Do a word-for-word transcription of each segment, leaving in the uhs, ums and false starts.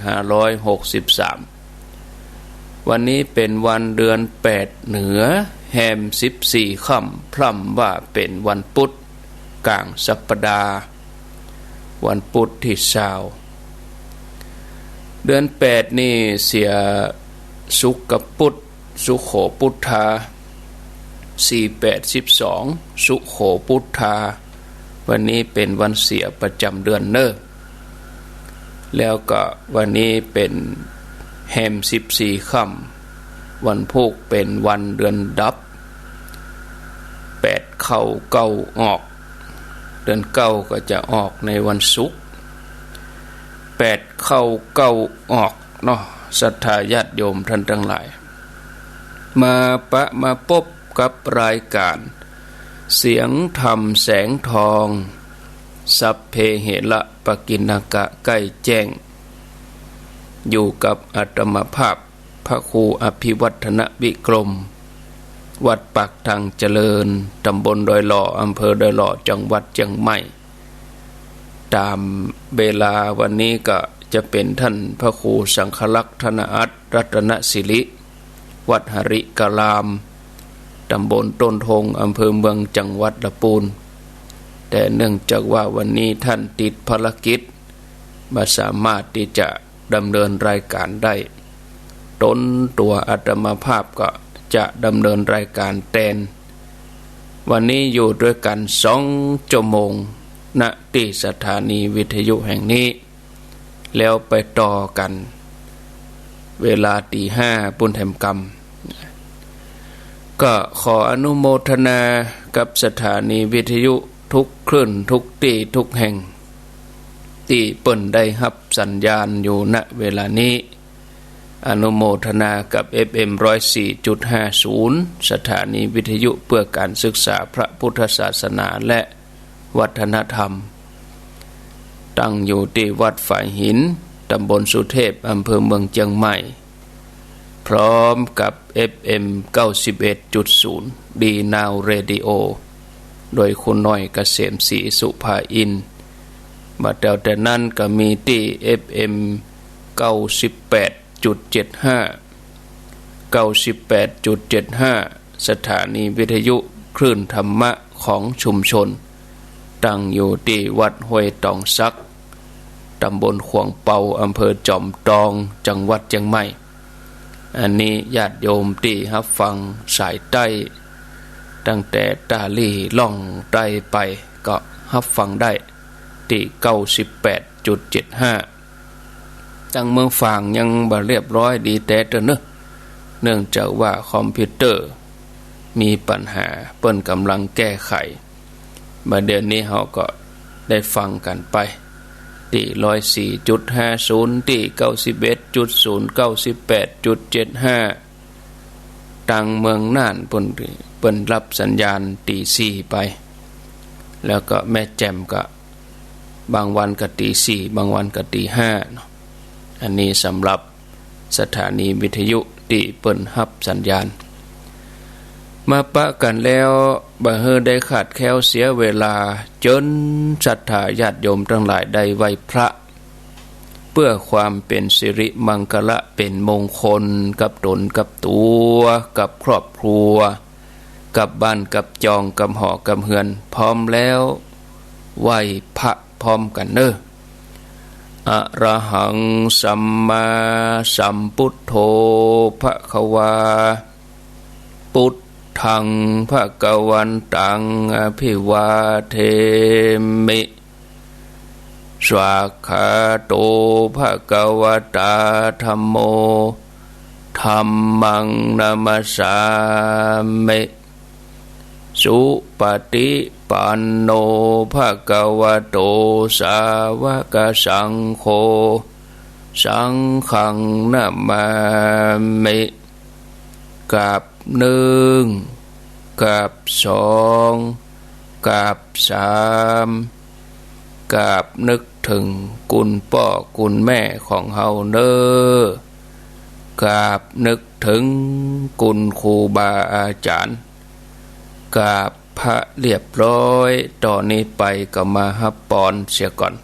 ห้าร้อยหกสิบสาม วันนี้เป๋นวันเดือนแปดเหนือ แฮมสิบสี่ค่ำ พร่ำว่าเป๋นวันปุ๊ด ก๋างสัปดาห์ วันปุ๊ดตี้ซาว เดือนแปดนี่เสียสุกปุ๊ด สุโขปุ๊ทธา สี่แปดสิบสอง สุโขปุ๊ทธา วันนี้เป๋นวันเสียประจ๋ำเดือนเน่อ แล้วก็วันนี้เป๋นแฮมสิบสี่ค่ำ วันพูกเป๋นวันเดือนดับ แปดเข้าเก้าออก เดือนเก้าก็จะออกในวันศุกร์ แปดเข้าเก้าออกเนาะ ศรัทธาญาติโยมท่านตังหลาย มาปะมาปบกับรายก๋านเสียงธรรมแสงทอง สัพเพเหระปกิณณกะ ใก้แจ้ง อยู่กับอาตมาภาพ พระครูอภิวัฒนวิกรม วัดปากทางเจริญ ตำบลดอยหล่อ อำเภอดอยหล่อ จังหวัดเจียงใหม่ ต๋ามเวลาวันนี้ก็จะเป๋นท่านพระครูสังฆรักษ์ธนอัต รัตนสิริ วัดหริกราม ตำบลต้นทง อำเภอเมือง จังหวัดละปูน แต่เนื่องจากว่าวันนี้ท่านติดภารกิจ บ่สามารถตี้จะดำเนินรายก๋านได้ ต๋นตั๋วอาตมาภาพก็จะดำเนินรายก๋านแตน วันนี้อยู่ด้วยกั๋นสองจั่วโมง ณ ตี้สถานีวิทยุแห่งนี้ แล้วไปต่อกั๋นเวลาตี๋ห้าปู้นแถมกำ ก็ขออนุโมทนากับสถานีวิทยุทุกคลื่น ทุกตี้ ทุกแห่ง ตี้เปิ้นได้ฮับสัญญาณอยู่ ณ เวลานี้ อนุโมทนากับ เอฟเอ็ม ร้อยสี่จุดห้าศูนย์ สถานีวิทยุเพื่อการศึกษาพระพุทธศาสนาและวัฒนธรรม ตั้งอยู่ตี้วัดฝายหิน ตำบลสุเทพ อำเภอเมืองเจียงใหม่ พร้อมกับ เอฟเอ็ม เก้าสิบเอ็ดจุดศูนย์ ดีนาวเรดิโอ โดยครูน้อยเกษมศรีสุภาอินทร์ บ่าเดียวแต่นั้นก็มีตี้ เอฟเอ็ม เก้าสิบแปดจุดเจ็ดห้า เก้าสิบแปดจุดเจ็ดห้า สถานีวิทยุคลื่นธรรมะของชุมชน ตั้งอยู่ตี้วัดห้วยตองสัก ตำบลขวางเปา อำเภอจอมตอง จังหวัดเจียงใหม่ อันนี้ญาติโยมตี้ฮับฟังสายใต้ ตั้งแต่ต้าลี่ล่องใต้ไป ก็ฮับฟังได้ตี้ เก้าสิบแปดจุดเจ็ดห้า ตังเมืองฝางยังบ่เรียบร้อยดีแต๊เต๊อะเนอะ เนื่องจากว่าคอมพิวเตอร์มีปัญหา เปิ้นก่ำลังแก้ไข บ่าเดี่ยวนี้เฮาก็ได้ฟังกั๋นไป ตี้ ร้อยสี่จุดห้าศูนย์ ตี้ เก้าสิบเอ็ดจุดศูนย์ เก้าสิบแปดจุดเจ็ดห้า ตังเมืองน่านปู้น เปิ้นฮับสัญญาณตี๋สี่ไป แล้วก็แม่แจ่มก็ บางวันก็ตี๋สี่ บางวันก็ตี๋ห้าเนาะ อันนี้สำหรับสถานีวิทยุตี้เปิ้นฮับสัญญาณ มาปะกั๋นแล้ว บ่หื้อได้ขาดแคลนเสียเวลา เจิญศรัทธาญาติโยมตังหลายได้ไหว้พระ เพื่อความเป๋นสิริมังคละ เป๋นมงคลกับต๋นกับตั๋ว กับครอบครัว กับบ้านกับจอง กับหอกับเฮือน พร้อมแล้ว ไหว้พระพร้อมกั๋นเน่อ อะระหัง สัมมาสัมพุทโธ ภะคะวา พุทธัง ภะคะวันตัง อะภิวาเทมิ สวากขาโต ภะคะวะตา ธัมโม ธัมมัง นะมัสสามิ สุปะติปันโน ภะคะวะโต สาวะกะสังโฆ สังฆัง นะมามิ กราบนึ่ง กราบสอง กราบสาม กราบนึกเถิงกุณป้อกุณแม่ของเฮาเน่อ กราบนึกเถิงกุณครูบาอาจ๋ารย์ กราบพระเรียบร้อย ต่อนี้ไปก็มาฮับปอนเสียก่อน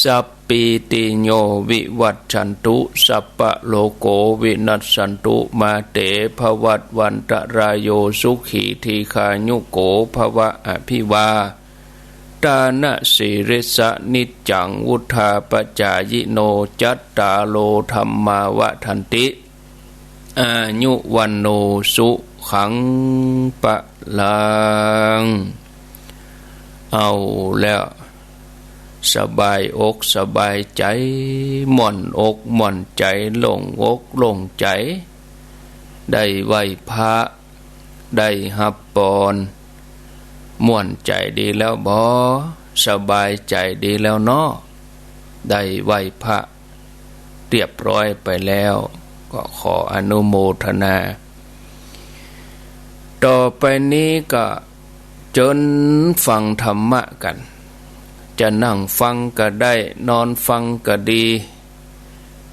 สัพ ปปีติโย วิวัชชันตุ สัพพะโรโก วินัสสันตุ มา เต ภะวัตวันตะราโย สุขี ทีฆายุโก ภะวะ อภิวา ทานะสีลิสสะ นิจจัง วุฑฒาปะจายิโน จัตตาโร ธัมมา วัฑฒันติ อายุ วัณโณ สุขัง พะลัง เอาแล้ว สบายอกสบายใจ๋ ม่วนอกม่วนใจ๋ โล่งอกโล่งใจ๋ ได้ไหว้พระ ได้ฮับปอน ม่วนใจ๋ดีแล้วบ่ สบายใจ๋ดีแล้วเนาะ ได้ไหว้พระเรียบร้อยไปแล้ว ก็ขออนุโมทนา ต่อไปนี้ก็เจิญฟังธรรมะกั๋น จะนั่งฟังก็ได้ นอนฟังก็ดี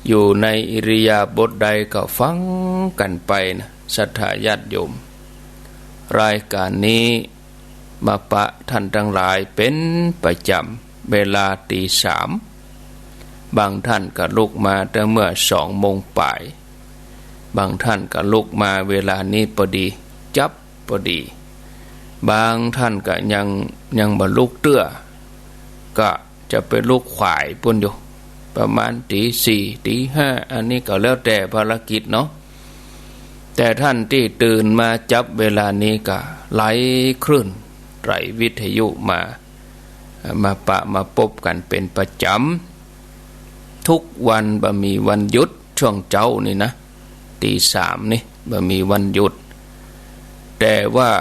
อยู่ในอิริยาบถใดก็ฟังกั๋นไปนะ ศรัทธาญาติโยม รายการนี้มาปะท่านตังหลายเป๋นประจ๋ำ เวลาตีสาม บางท่านก็ลุกมาตั้งเมื่อสองโมงป๋าย บางท่านก็ลุกมาเวลานี้ปอดี จั๊บปอดี บางท่านก็ยัง ยังบ่ลุกเตื้อ ก็จะไปลุกขวายปู้นอยู่ ประมาณตี๋สี่ ตี๋ห้า อันนี้ก็แล้วแต่ภารกิจเนาะ แต่ท่านตี้ตื่นมาจั๊บเวลานี้ก็ไหลคลื่นไตรวิทยุมา มาปะมาปบกั๋นเป๋นประจ๋ำ ทุกวันบ่มีวันหยุด ช่วงเจ๊านี่นะ ตี๋สามนี่บ่มีวันหยุด แต่ว่า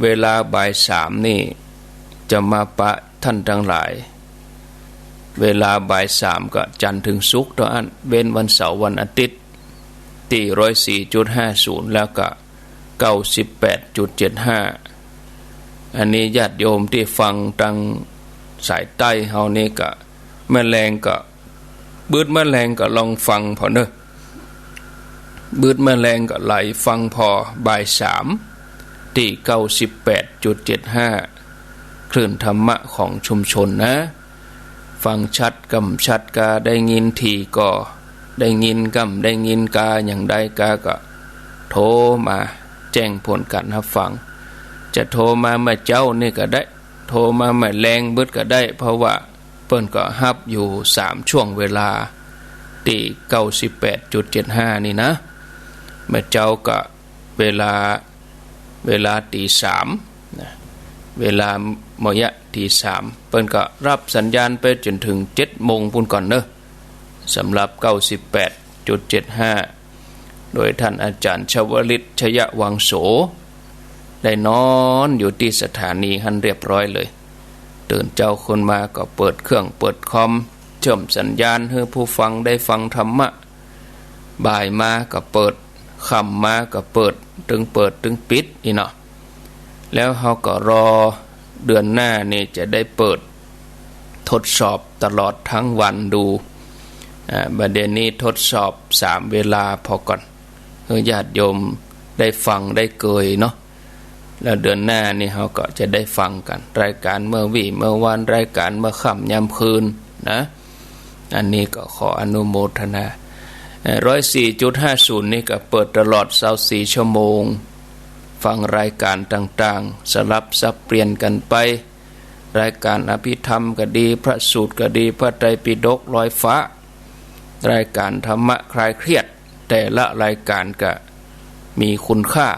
เวลาบ่ายสามนี่จะมาปะท่านตังหลาย เวลาบ่ายสามก็จันทร์เถิงศุกร์เต้าอั้น เว้นวันเสาร์วันอาทิตย์ ตี้ร้อยสี่จุดห้าศูนย์ แล้วก็เก้าสิบแปดจุดเจ็ดห้า อันนี้ญาติโยมตี้ฟังตังสายใต้เฮานี่ก็ เมื่อแลงก็ บึดเมื่อแลงก็ลองฟังผ่อเน่อ บึดเมื่อแลงก็ไหลฟังผ่อบ่ายสาม ตี้เก้าสิบแปดจุดเจ็ดห้า คลื่นธรรมะของชุมชนนะ ฟังชัดก่ำชัดกา ได้ยินถี่ก่อ ได้ยินก่ำได้ยินกา อย่างใดกาก็โทรมาแจ้งผลก๋านฮับฟัง จะโทรมาเมื่อเจ๊านี่ก็ได้ โทรมาเมื่อแลงบึดก็ได้ เพราะว่าเปิ้นก็ฮับอยู่สามช่วงเวลา ตี้เก้าสิบแปดจุดเจ็ดห้านี่นะ เมื่อเจ๊าก็เวลา เวลาตี๋สามนะ เวลาเมื่อกี้ตี๋สาม เปิ้นก็ฮับสัญญาณไปจ๋นเถิงเจ็ดโมงปู้นก่อนเน่อ สำหรับเก้าสิบแปดจุดเจ็ดห้า โดยท่านอาจ๋ารย์ชวลิต ชยวังโส ได้นอนอยู่ตี้สถานีหั้นเรียบร้อยเลย ตื่นเจ๊าขึ้นมาก็เปิดเครื่องเปิดคอม เชื่อมสัญญาณหื้อผู้ฟังได้ฟังธรรมะ บ่ายมาก็เปิด ค่ำมาก็เปิด ตึงเปิดตึงปิดนี่เนาะ แล้วเฮาก็รอเดือนหน้านี่จะได้เปิดทดสอบตลอดทั้งวันดู อ่า บ่าเดี่ยวนี้ทดสอบสามเวลาผ่อก่อน หื้อญาติโยมได้ฟังได้เกยเนาะ แล้วเดือนหน้านี่เฮาก็จะได้ฟังกั๋น รายการเมื่อวี้เมื่อวาน รายการเมื่อค่ำยามคืนนะ อันนี้ก็ขออนุโมทนา เอ่อ ร้อยสี่จุดห้าศูนย์ นี่ก็เปิดตลอดซาวสี่ชั่วโมง ฟังรายการต่างๆ สลับสับเปลี่ยนกั๋นไป รายการอภิธรรมก็ดี พระสูตรก็ดี พระไตรปิฎกลอยฟ้า รายการธรรมะคลายเครียด แต่ละรายการก็มีคุณค่า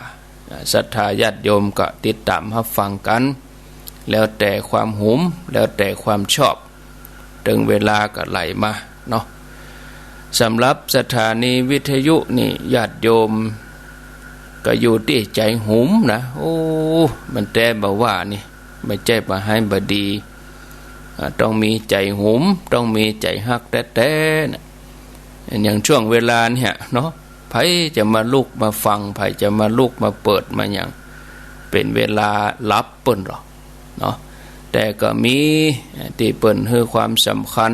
ศรัทธาญาติโยมก็ติดต๋ามฮับฟังกั๋น แล้วแต่ความหุม แล้วแต่ความชอบ เถิงเวลาก็ไหลมาเนาะ สำหรับสถานีวิทยุนี่ญาติโยมก็อยู่ตี้ใจ๋หุมนะ โอ้ มันแต๊บ่าว่านี่ บ่ใจ้บ่าไฮบ่ดี อ่า ต้องมีใจ๋หุม ต้องมีใจ๋ฮักแต๊ๆ นะ อย่างช่วงเวลาเนี่ยเนาะ ใผจะมาลุกมาฟัง ใผจะมาลุกมาเปิดมาหยัง เป๋นเวลาหลับเปิ้นหรอกเนาะ แต่ก็มีตี้เปิ้นหื้อความสำคัญ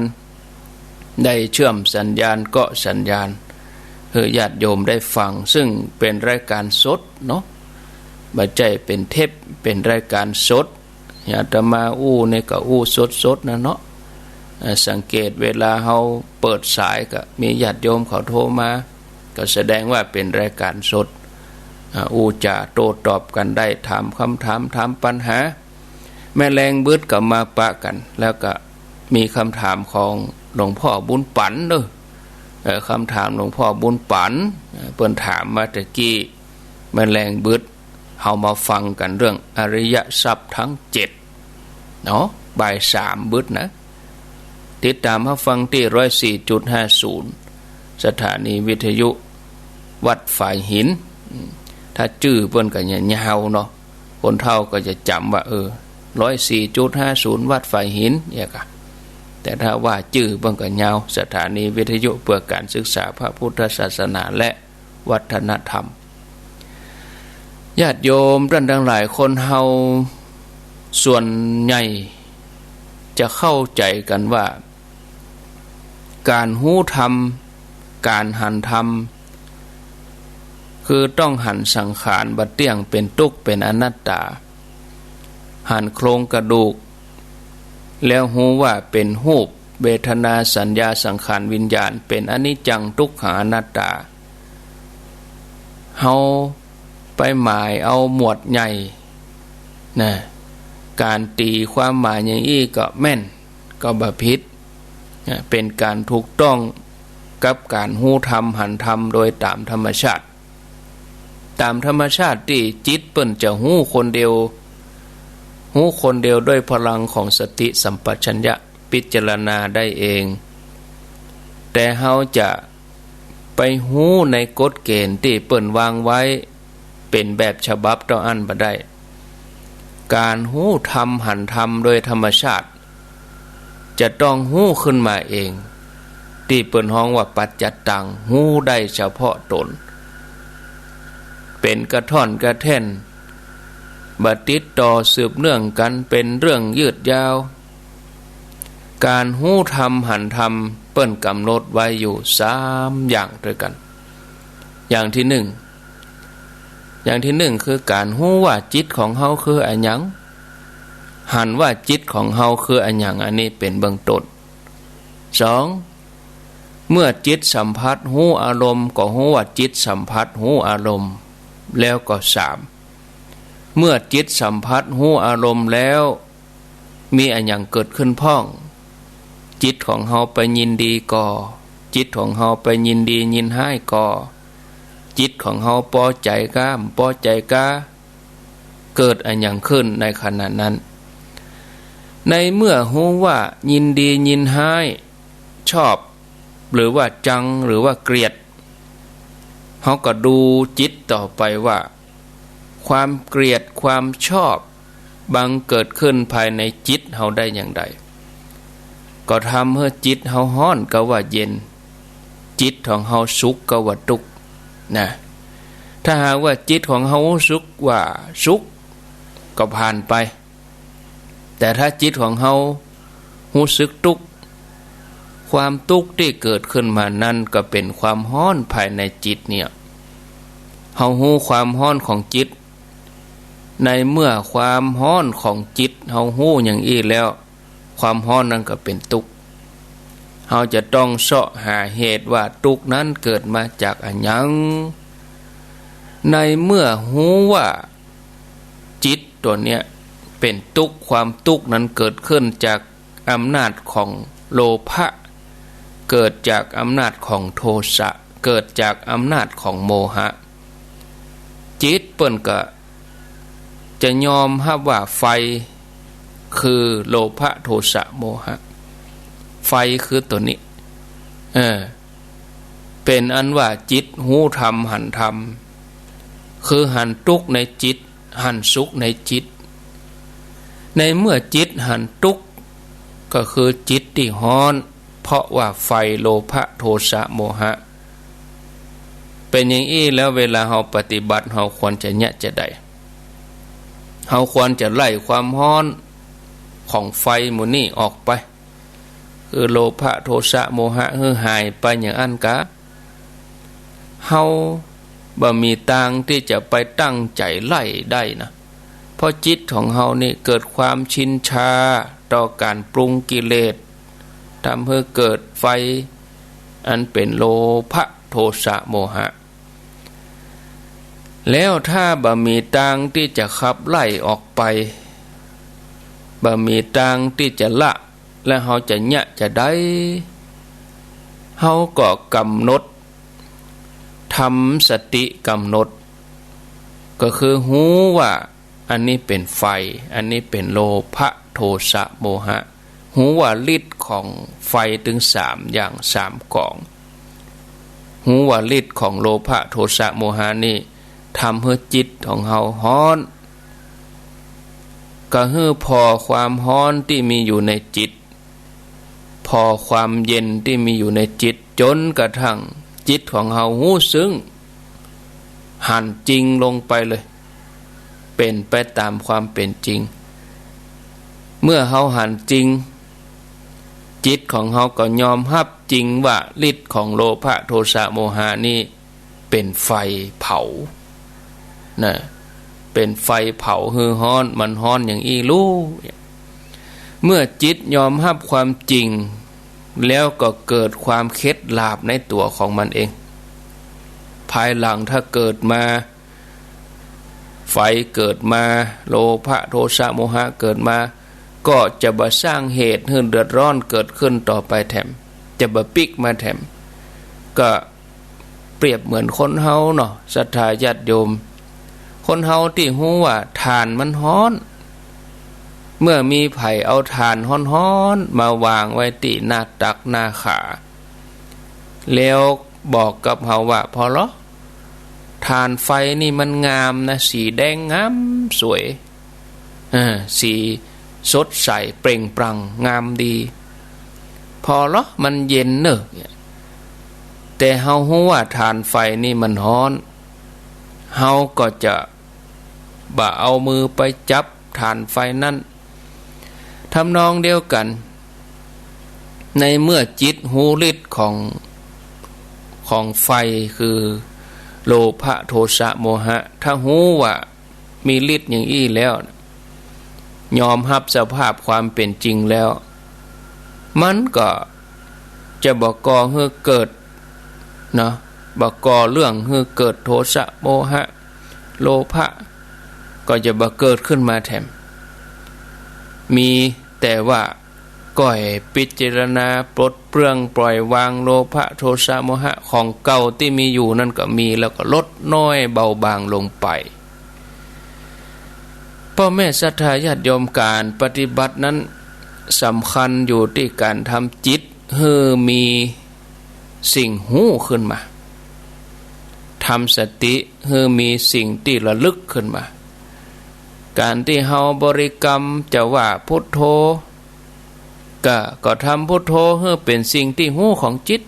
ได้เชื่อมสัญญาณเกาะสัญญาณ หื้อญาติโยมได้ฟัง ซึ่งเป๋นรายการสดเนาะ บ่ใจ้เป๋นเทป เป๋นรายการสด อาตมาอู้นี่ก็อู้สดๆ นะเนาะ อ่า สังเกตเวลาเฮาเปิดสายก็มีญาติโยมเขาโทรมา ก็แสดงว่าเป๋นรายก๋านสด อ่า อู้จ๋าโต้ตอบกั๋นได้ ถามกำถาม ถามปัญหา แม่แรงบึดก็มาปะกั๋น แล้วก็มีกำถามของหลวงพ่อบุญปั๋นเนาะ เอ่อ กำถามหลวงพ่อบุญปั๋น เอ่อ เปิ้นถามมาตะกี้ แม่แรงบึด เฮามาฟังกั๋นเรื่องอริยทรัพย์ทั้งเจ็ดเนาะ บ่ายสามบึดนะ ติดต๋ามฮับฟังตี้ ร้อยสี่จุดห้าศูนย์ สถานีวิทยุวัดฝายหิน ถ้าจื้อเปิ้นก็ยาวๆ เนาะ คนเฒ่าก็จะจ๋ำว่า เออ ร้อยสี่จุดห้าศูนย์ วัดฝายหิน เนี่ยกะ แต่ถ้าว่าจื้อเปิ้นก็ยาว สถานีวิทยุเพื่อการศึกษาพระพุทธศาสนาและวัฒนธรรม ญาติโยมต้านตังหลาย คนเฮาส่วนใหญ่จะเข้าใจ๋กั๋นว่า ก๋านฮู้ธรรม ก๋านหันธรรม คือต้องหันสังขารบ่เตี้ยง เป๋นตุ๊กข์ เป๋นอนัตตา หันโครงกระดูก แล้วฮู้ว่าเป๋นรูป เวทนา สัญญา สังขาร วิญญาณ เป๋นอนิจจัง ทุกขัง อนัตตา เฮาไปหมายเอาหมวดใหญ่นะ ก๋านตี๋ความหมายอย่างอี้ก็แม่น ก็บ่ผิดนะ เป๋นก๋านถูกต้องกับก๋านฮู้ธรรม หันธรรมโดยต๋ามธรรมชาติ ต๋ามธรรมชาติตี้จิตเปิ้นจะฮู้คนเดียว ฮู้คนเดียวด้วยพลังของสติสัมปชัญญะ พิจารณาได้เอง แต่เฮาจะไปฮู้ในกฎเกณฑ์ตี้เปิ้นวางไว้ เป๋นแบบฉบับเต้าอั้นบ่ได้ ก๋านฮู้ธรรมหันธรรมโดยธรรมชาติ จะต้องฮู้ขึ้นมาเอง ตี้เปิ้นฮ้องว่าปัจจัตตัง ฮู้ได้เฉพาะตน เป๋นกระท่อนกระแท่น บ่ติดต่อสืบเนื่องกั๋น เป๋นเรื่องยืดยาว ก๋านฮู้ธรรมหันธรรมเปิ้นก๋ำหนดไว้อยู่สามอย่างตวยกั๋น อย่างตี้นึ่ง อย่างตี้นึ่งคือก๋านฮู้ว่าจิตของเฮาคืออะหยัง หันว่าจิตของเฮาคืออะหยัง อันนี้เป๋นเบื้องต้น สอง เมื่อจิตสัมผัสฮู้อารมณ์ ก็ฮู้ว่าจิตสัมผัสฮู้อารมณ์ แล้วก็สาม เมื่อจิตสัมผัสฮู้อารมณ์แล้ว มีอะหยังเกิดขึ้นพ่อง จิตของเฮาไปยินดีก่อ จิตของเฮาไปยินดียินฮ้ายก่อ จิตของเฮาปอใจ๋ก้า บ่ปอใจ๋ก้า เกิดอะหยังขึ้นในขณะนั้น ในเมื่อฮู้ว่ายินดียินฮ้าย ชอบ หรือว่าจัง หรือว่าเกลียด เฮาก็ดูจิตต่อไปว่า ความเกลียดความชอบบังเกิดขึ้นภายในจิตเฮาได้อย่างใด ก็ทำหื้อจิตเฮาฮ้อนก็ว่าเย็น จิตของเฮาสุขก็ว่าตุ๊กข์นะ ถ้าหากว่าจิตของเฮารู้สึกว่าสุข ก็ผ่านไป แต่ถ้าจิตของเฮารู้สึกตุ๊กข์ ความตุ๊กข์ตี้เกิดขึ้นมานั้นก็เป๋นความฮ้อนภายในจิตเนี่ย เฮาฮู้ความฮ้อนของจิต ในเมื่อความฮ้อนของจิตเฮาฮู้อย่างอี้แล้ว ความฮ้อนนั้นก็เป๋นตุ๊กข์ เฮาจะต้องเซาะหาเหตุว่าตุ๊กข์นั้นเกิดมาจากอะหยัง ในเมื่อฮู้ว่าจิตตั๋วเนี้ยเป๋นตุ๊กข์ ความตุ๊กข์นั้นเกิดขึ้นจากอำนาจของโลภะ เกิดจากอำนาจของโทสะ เกิดจากอำนาจของโมหะ จิตเปิ้นก็จะยอมฮับว่าไฟคือโลภะ โทสะ โมหะ ไฟคือตั๋วนี้ เออ เป๋นอันว่าจิตฮู้ธรรมหันธรรม คือหันตุ๊กข์ในจิต หันสุขในจิต ในเมื่อจิตหันตุ๊กข์ ก็คือจิตตี้ฮ้อน เพราะว่าไฟโลภะ โทสะ โมหะ เป๋นอย่างอี้แล้ว เวลาเฮาปฏิบัติ เฮาควรจะเยียะจาใด เฮาควรจะไล่ความฮ้อนของไฟหมู่นี้ออกไป คือโลภะ โทสะ โมหะ หื้อหายไปอย่างอั้นกา เฮาบ่มีตางตี้จะไปตั้งใจ๋ไล่ได้นะ เพราะจิตของเฮานี่เกิดความชินชาต่อก๋านปรุงกิเลส ทำหื้อเกิดไฟ อันเป๋นโลภะ โทสะ โมหะ แล้วถ้าบ่มีตางตี้จะขับไล่ออกไป บ่มีตางตี้จะละ แล้วเฮาจะเยียะจะใด เฮาก็กำหนด ทำสติกำหนด ก็คือฮู้ว่า อันนี้เป๋นไฟ อันนี้เป๋นโลภะ โทสะ โมหะ ฮู้ว่าฤทธิ์ของไฟตึงสามอย่างสามก๋อง ฮู้ว่าฤทธิ์ของโลภะ โทสะ โมหะนี่ทำหื้อจิตของเฮาฮ้อน ก็หื้อผ่อความฮ้อนตี้มีอยู่ในจิต ผ่อความเย็นตี้มีอยู่ในจิต จ๋นกระทั่งจิตของเฮาฮู้ซึ่ง หันจริงลงไปเลย เป๋นไปต๋ามความเป๋นจริง เมื่อเฮาหันจริง จิตของเฮาก็ยอมฮับจริงว่าฤทธิ์ของโลภะ โทสะ โมหะนี่เป๋นไฟเผา นะ เป๋นไฟเผาหื้อฮ้อน มันฮ้อนอย่างอี้ลู เมื่อจิตยอมฮับความจริง แล้วก็เกิดความเข็ดหลาบในตั๋วของมันเอง ภายหลังถ้าเกิดมา ไฟเกิดมา โลภะ โทสะ โมหะเกิดมา ก็จะบ่สร้างเหตุหื้อเดือดร้อนเกิดขึ้นต่อไปแถม จะบ่ปิ๊กมาแถม ก็ เปรียบเหมือนคนเฮาเนาะ ศรัทธาญาติโยม คนเฮาตี้ฮู้ว่าถ่านมันฮ้อน เมื่อมีใผเอาถ่านฮ้อนๆ มาวางไว้ตี้หน้าตักหน้าขา แล้วบอกกับเฮาว่า ผ่อลอ ถ่านไฟนี่มันงามนะ สีแดงงามสวย เออ สีสดใสเปล่งปลั่งงามดี ผ่อลอ มันเย็นเน่อ แต่เฮาฮู้ว่าถ่านไฟนี่มันฮ้อน เฮาก็จะบ่เอามือไปจับถ่านไฟนั้น ทำนองเดียวกั๋น ในเมื่อจิตฮู้ฤทธิ์ของ ของไฟคือโลภะ โทสะ โมหะ ถ้าฮู้ว่า มีฤทธิ์อย่างอี้แล้ว ยอมฮับสภาพความเป๋นจริงแล้ว มันก็จะบ่ก่อหื้อเกิด เนาะ บ่ก่อเรื่องหื้อเกิดโทสะ โมหะ โลภะ ก็จะบ่เกิดขึ้นมาแถม มีแต่ว่า ก้อยพิจารณาปลดเปลื้องปล่อยวางโลภะ โทสะ โมหะ ของเก่าตี้มีอยู่นั้นก็มี แล้วก็ลดน้อยเบาบางลงไป ป้อแม่ศรัทธาญาติโยม ก๋านปฏิบัตินั้นสำคัญอยู่ตี้ก๋านทำจิตหื้อมีสิ่งฮู้ขึ้นมา ทำสติหื้อมีสิ่งตี้ระลึกขึ้นมา ก๋านตี้เฮาบริกรรมจะว่าพุทโธ ก็ ก็ทำพุทโธหื้อเป๋นสิ่งตี้ฮู้ของจิต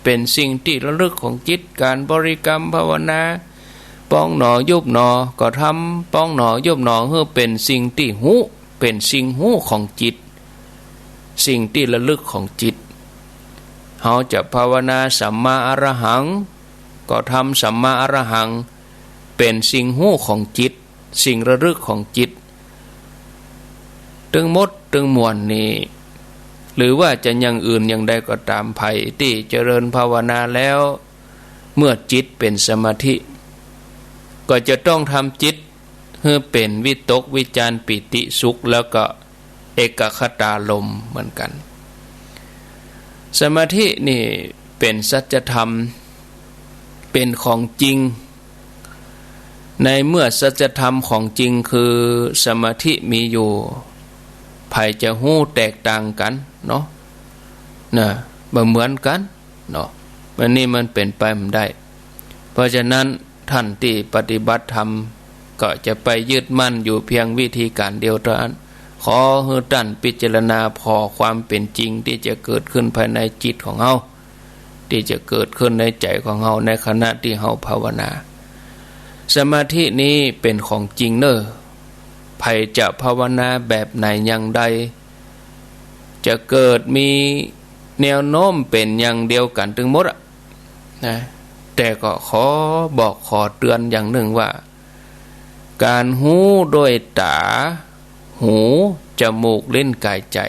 เป๋นสิ่งตี้ระลึกของจิต ก๋านบริกรรมภาวนา ปองหนอยุบหนอ ก็ทำปองหนอยุบหนอหื้อเป๋นสิ่งตี้ฮู้ เป๋นสิ่งฮู้ของจิต สิ่งตี้ระลึกของจิต เฮาจะภาวนาสัมมาอรหัง ก็ทำสัมมาอรหัง เป๋นสิ่งฮู้ของจิต สิ่งระลึกของจิต ตึงหมดตึงมวลนี้ หรือว่าจะอย่างอื่นอย่างใดก็ต๋าม ใผตี้เจริญภาวนาแล้ว เมื่อจิตเป๋นสมาธิ ก็จะต้องทำจิตหื้อเป๋นวิตกวิจารปีติสุข แล้วก็เอกคตารมณ์เหมือนกั๋น สมาธินี่เป๋นสัจธรรม เป๋นของจริง ในเมื่อสัจธรรมของจริงคือสมาธิมีอยู่ ใผจะฮู้แตกต่างกั๋นเนาะ นะ บ่เหมือนกั๋นเนาะ อันนี้มันเป๋นไปบ่ได้ เพราะฉะนั้นต้านตี้ปฏิบัติธรรมก็จะไปยึดมั่นอยู่เพียงวิธีก๋านเดียวเต้านั้น ขอหื้อต้านพิจารณาผ่อความเป๋นจริงตี้จะเกิดขึ้นภายในจิตของเฮา ตี้จะเกิดขึ้นในใจ๋ของเฮาในขณะตี้เฮาภาวนา สมาธินี้เป๋นของจริงเน่อ ใผจะภาวนาแบบไหนอย่างใด จะเกิดมีแนวโน้มเป๋นอย่างเดียวกั๋นตึงหมดอะ นะ แต่ก็ขอบอกขอเตือนอย่างนึ่งว่า ก๋านฮู้ด้วยต๋า หู จมูก ลิ้น ก๋าย ใจ๋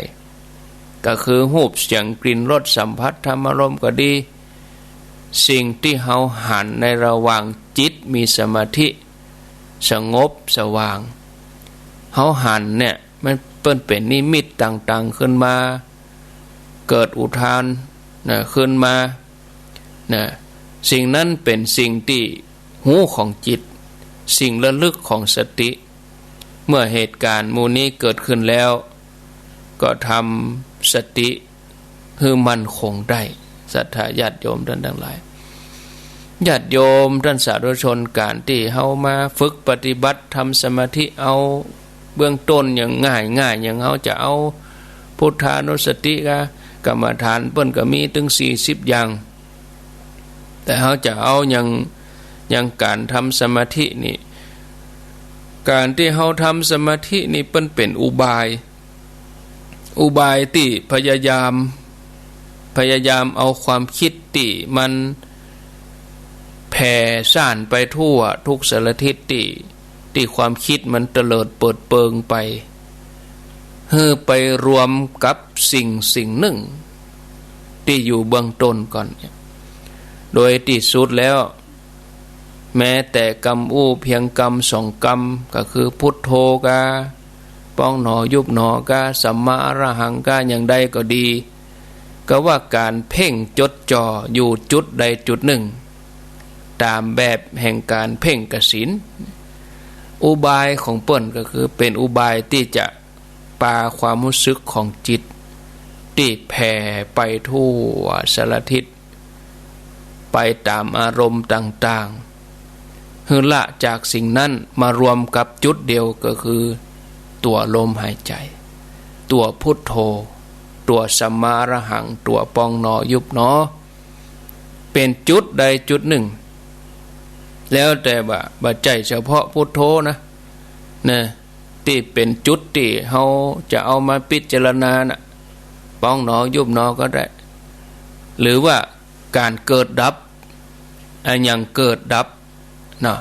ก็คือรูป เสียง กลิ่น รส สัมผัส ธรรมารมณ์ก็ดี สิ่งตี้เฮาหันในระหว่างจิตมีสมาธิสงบสว่าง เฮาหันเนี่ย มันเปิ้นเป๋นนิมิตต่างๆ ขึ้นมา เกิดอุทานนะ ขึ้นมานะ สิ่งนั้นเป๋นสิ่งตี้ฮู้ของจิต สิ่งระลึกของสติ เมื่อเหตุก๋ารณ์หมู่นี้เกิดขึ้นแล้ว ก็ทำสติหื้อมั่นคงได้ ศรัทธาญาติโยมต้านตังหลาย ญาติโยมต้านสาธุชน ก๋านตี้เฮามาฝึกปฏิบัติทำสมาธิ เอาเบื้องต้นอย่างง่ายๆ อย่างเฮาจะเอาพุทธานุสติกะ กรรมฐานเปิ้นก็มีตึงสี่สิบอย่าง แต่เฮาจะเอาอย่าง อย่างก๋านทำสมาธินี่ ก๋านตี้เฮาทำสมาธินี่เปิ้นเป๋นอุบาย อุบายตี้พยายาม พยายามเอาความกึ๊ดตี้มันแผ่ซ่านไปทั่วทุกสารทิศตี้ ตี้ความกึ๊ดมันเตลิดเปิดเปิงไป หื้อไปรวมกับสิ่งสิ่งนึ่งตี้อยู่เบื้องต้นก่อนเนี่ย โดยตี้สุดแล้ว แม้แต่กำอู้เพียงกำสองกำ ก็คือพุทโธกา ปองหนอยุบหนอกา สัมมาอรหังกา อย่างใดก็ดี ก็ว่าก๋านเพ่งจดจ่ออยู่จุดใดจุดนึ่ง ต๋ามแบบแห่งก๋านเพ่งกสิณ อุบายของเปิ้นก็คือเป๋นอุบายตี้จะปาความฮู้สึกของจิตตี้แผ่ไปทั่วสารทิศ ไปต๋ามอารมณ์ต่างๆ หื้อละจากสิ่งนั้นมารวมกับจุดเดียวก็คือตั๋วลมหายใจ๋ ตั๋วพุทโธ ตั๋วสัมมาอรหัง ตั๋วปองหนอยุบหนอ เป๋นจุดใดจุดนึ่ง แล้วแต่ว่า บ่ใจ้เฉพาะพุทโธนะ นะ ตี้เป๋นจุดตี้เฮาจะเอามาพิจารณาน่ะ ปองหนอยุบหนอก็ได้ หรือว่าก๋านเกิดดับ อะหยังเกิดดับเนาะ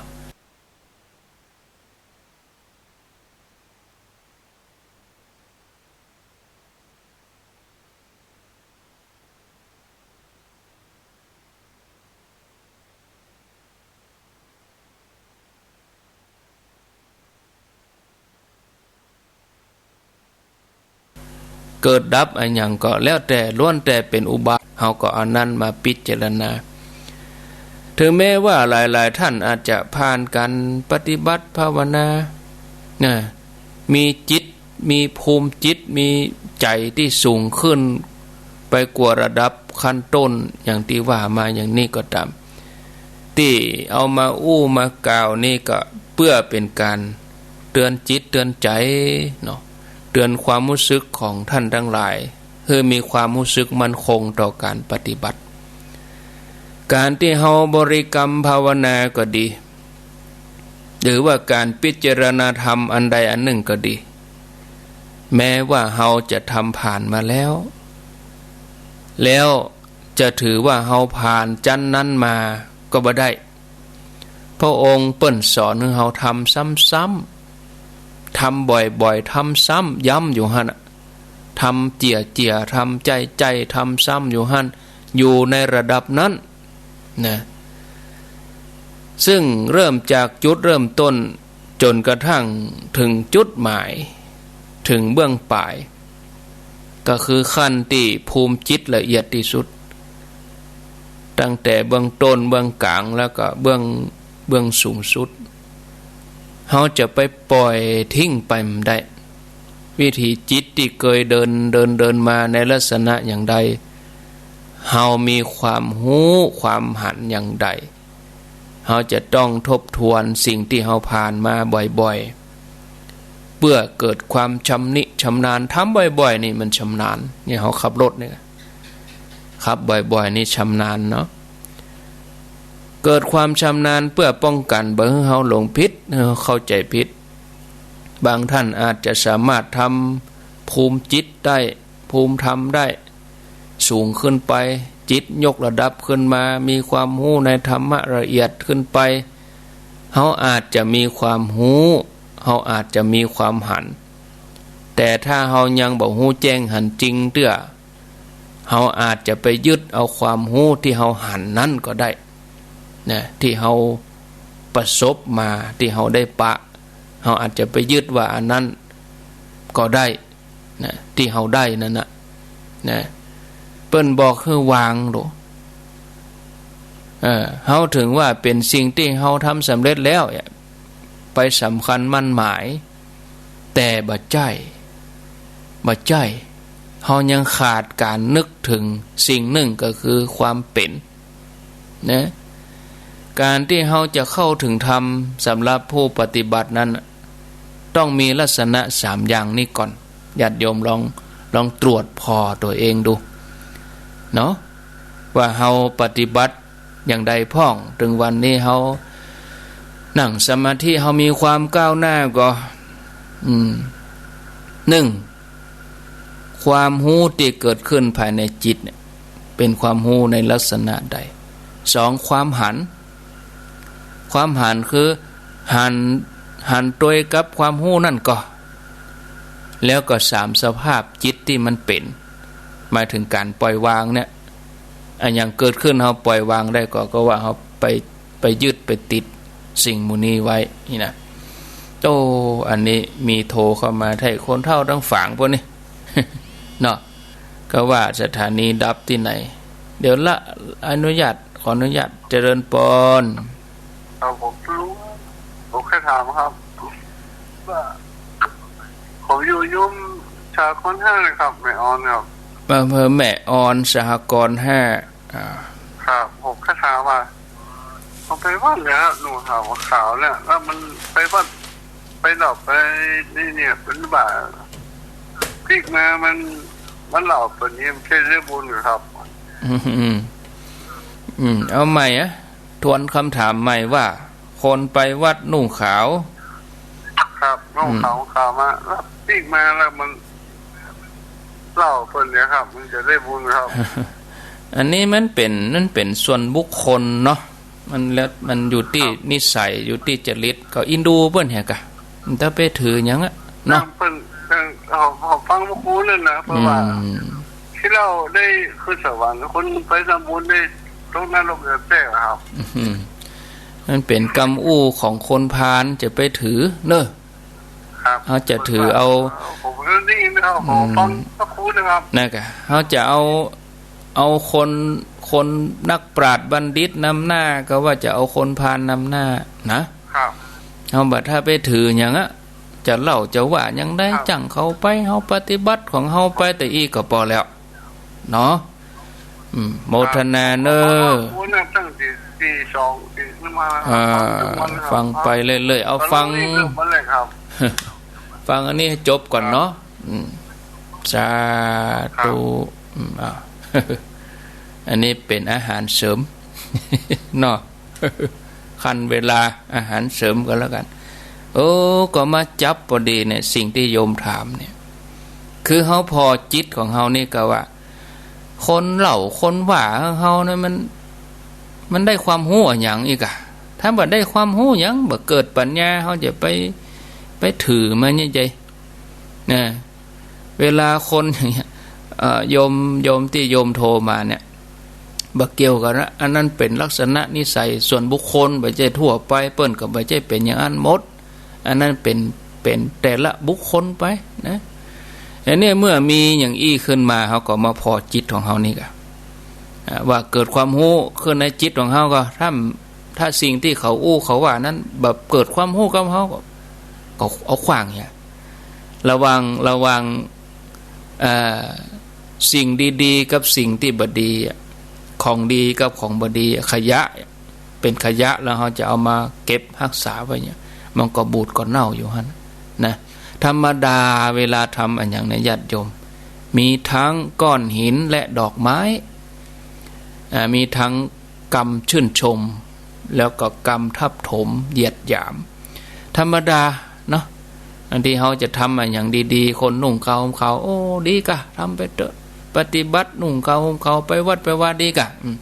เกิดดับอะหยังก็แล้วแต่ ล้วนแต่เป๋นอุบาย เฮาก็เอานั้นมาพิจารณา ถึงแม้ว่าหลายๆ ท่านอาจจะผ่านก๋านปฏิบัติภาวนา นะ มีจิต มีภูมิจิต มีใจ๋ตี้สูงขึ้นไปกว่าระดับขั้นต้น อย่างตี้ว่ามาอย่างนี้ก็ต๋าม ตี้เอามาอู้มากล่าวนี่ก็เปื้อเป๋นก๋านเตื๋อนจิตเตื๋อนใจ๋เนาะ เตื๋อนความฮู้สึกของท่านตังหลาย หื้อมีความฮู้สึกมั่นคงต่อก๋านปฏิบัติ ก๋านตี้เฮาบริกรรมภาวนาก็ดี หรือว่าก๋านพิจารณาธรรมอันใดอันนึ่งก็ดี แม้ว่าเฮาจะทำผ่านมาแล้ว แล้วจะถือว่าเฮาผ่านจั้นนั้นมาก็บ่ได้ พระองค์เปิ้นสอนหื้อเฮาทำซ้ำๆ ทำบ่อยๆ ทำซ้ำย้ำอยู่หั้นน่ะ ทำเจียๆ ทำใจ้ๆ ทำซ้ำอยู่หั้น อยู่ในระดับนั้น นะ ซึ่งเริ่มจากจุดเริ่มต้นจ๋นกระทั่งถึงจุดหมาย ถึงเบื้องป๋าย ก็คือขั้นตี้ภูมิจิตละเอียดตี้สุด ตั้งแต่เบื้องต้น เบื้องก๋าง แล้วก็เบื้อง เบื้องสูงสุด เฮาจะไปป่อยทิ้งไปบ่ได้ วิถีจิตตี้เกยเดิน เดิน เดินมาในลักษณะอย่างใด เฮามีความฮู้ ความหันอย่างใด เฮาจะต้องทบทวนสิ่งตี้เฮาผ่านมาบ่อยๆ เปื้อเกิดความชำนิชำนาญ ทำบ่อยๆ นี่มันชำนาญ นี่เฮาขับรถนี่ ขับบ่อยๆ นี่ชำนาญเนาะ เกิดความชำนาญเปื้อป้องกั๋นบ่หื้อเฮาหลงผิด หื้อเฮาเข้าใจ๋ผิด บางท่านอาจจะสามารถทำภูมิจิตได้ ภูมิธรรมได้ สูงขึ้นไป จิตยกระดับขึ้นมา มีความฮู้ในธรรมะละเอียดขึ้นไป เฮาอาจจะมีความฮู้ เฮาอาจจะมีความหัน แต่ถ้าเฮายังบ่ฮู้แจ้งหันจริงเตื้อ เฮาอาจจะไปยึดเอาความฮู้ตี้เฮาหันนั้นก็ได้ นะ ตี้เฮาประสบมา ตี้เฮาได้ปะ เฮาอาจจะไปยึดว่าอันนั้นก็ได้ นะ ตี้เฮาได้นั้นน่ะ นะ เปิ้นบอกหื้อวางโลด เออ เฮาเถิงว่าเป๋นสิ่งตี้เฮาทำสำเร็จแล้วเนี่ย ไปสำคัญมั่นหมาย แต่บ่ใจ้ บ่ใจ้ เฮายังขาดก๋านนึกเถิงสิ่งนึ่งก็คือความเป๋น นะ ก๋านตี้เฮาจะเข้าเถิงธรรมสำหรับผู้ปฏิบัตินั้นน่ะ ต้องมีลักษณะสามอย่างนี้ก่อน ญาติโยมลอง ลองตรวจผ่อตั๋วเองดู เนาะ ว่าเฮาปฏิบัติอย่างใดพ่อง เถิงวันนี้เฮานั่งสมาธิ เฮามีความก้าวหน้าก่อ อืม นึ่ง ความฮู้ตี้เกิดขึ้นภายในจิตเนี่ย เป๋นความฮู้ในลักษณะใด สอง ความหัน ความหันคือหัน หันตวยกับความฮู้นั้นก่อ แล้วก็สาม สภาพจิตตี้มันเป๋น หมายเถิงก๋านปล่อยวางเนี่ย อะหยังเกิดขึ้นเฮาปล่อยวางได้ก่อ ก็ว่าเฮาไป ไปยึดไปติดสิ่งหมู่นี้ไว้นี่นะ โอ้ อันนี้มีโทรเข้ามาแท้ คนเฒ่าตังฝางปู้นนี่ เนาะ ก็ว่าสถานีดับตี้ไหน เดี๋ยวละ อนุญาต ขออนุญาต เจริญปอน ครับผม ลุง ผมแค่ถามครับ ว่า ผมอยู่ยุ้มสหกรณ์ห้านะครับ แม่ออนครับ อำเภอแม่ออน สหกรณ์ห้า อ่า ครับ ผมแค่ถามว่า ผมไปวัดแล้ว หนุ่มขาวขาวเนี่ย แล้วมันไปวัด ไปเหล้าไปนี่เนี่ย เป็นบาป ปิ๊กมามัน มันเหล้าเป๋นนี่ มันใช่เรื่องบุญเหรอครับ อืม อืม อืม เอาใหม่อะ ทวนคำถามใหม่ว่า คนไปวัดนุ่งขาว ครับ นุ่งขาว อืม ขาวมา แล้วปิ๊กมาแล้วมัน เหล้าเป๋นเนี่ยครับ มันจะได้บุญครับ อันนี้มันเป๋น มันเป๋นส่วนบุคคลเนาะ มันแล้ว มันอยู่ตี้ ครับ นิสัย อยู่ตี้จริต ก็อินดูเปิ้นเหียกะ มันจะไปถือหยังอะ เนาะ เปิ้น เปิ้น เขา เขาฟังพระครูนั่นนะ เพราะว่า อืม ที่เราได้ขึ้นสวรรค์ คนไปทำบุญได้ตกนรกแตกอะครับ อืม มันเป๋นกำอู้ของคนพาล จะไปถือเนอะ ครับ เฮาจะถือเอา ผมก็ได้ยินนะครับ ผมฟัง อืม พระครูนะครับ นั่นกะ เฮาจะเอา เอาคน คนนักปราชญ์บัณฑิตนำหน้า ก็ว่าจะเอาคนพาลนำหน้านะ ครับ เฮาบ่ถ้าไปถือหยังอะ จะเหล้าจะว่าหยังได้ ครับ จั่งเขาไป เฮาปฏิบัติของเฮาไปแต่อี้ก็ปอแล้ว เนาะ อืม โมทนาเนอะ ครับ โอ้นะ ตั้งแต่ตีสอง ตี มา อ่า ฟังทุกวันเลยครับ ฟังไปเรื่อยๆ เอาฟัง ฟังเรื่องมันเลยครับ ฟังอันนี้ให้จบก่อนเนาะ ครับ อืม สาธุ ครับ อืม อ่า อันนี้เป๋นอาหารเสริม เนาะ คั่นเวลาอาหารเสริมก็แล้วกั๋น โอ้ ก็มาจับปอดีเนี่ย สิ่งตี้โยมถามเนี่ย คือเฮาผ่อจิตของเฮานี่ก็ว่า คนเหล้าคนว่าเฮาเนี่ยมัน มันได้ความฮู้อะหยังอีกอะ ถ้าบ่ได้ความฮู้หยัง บ่เกิดปัญญา เฮาจะไป ไปถือมันเนี่ยใจ้ นะ เวลาคนอย่างเงี้ย เอ่อ โยม โยมตี้โยมโทรมาเนี่ย บ่เกี่ยวกั๋นนะ อันนั้นเป๋นลักษณะนิสัยส่วนบุคคล บ่ใจ้ทั่วไป เปิ้นก็บ่ใจ้เป๋นอย่างอั้นหมด อันนั้นเป๋น เป๋นแต่ละบุคคลไปนะ อันเนี้ยเมื่อมีอย่างอี้ขึ้นมา เฮาก็มาผ่อจิตของเฮานี่กะ อ่า ว่าเกิดความฮู้ขึ้นในจิตของเฮาก็ ถ้า ถ้าสิ่งตี้เขาอู้เขาว่านั้น บ่เกิดความฮู้กับเฮาก็ ก็เอาขว้างเนี่ย ระหว่าง ระหว่าง เอ่อ สิ่งดีๆ กับสิ่งตี้บ่ดีอะ ของดีกับของบ่ดีอะ ขยะ เป๋นขยะแล้วเฮาจะเอามาเก็บฮักษาไว้เนี่ย มันก็บูดก็เน่าอยู่หั้นนะ ธรรมดาเวลาทำอะหยังเนี่ยญาติโยม มีทั้งก้อนหินและดอกไม้ อ่า มีทั้งกำชื่นชม แล้วก็กำทับถมเหยียดหยาม ธรรมดาเนาะ บางทีเฮาจะทำอะหยังดีๆ คนนุ่งขาวห่มขาว โอ้ ดีกะ ทำไปเต๊อะ ปฏิบัตินุ่งขาวห่มขาว ไปวัดไปวาดีกะ อืม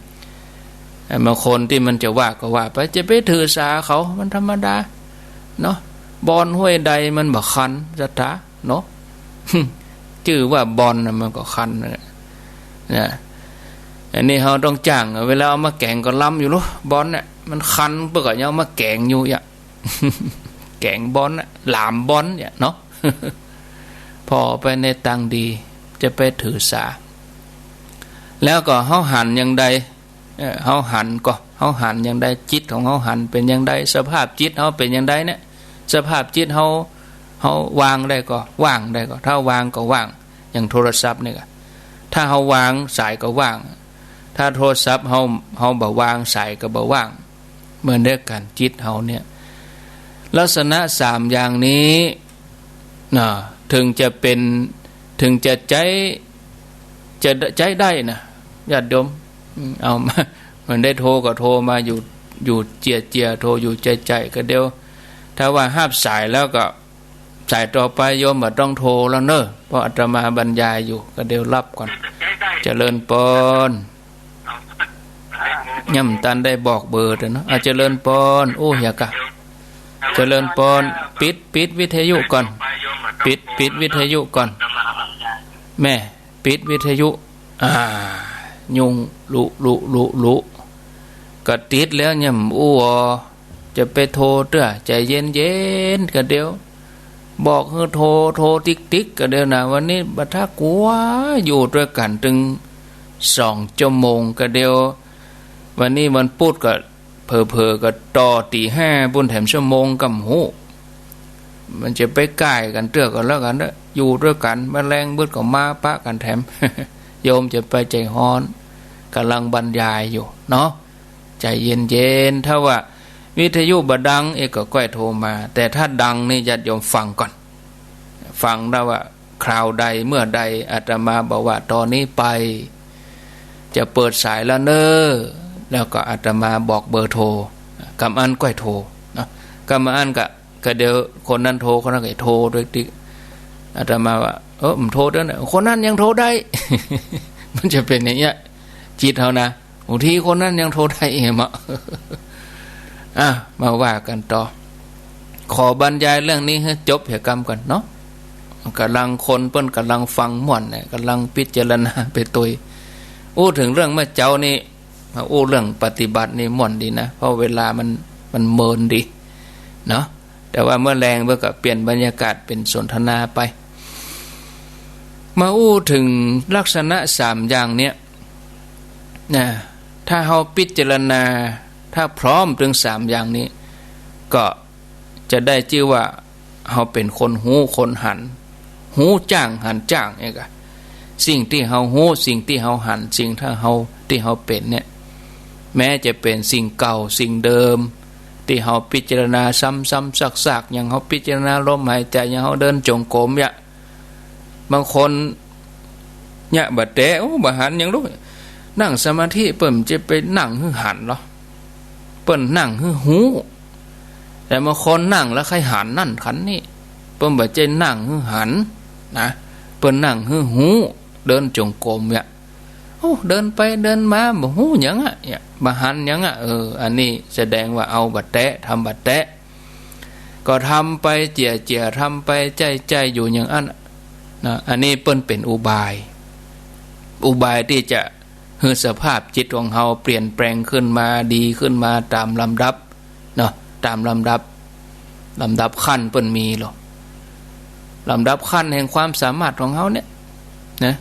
บางคนตี้มันจะว่าก็ว่าไป จะไปถือสาเขา มันธรรมดาเนาะ บอนห้วยใดมันบ่คันศรัทธาเนาะ จื้อว่าบอนน่ะมันก็คันนั่นแหละ นะ อันนี้เฮาต้องจ้าง เวลาเอามาแก๋งก็ลำอยู่ลูก บอนเนี่ย มันคันเปิ้นก็ยังเอามาแก๋งอยู่อะ แก๋งบอนน่ะ หลามบอนเนี่ยเนาะ ผ่อไปในตางดี จะไปถือสา แล้วก็เฮาหันอย่างใด เออ เฮาหันก็ เฮาหันอย่างใด จิตของเฮาหันเป๋นอย่างใด สภาพจิตเฮาเป๋นอย่างใดเนี่ย สภาพจิตเฮา เฮาวางได้ก็ว่าง ได้ก็ ถ้าวางก็ว่าง อย่างโทรศัพท์นี่ก็ ถ้าเฮาวางสายก็ว่าง ถ้าโทรศัพท์เฮา เฮาบ่วางสายก็บ่ว่าง เหมือนเดียวกั๋น จิตเฮาเนี่ย ลักษณะสามอย่างนี้นะ เถิงจะเป๋น เถิงจะใจ๊ จะใจ๊ได้นะ ญาติโยม อืม เอามา มันได้โทรก็โทรมาอยู่ อยู่เจียๆ โทรอยู่ใจ๋ๆ ก็เดี๋ยว ถ้าว่าฮับสายแล้วก็ สายต่อไปโยมบ่ต้องโทรแล้วเน่อ เพราะอาตมาบรรยายอยู่ ก็เดี๋ยวฮับก่อน เจริญปอน ยังบ่ตันได้บอกเบอร์เด้อเนาะ อ่ะ เจริญปอน โอ้ อย่ากะ เจริญปอน ปิด ปิดวิทยุก่อน ปิด ปิดวิทยุก่อน แม่ ปิดวิทยุ อ่า ยุงลุ ลุ ลุ ลุ ก็ติดแล้วยังอู้อ จะไปโทรเตื้อ ใจ๋เย็นๆ ก็เดี๋ยว บอกหื้อโทร โทรติ๊กๆ ก็เดี๋ยวนะ วันนี้บ่าถ้ากลัวอยู่ตวยกั๋นตึงสองชั่วโมงก็เดี๋ยว วันนี้วันปุธก็เผลอๆ ก็ต่อตี๋ห้าปุ้นแถมชั่วโมงก็บ่ฮู้ มันจะไปใก้กั๋นเตื้อก็แล้วกั๋นเนาะ อยู่ตวยกั๋น แมลงบึดก็มาปะกั๋นแถม โยมจะไปใจ๋ฮ้อน ก่ำลังบรรยายอยู่เนาะ ใจ๋เย็นๆ ถ้าว่าวิทยุบ่ดังเอกก็ก้อยโทรมา แต่ถ้าดังนี่ญาติโยมฟังก่อน ฟังได้ว่าคราวใดเมื่อใด อาตมาบอกว่าต๋อนนี้ไป จะเปิดสายแล้วเน่อ แล้วก็อาตมาบอกเบอร์โทร กำอั้นก้อยโทรเนาะ กำอั้นก็ ก็เดี๋ยวคนนั้นโทร คนนั้นก็โทรตวยติ๊ก อาตมาว่า เออ มันโทรตวยนะ คนนั้นยังโทรได้ มันจะเป๋นอย่างเงี้ย จิตเฮานะ บางทีคนนั้นยังโทรได้เองอะ อ่ะ มาว่ากั๋นต่อ ขอบรรยายเรื่องนี้หื้อจบเหียกำก่อนเนาะ ก่ำลังคนเปิ้นก่ำลังฟังม่วนเนี่ย ก่ำลังพิจารณาไปตวย อู้เถิงเรื่องเมื่อเจ๊านี้ มาอู้เรื่องปฏิบัตินี่ม่วนดีนะ เพราะเวลามัน มันเมินดีเนาะ แต่ว่าเมื่อแลงเปิ้นก็เปลี่ยนบรรยากาศเป๋นสนทนาไป มาอู้เถิงลักษณะสามอย่างเนี่ยนะ ถ้าเฮาพิจารณา ถ้าพร้อมเถิงสามอย่างนี้ ก็จะได้จื้อว่าเฮาเป๋นคนฮู้คนหัน ฮู้จ้างหันจ้างเนี่ยกะ สิ่งตี้เฮาฮู้ สิ่งตี้เฮาหัน สิ่งตี้เฮา ตี้เฮาเป๋นเนี่ย แม้จะเป๋นสิ่งเก่าสิ่งเดิม ตี้เฮาพิจารณาซ้ำๆ ซากๆ อย่างเฮาพิจารณาลมหายใจ๋ อย่างเฮาเดินจงกรมเนี่ย บางคนเนี่ยบ่าแต๊ โอ้ บ่หันหยังลูก นั่งสมาธิเปิ้นจะไปนั่งหื้อหันเหรอ เปิ้นนั่งหื้อฮู้ แต่บางคนนั่งแล้วใค่หันนั่นหันนี่ เปิ้นบ่ใจ้นั่งหื้อหันนะ เปิ้นนั่งหื้อฮู้ เดินจงกรมเนี่ย โอ้ เดินไปเดินมาบ่ฮู้หยังอะ เนี่ย บ่หันหยังอะ เออ อันนี้แสดงว่าเอาบ่าแต๊ ทำบ่าแต๊ ก็ทำไปเจียๆ ทำไปใจ้ๆ อยู่อย่างอั้นนะ อันนี้เปิ้นเป๋นอุบาย อุบายตี้จะหื้อสภาพจิตของเฮาเปลี่ยนแปลงขึ้นมา ดีขึ้นมาต๋ามลำดับเนาะ ต๋ามลำดับ ลำดับขั้นเปิ้นมีหรอก ลำดับขั้นแห่งความสามารถของเฮาเนี่ยนะ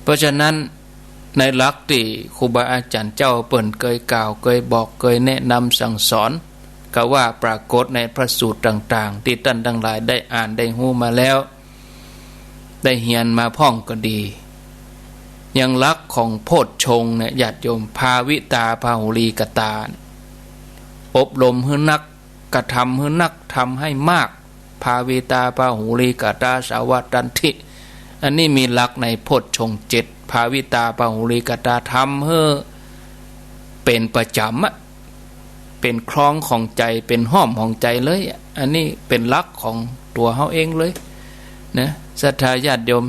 เพราะฉะนั้น ในหลักตี้ครูบาอาจ๋ารย์เจ้าเปิ้นเกยกล่าว เกยบอก เกยแนะนำสั่งสอน ก็ว่าปรากฏในพระสูตรต่างๆ ตี้ต้านตังหลายได้อ่านได้ฮู้มาแล้ว ได้เฮียนมาพ่องก็ดี อย่างหลักของโพชฌงค์เนี่ย ญาติโยม ภาวิตา พาหุลีกตา อบรมหื้อนัก กระทำหื้อนัก ทำให้มาก ภาวิตา พาหุลีกตา สาวัตถันติ อันนี้มีหลักในโพชฌงค์เจ็ด ภาวิตา พาหุลีกตา ทำหื้อเป๋นประจ๋ำอะ เป๋นคลองของใจ๋ เป๋นห้อมของใจ๋เลยอะ อันนี้เป๋นหลักของตั๋วเฮาเองเลยนะ ศรัทธาญาติโยม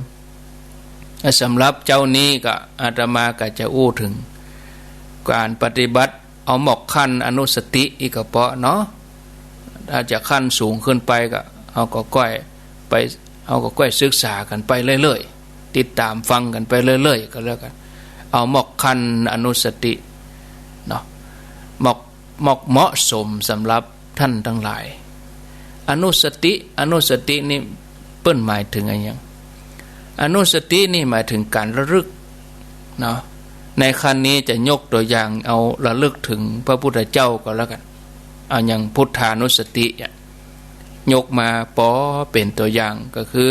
สำหรับเจ๊านี้ก็อาตมาก็จะอู้เถิงก๋านปฏิบัติ เอาหมดขั้นอนุสติอี้ก็เป๋าะเนาะ ถ้าจะขั้นสูงขึ้นไปก็ เฮาก็ก้อยไป เฮาก็ก้อยศึกษากั๋นไปเรื่อยๆ ติดต๋ามฟังกั๋นไปเรื่อยๆ ก็แล้วกั๋น เอาหมอกคันอนุสติเนาะ หมอก หมอกเหมาะสมสำหรับต้านตังหลาย อนุสติ อนุสตินี่เปิ้นหมายเถิงอะหยัง อนุสตินี่หมายเถิงก๋านระลึกเนาะ ในขั้นนี้จะยกตั๋วอย่างเอาระลึกเถิงพระพุทธเจ้าก็แล้วกั๋น เอาอย่างพุทธานุสติอะ ยกมาปอเป๋นตั๋วอย่าง ก็คือ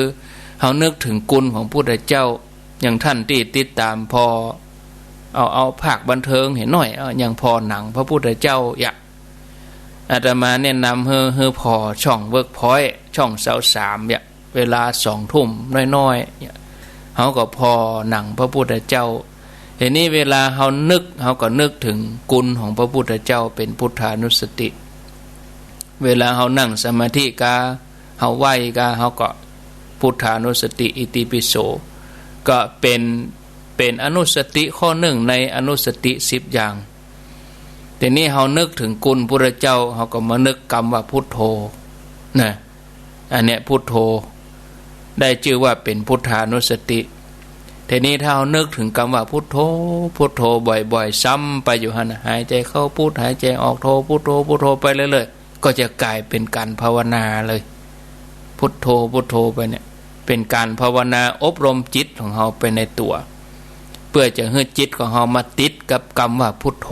เฮานึกเถิงคุณของพุทธเจ้า อย่างต้านตี้ติดต๋ามผ่อ เอา เอาภาคบันเทิงเหียหน้อย เอาอย่างผ่อหนังพระพุทธเจ้าเยียะ อาตมาแนะนำหื้อ หื้อผ่อช่องเวิร์กพอยต์ ช่องซาวสามเยียะ เวลาสองทุ่มน้อยๆ เยียะ เฮาก็ผ่อหนังพระพุทธเจ้า ทีนี้เวลาเฮานึก เฮาก็นึกเถิงคุณของพระพุทธเจ้าเป๋นพุทธานุสติ เวลาเฮานั่งสมาธิกา เฮาไหว้กา เฮาก็พุทธานุสติ อิติปิโส ก็เป๋น เป๋นอนุสติข้อนึ่งในอนุสติสิบอย่าง ทีนี้เฮานึกเถิงคุณพุทธเจ้า เฮาก็มานึกกำว่าพุทโธนะ อันเนี้ยพุทโธ ได้จื้อว่าเป๋นพุทธานุสติ ทีนี้ถ้าเฮานึกเถิงกำว่าพุทโธ พุทโธบ่อยๆ ซ้ำไปอยู่หั้นน่ะ หายใจ๋เข้าพุท หายใจ๋ออกโธ พุทโธ พุทโธไปเรื่อยๆ ก็จะก๋ายเป๋นก๋านภาวนาเลย พุทโธ พุทโธไปเนี่ย เป๋นก๋านภาวนาอบรมจิตของเฮาไปในตั๋ว เปื้อจะหื้อจิตของเฮามาติดกับกำว่าพุทโธ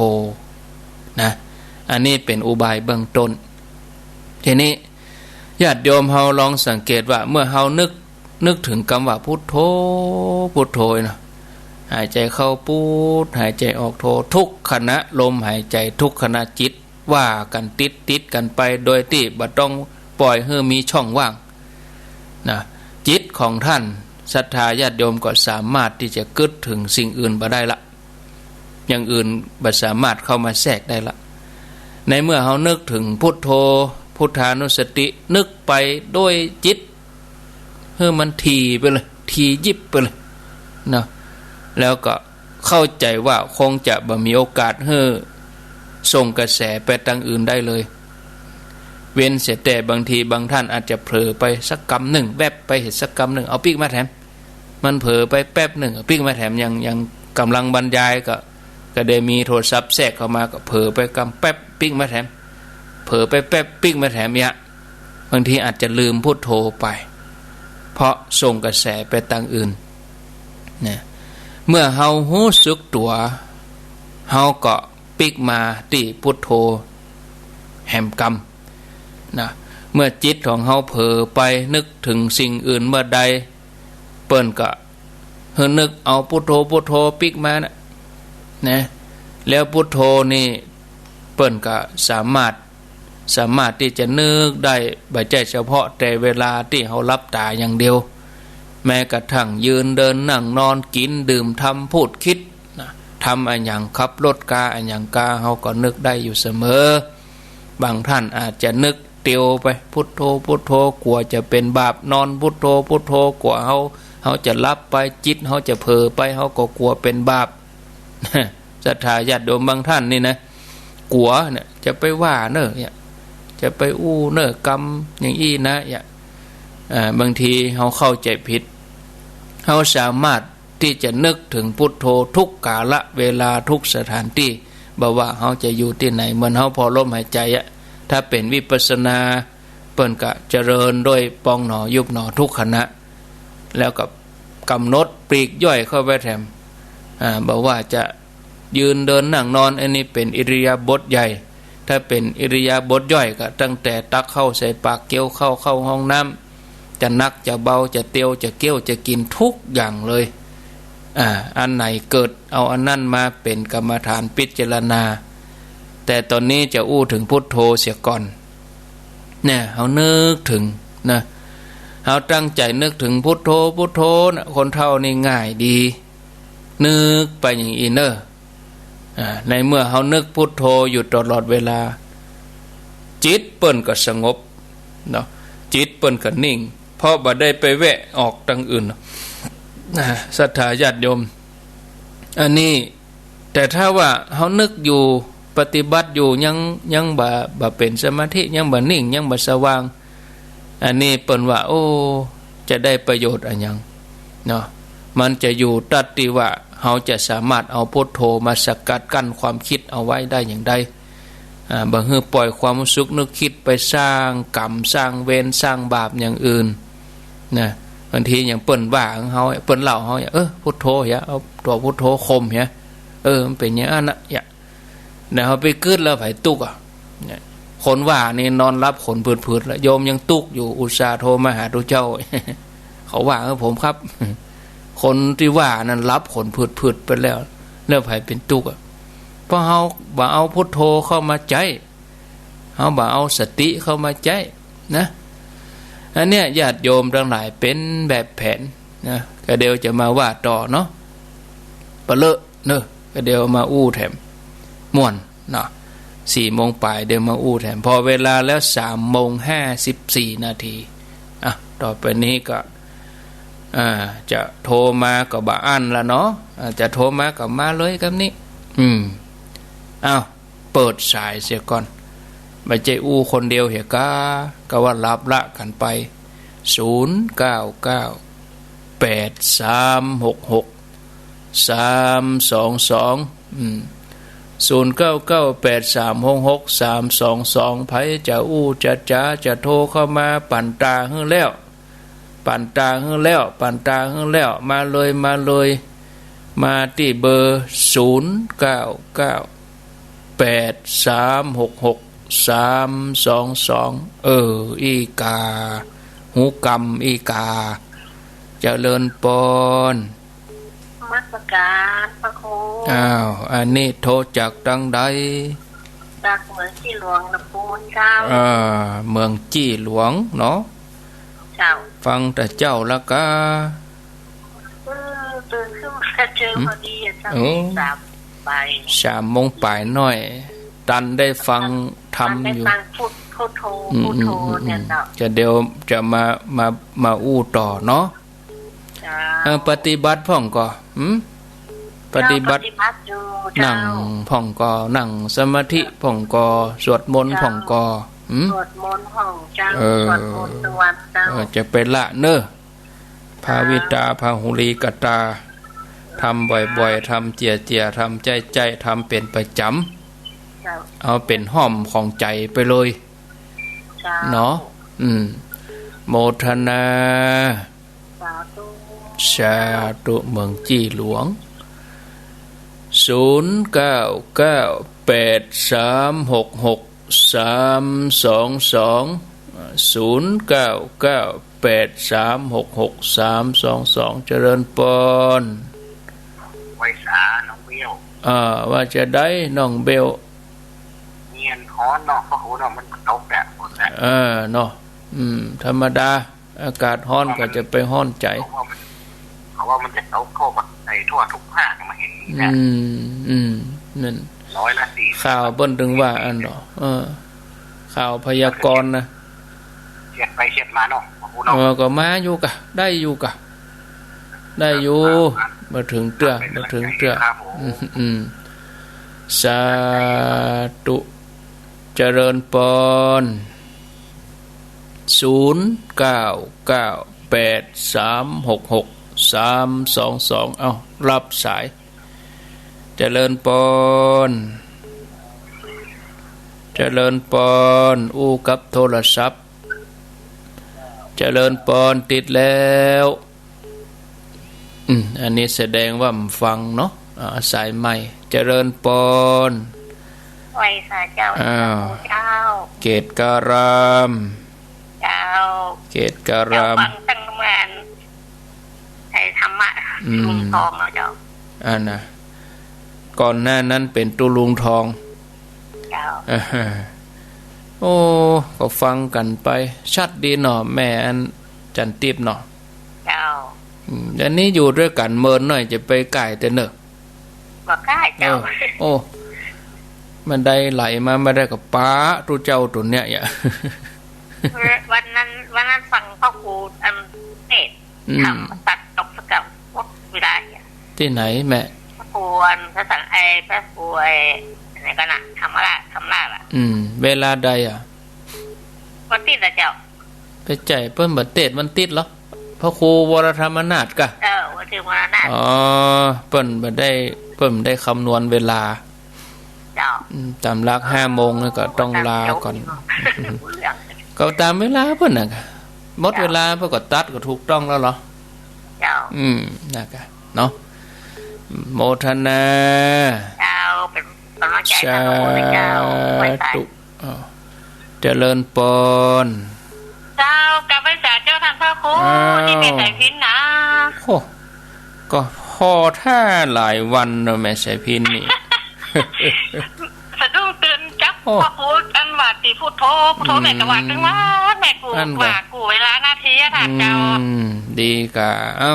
นะ อันนี้เป๋นอุบายเบื้องต้น ทีนี้ญาติโยมเฮาลองสังเกตว่า เมื่อเฮานึก นึกเถิงกำว่าพุทโธ พุทโธเนาะ หายใจ๋เข้าพุท หายใจ๋ออกโธ ทุกขณะลมหายใจ๋ ทุกขณะจิต ว่ากั๋นติดๆ กั๋นไป โดยตี้บ่ต้องป่อยหื้อมีช่องว่างนะ จิตของต้านศรัทธาญาติโยมก็สามารถตี้จะกึ๊ดเถิงสิ่งอื่นบ่ได้ละ อย่างอื่นบ่สามารถเข้ามาแทรกได้ละ ในเมื่อเฮานึกเถิงพุทโธ พุทธานุสติ นึกไปโดยจิต หื้อมันถี่ไปเลย ถี่ยิบไปเลยเนาะ แล้วก็เข้าใจ๋ว่าคงจะบ่มีโอกาสหื้อส่งกระแสไปตางอื่นได้เลย เว้นเสียแต่บางทีบางต้านอาจจะเผลอไปสักกำนึ่ง แว็บไปเหียสักกำนึ่ง เอาปิ๊กมาแถม มันเผลอไปแป๊บนึ่ง ปิ๊กมาแถม อย่าง อย่างก๋ำลังบรรยายก็ ก็ได้มีโทรศัพท์แทรกเข้ามา ก็เผลอไปกำแป๊บ ปิ๊กมาแถม เผลอไปแป๊บ ปิ๊กมาแถมเยียะ บางทีอาจจะลืมพุทโธไป เพราะส่งกระแสไปตางอื่นนะ เมื่อเฮาฮู้สึกตั๋ว เฮาก็ปิ๊กมาตี้พุทโธแหมกำนะ เมื่อจิตของเฮาเผลอไปนึกเถิงสิ่งอื่นเมื่อใด เปิ้นก็หื้อนึกเอาพุทโธ พุทโธปิ๊กมานะ นะ แล้วพุทโธนี่เปิ้นก็สามารถ สามารถตี้จะนึกได้ บ่ใจ้เฉพาะแต่เวลาตี้เฮาหลับต๋าอย่างเดียว แม้กระทั่งยืนเดินนั่งนอน กิ๋นดื่ม ทำพูดคิดนะ ทำอะหยัง ขับรถกาอะหยังกา เฮาก็นึกได้อยู่เสมอ บางต้านอาจจะนึกเตียวไป พุทโธ พุทโธ กั๋วจะเป๋นบาป นอนพุทโธ พุทโธ กั๋วเฮา เฮาจะหลับไป จิตเฮาจะเผลอไป เฮาก็กั๋วเป๋นบาป ศรัทธาญาติโยมบางต้านนี่นะ กั๋วเนี่ย จะไปว่าเน่อเนี่ย จะไปอู้เน่อกำอย่างอี้นะเนี่ย อ่า บางทีเฮาเข้าใจ๋ผิด เฮาสามารถตี้จะนึกเถิงพุทโธทุกกาละเวลา ทุกสถานตี้ บ่ว่าเฮาจะอยู่ตี้ไหน เหมือนเฮาผ่อลมหายใจ๋อะ ถ้าเป๋นวิปัสสนา เปิ้นก็เจริญโดยปองหนอยุบหนอทุกขณะ แล้วก็กำหนดปลีกย่อยเข้าไปแถม อ่า บ่ว่าจะยืนเดินนั่งนอน อันนี้เป๋นอิริยาบถใหญ่ ถ้าเป๋นอิริยาบถย่อยก็ตั้งแต่ตักข้าวใส่ปาก เกี๊ยวข้าว เข้าห้องน้ำ จะหนักจะเบา จะเตียวจะเกี้ยวจะกิ๋น ทุกอย่างเลย อ่า อันไหนเกิด เอาอันนั้นมาเป๋นกรรมฐานพิจารณา แต่ต๋อนนี้จะอู้เถิงพุทโธเสียก่อน เนี่ย เฮานึกเถิงนะ เฮาตั้งใจ๋นึกเถิงพุทโธ พุทโธนะ คนเฒ่านี่ง่ายดี นึกไปอย่างอี้เน่อ อ่า ในเมื่อเฮานึกพุทโธอยู่ตลอดเวลา จิตเปิ้นก็สงบเนาะ จิตเปิ้นก็นิ่ง เพราะบ่ได้ไปแวะออกตางอื่นเนาะ อ่า ศรัทธาญาติโยม อันนี้ แต่ถ้าว่าเฮานึกอยู่ ปฏิบัติอยู่ ยัง ยังบ่ บ่เป๋นสมาธิ ยังบ่นิ่ง ยังบ่สว่าง อันนี้เปิ้นว่า โอ้ จะได้ประโยชน์อะหยังเนาะ มันจะอยู่ตั๊ดตี้ว่า เฮาจะสามารถเอาพุทโธมาสกัดกั้นความคิดเอาไว้ได้อย่างใด อ่า บ่หื้อปล่อยความรู้สึกนึกคิดไปสร้างกรรม สร้างเวร สร้างบาปอย่างอื่น นะ บางทีอย่างเปิ้นว่าเฮา เปิ้นเล่าเฮา เออ พุทโธเหีย เอาตั๋วพุทโธข่มเหีย เออ มันเป๋นอย่างอั้นนะ เหีย นะ เฮาไปกึ๊ดแล้วใผตุ๊กข์อะ เนี่ย คนว่านี่นอนหลับขนผืดๆ แล้ว โยมยังตุ๊กข์อยู่ อุตส่าห์โทรมาหาตุ๊เจ้า เขาว่า เออ ผมครับ คนตี้ว่านั้นหลับขนผืดๆ ไปแล้ว แล้วใผเป๋นตุ๊กข์อะ เพราะเฮาบ่เอาพุทโธเข้ามาใจ๊ เฮาบ่เอาสติเข้ามาใจ๊นะ อันเนี้ยญาติโยมตังหลายเป๋นแบบแผนนะ ก็เดี๋ยวจะมาว่าต่อเนาะ ปะเลอะเนอะ ก็เดี๋ยวมาอู้แถม ม่วนเนาะ สี่โมงป๋ายเดี๋ยวมาอู้แถม พอเวลาแล้ว สามโมงห้าสิบสี่นาที อ่ะ ต่อไปนี้ก็ อ่า จะโทรมาก็บ่อั้นละเนาะ อ่า จะโทรมาก็มาเลยกำนี้ อืม อ้าว เปิดสายเสียก่อน บ่ใจ้อู้คนเดียวเหียก้า ก็ว่าหลับละกั๋นไป ศูนย์เก้าเก้า แปดสามหกหก สามสองสอง อืม ศูนย์เก้าเก้า แปดสามหกหก สามสองสอง ใผจะอู้จะจ๋าจะโทรเข้ามา ปั่นต๋าหื้อแล้ว ปั่นต๋าหื้อแล้ว ปั่นต๋าหื้อแล้ว มาเลย มาเลย มาตี้เบอร์ ศูนย์เก้าเก้า แปดสามหกหก สามสองสอง เออ อี้กา ฮูกำอี้กา เจริญปอน นมัสการพระครู อ้าว อันนี้โทรจากตังใด จากเมืองจี้หลวง ลำพูนเจ้า อ่า เมืองจี้หลวงเนาะ เจ้า ฟังแต่เจ๊าละกา เออ ตื่นขึ้นมาเจอ หืม พอดีอะเจ้า โอ้ สามป๋าย สามโมงป๋ายหน่อย ตันได้ฟังธรรมอยู่ ตันได้ฟังพุท พุทโธ อืม พุทโธ อืม อืม เนี่ยเจ้า จะเดี๋ยวจะมา มา มาอู้ต่อเนาะ เจ้า เออ ปฏิบัติพ่องก่อ หืม ปฏิบัติ เจ้า ปฏิบัติอยู่เจ้า นั่งพ่องก่อ นั่งสมาธิพ่องก่อ สวดมนต์พ่องก่อ หืม สวดมนต์พ่องเจ้า เออ สวดมนต์ทุกวันเจ้า เออ จะไปละเนอะ ภาวิตา ภาหุลีกตา ทำบ่อยๆ ทำเจียๆ ทำใจ๊ๆ ทำเป๋นประจ๋ำ เจ้า เอาเป๋นห้อมของใจ๋ไปเลย เจ้า เนาะ อืม โมทนา สาธุ สาธุ เมืองจี้หลวง ศูนย์เก้าเก้า แปดสามหกหก สามสองสอง ศูนย์เก้าเก้า แปดสามหกหก สามสองสอง เจริญปอน ไหว้สาน้องเบล อ่า ว่าจะใดน้องเบล เงียนฮ้อนเนาะ พระครูเนาะ มันตกแบบฝนแหละ เออ เนาะ อืม ธรรมดา อากาศฮ้อนก็จะไปฮ้อนใจ๋ เขาว่ามัน เขาว่ามันจะตกทั่วประ ไอ้ทั่วทุกภาคมาเห็นนี่นะ อืม อืม นั่น ร้อยละสี่สิบ ข่าวเปิ้นตึงว่าอั้นเนาะ เออ ข่าวพยากรณ์นะ เฉียดไปเฉียดมาเนาะ พระครูเนาะ เออ ก็มาอยู่กะ ได้อยู่กะ ได้อยู่ ครับ บ่เถิงเตื้อ ครับ บ่เถิงเตื้อ ครับผม อืม อืม สาธุ เจริญปอน ศูนย์เก้าเก้า แปดสามหกหก สามสองสอง เอ้า รับสาย เจริญปอน เจริญปอน อู้กับโทรศัพท์ เจริญปอน ติดแล้ว อืม อันนี้แสดงว่าบ่ฟังเนาะ อ่า สายใหม่ เจริญปอน ไหว้สาเจ้า อ้าว เจ้า เกตการาม เจ้า เกตการาม เจ้าฟังตั้งเมื่ออัน ไอ้ธรรมะ อืม ลุงทองแล้วเจ้า อันน่ะ ก่อนหน้านั้นเป๋นตุ๊ลุงทอง เจ้า อ่าฮะ โอ้ ก็ฟังกั๋นไป ชัดดีเนาะ แม่อันจันทิพย์เนาะ เจ้า อืม อันนี้อยู่ตวยกั๋นเมินหน่อย จะไปก๋ายเตื้อเน่อ บ่ก๋ายเจ้า เออ โอ้ บ่ได้ไหลมา บ่ได้ก็ปะตุ๊เจ้าตั๋วเนี้ย อย่า วันนั้น วันนั้นฟังพระครูอันเทศน์ อืม ธรรมตัดจบสักกับหมดเวลาเนี่ย ตี้ไหนแม่ พระครูอันพระสัง ไอ้พระครูไอ้ไหนกั๋นน่ะ ธรรมราช ธรรมราชอะ อืม เวลาใดอะ วันอาทิตย์นะเจ้า ไปใจ้เปิ้นบ่าเทศน์วันอาทิตย์เหรอ พระครูวรธรรมนาถกะ เออ วัน คือว่านั้น อ๋อ เปิ้นบ่ได้ เปิ้นบ่ได้คำนวณเวลา เจ้า อืม ต๋ามหลักห้าโมงนี่ก็ต้องลาก่อน ก็ต๋ามเวลาเปิ้นน่ะ หมดเวลาเปิ้นก็ตัดก็ถูกต้องแล้วเหรอ เจ้า อืม นะกะ เนาะ โมทนา เจ้า เป๋นก๋ำลังใจ๋ สาธุ เจ้า ไหว้สา อ้าว เจริญปอน เจ้า กราบไหว้สาเจ้าต้านพระครู อ้าว ตี้แม่สายพิณนะ โอ้ ก็ผ่อท่าหลายวันเนาะแม่สายพิณนี่ สะดุ้งตื่นจับ โอ้ พระครูอันว่าตี้พุทโธ พุทโธ อืม แม่ก็ว่าตึงว่า แม่กู อั้นกะ ว่ากูเวลานาทีอะ ต้านเจ้า อืม ดีกะ เอ้า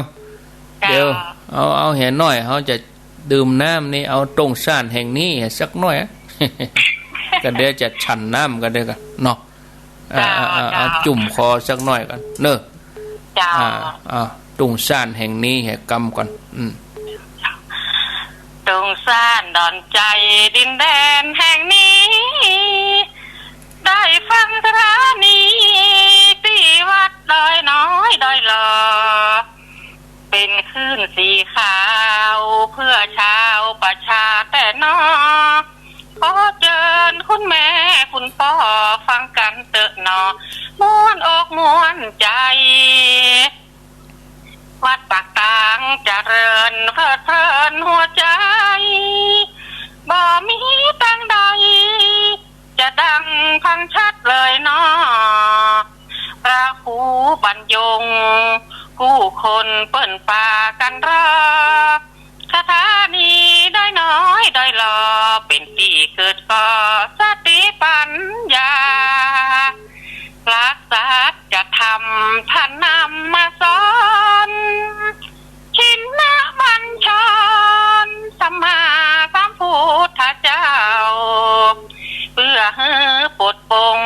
เจ้า เดี๋ยว เอา เอาแหน้อย เฮาจะ ดื่มน้ำนี่ เอาตรงซ่านแห่งนี้สักหน้อยอะ ก็เดี๋ยวจะฉันน้ำก็เดี๋ยวกั๋นเนาะ อ่า เจ้า อ่า อ่า เจ้า เอาจุ่มคอสักหน้อยก่อนเนอะ เจ้า อ่า อ่า ตรงซ่านแห่งนี้แห่กำก่อน อืม ตรงซ่านดอนใจ๋ดินแดนแห่งนี้ ได้ฟังสถานีตี้วัดดอยน้อยดอยหล่อ เป๋นคลื่นสีขาวเพื่อชาวประชาแต๊นอ ขอเจิญคุณแม่คุณป้อฟังกั๋นเต๊อะหนอ ม่วนอกม่วนใจ๋ วัดปากตางเจริญเพลิดเพลินหัวใจ๋ บ่มีตางใด จะดังฟังชัดเลยหนอ พระครูบรรยง กู้คนเปิ้นปากั๋นรอ สถานีดอยน้อยดอยหล่อ เป๋นตี้เกิดก่อสติปัญญา หลักสัจธรรมต้านนำมาสอน ชินบัญชร สัมมาสัมพุทธเจ้า เปื้อหื้อปลดปลง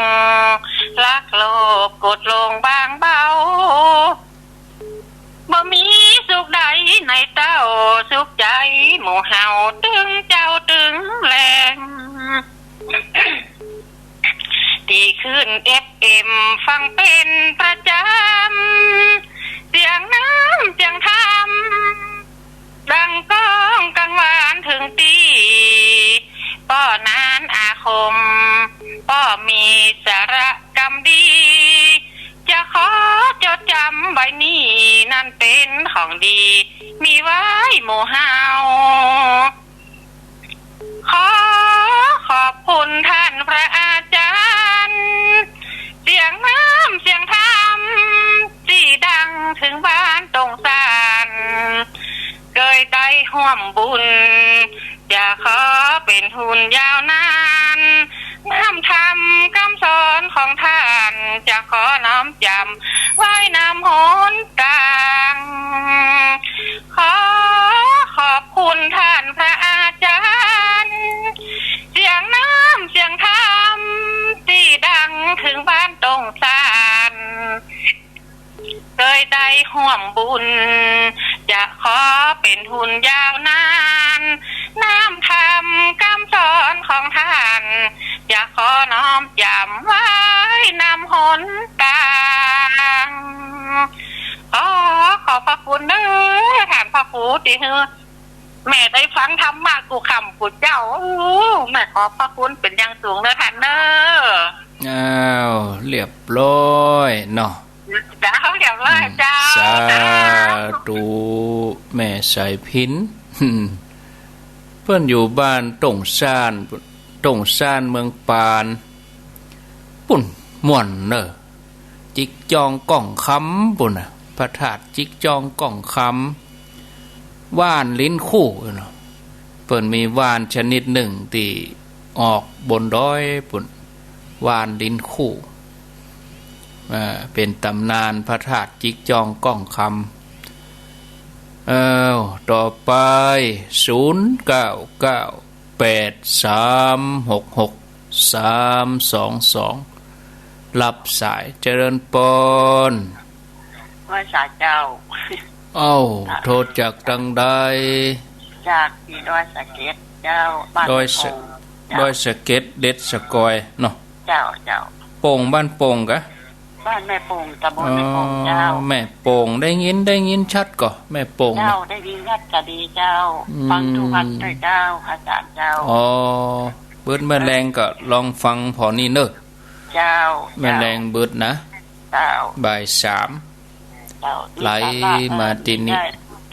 ลักโลภโกรธหลงบางเบา บ่มีสุขใดในเต้า สุขใจ๋หมู่เฮาตึงเจ๊าตึงแลง ตี้คลื่นเอฟเอ็มฟังเป๋นประจ๋ำ เสียงน้ำเสียงธรรม ดังก้องกังวานเถิงตี้ ป้อนานอาคม ป้อมีสาระกำดี จะขอจดจ๋ำไว้นี้ นั้นเป๋นของดี มีไว้หมู่เฮา ขอขอบคุณต้านพระอาจ๋ารย์ เสียงน้ำเสียงธรรม ตี้ดังเถิงบ้านตงสาน เกยได้ฮ่วมบุญ จะขอเป๋นทุนยาวนาน น้ำธรรมกำสอนของต้าน จะขอน้อมจ๋ำไว้นำหนตาง ขอขอบคุณต้านพระอาจ๋ารย์ เสียงน้ำเสียงธรรม ตี้ดังเถิงบ้านตงสาน เกยได้ฮ่วมบุญ จะขอเป๋นทุนยาวนาน น้ำธรรมกำสอนของต้าน จะขอน้อมจ๋ำไว้นำหนตาง ขอขอบพระคุณเน้อ ต้านพระครูตี้หื้อ แม่ได้ฟังธรรมะกู้ค่ำกู้เจ๊า อู้ แม่ขอบพระคุณเป๋นอย่างสูงเน้อต้านเน้อ อ้าว เรียบร้อยเนาะ เจ้า เรียบร้อย อืม เจ้า สาธุ แม่สายพิณ เปิ้นอยู่บ้านตงสาน ตงสานเมืองปาน ปุ้น ม่วนเน้อ จิ๊กจองก้องคำปุ้นน่ะ พระธาตุจิ๊กจองก้องคำ ว่านลิ้นคู่เนาะ เปิ้นมีว่านชนิดนึ่งตี้ออกบนดอยปุ้น ว่านลิ้นคู่ อ่า เป๋นต๋ำนานพระธาตุจิ๊กจองก้องคำ เอ้า ต่อไป ศูนย์เก้าเก้า แปดสามหกหก สามสองสอง รับสาย เจริญปอน ไหว้สาเจ้า เอ้า โทรจากตางใด จากตี้ดอยสะเก็ดเจ้า บ้าน ดอยสะ โป่ง เจ้า ดอยสะเก็ด เด็ดสะกอยเนาะ เจ้า เจ้า โป่ง บ้านโป่งกะ บ้านแม่โป่ง ตำบลแม่โป่งเจ้า อ๋อ แม่โป่ง ได้ยิน ได้ยินชัดก่อ แม่โป่ง เจ้า เนี่ย ได้ยินชัดกะดีเจ้า อืม ฟังทุกวันเลยเจ้า อาจารย์เจ้า อ๋อ เบิดแม่แลงก็ลองฟังผ่อนี่เน่อ เจ้า แม่แลงเบิดนะ เจ้า บ่ายสาม เจ้า ไหลมาตี้นี่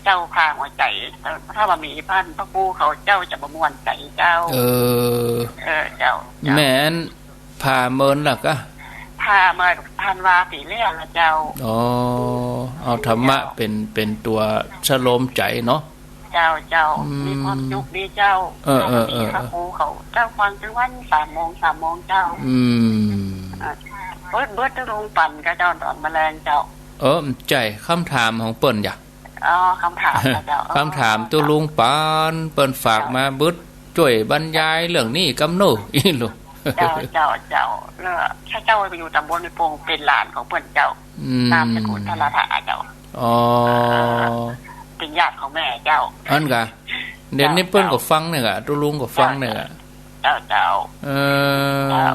เจ้าผ่าหัวใจ๋ ถ้าว่ามีบ้านพระครูเขาเจ้าจะบ่ม่วนใจ๋เจ้า เออ เออ เจ้า เจ้า แม่น ผ่าเมินละกะ ผ่าเมื่อธันวาปี๋แล้วละเจ้า อ๋อ เอาธรรมะ เจ้า เป๋น เป๋นตั๋วสโลมใจ๋เนาะ เจ้า เจ้า อืม มีความสุขดีเจ้า เออ เออ เออ พระครูเขา เจ้า ฟังตึงวัน สามโมง สามโมงเจ้า อืม เออ เบิด เบิดตึงลุงปั่นกาเจ้า ต๋อนแม่แลงเจ้า เออ ใจ้ กำถามของเปิ้นจ้ะ อ๋อ กำถามเจ้า กำถามตุ๊ลุงปั๋น เปิ้นฝากมา เจ้า เปิ้นจ้วยบรรยายเรื่องนี้กำเน่อ อี้ลูก เจ้า เจ้า เจ้า แล้วข้าเจ้าอยู่ตำบลแม่โป่ง เป๋นหลานของเปิ้นเจ้า อืม นามสกุลทะละทะเจ้า อ๋อ เป๋นญาติของแม่เจ้า อั้นกะ เดี๋ยวนี้เปิ้นก็ฟังเนี่ยกะ ตุ๊ลุงก็ฟังเนี่ยกะ เจ้า เจ้า เออ เจ้า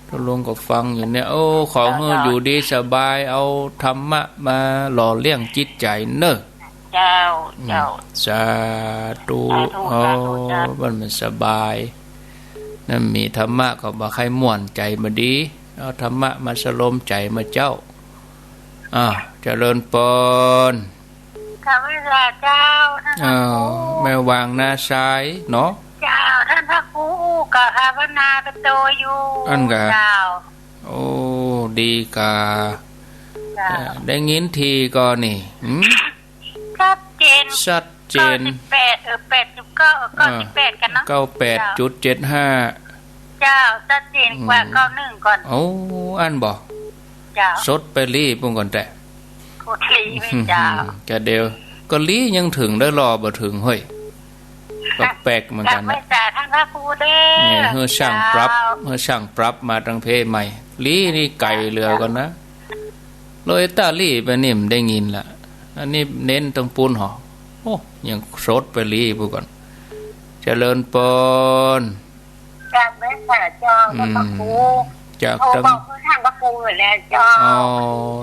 ตุ๊ลุงก็ฟังอยู่เนี่ย โอ้ ขอหื้อ เจ้า อยู่ดีสบาย เอาธรรมะมาหล่อเลี้ยงจิตใจ๋เน่อ เจ้า อืม เจ้า สาธุ สาธุ โอ้ สาธุเจ้า มัน มันสบาย นั่นมีธรรมะก็บ่ใค่ม่วนใจ๋บ่ดี เอาธรรมะมาสโลมใจ๋มาเจ้า อ่า เจริญปอน ข้าพเจ้าเจ้า ท่านพระครู อ้าว แม่วางนาทรายเนาะ เจ้า ท่านพระครูอู้กับภาวนาไปโตอยู่ อั้นกะ เจ้า โอ้ ดีกา เจ้า เอ่อ ได้ยินทีก่อนี่ หืม ชัดเจน ชัดเจน เก้าสิบแปด เออ แปดสิบเก้า เออ เก้าสิบแปด กั๋นเนาะ เก้าแปดจุดเจ็ดห้า เจ้า ชัดเจนกว่า อืม เก้าหนึ่งก่อน โอ้ อั้นบ่ เจ้า สดไปลี้ปุ้นก่อนแต๊ โคตรลี้แม่นเจ้า กะเดียว ก็ลี้ยังเถิงได้ ลอบ่เถิง เฮ้ย ก็แปลกเหมือนกั๋น กราบไหว้สาท่านพระครูเด้อ เนี่ย หื้อช่างปรับ เจ้า หื้อช่างปรับมาตังเพใหม่ ลี้นี่ไก๋เหลือก่อนนะ เลยตาลี้ไปนี่บ่ได้ยินละ อันนี้เน้นตังปู้นหอ โอ้ ยังสดไปลี้ปุ้นก่อน เจริญปอน กราบไหว้สาเจ้า อืม ท่านพระครู จาก โทรบอก ตัง คือท่านพระครูอยู่แล้วเจ้า อ๋อ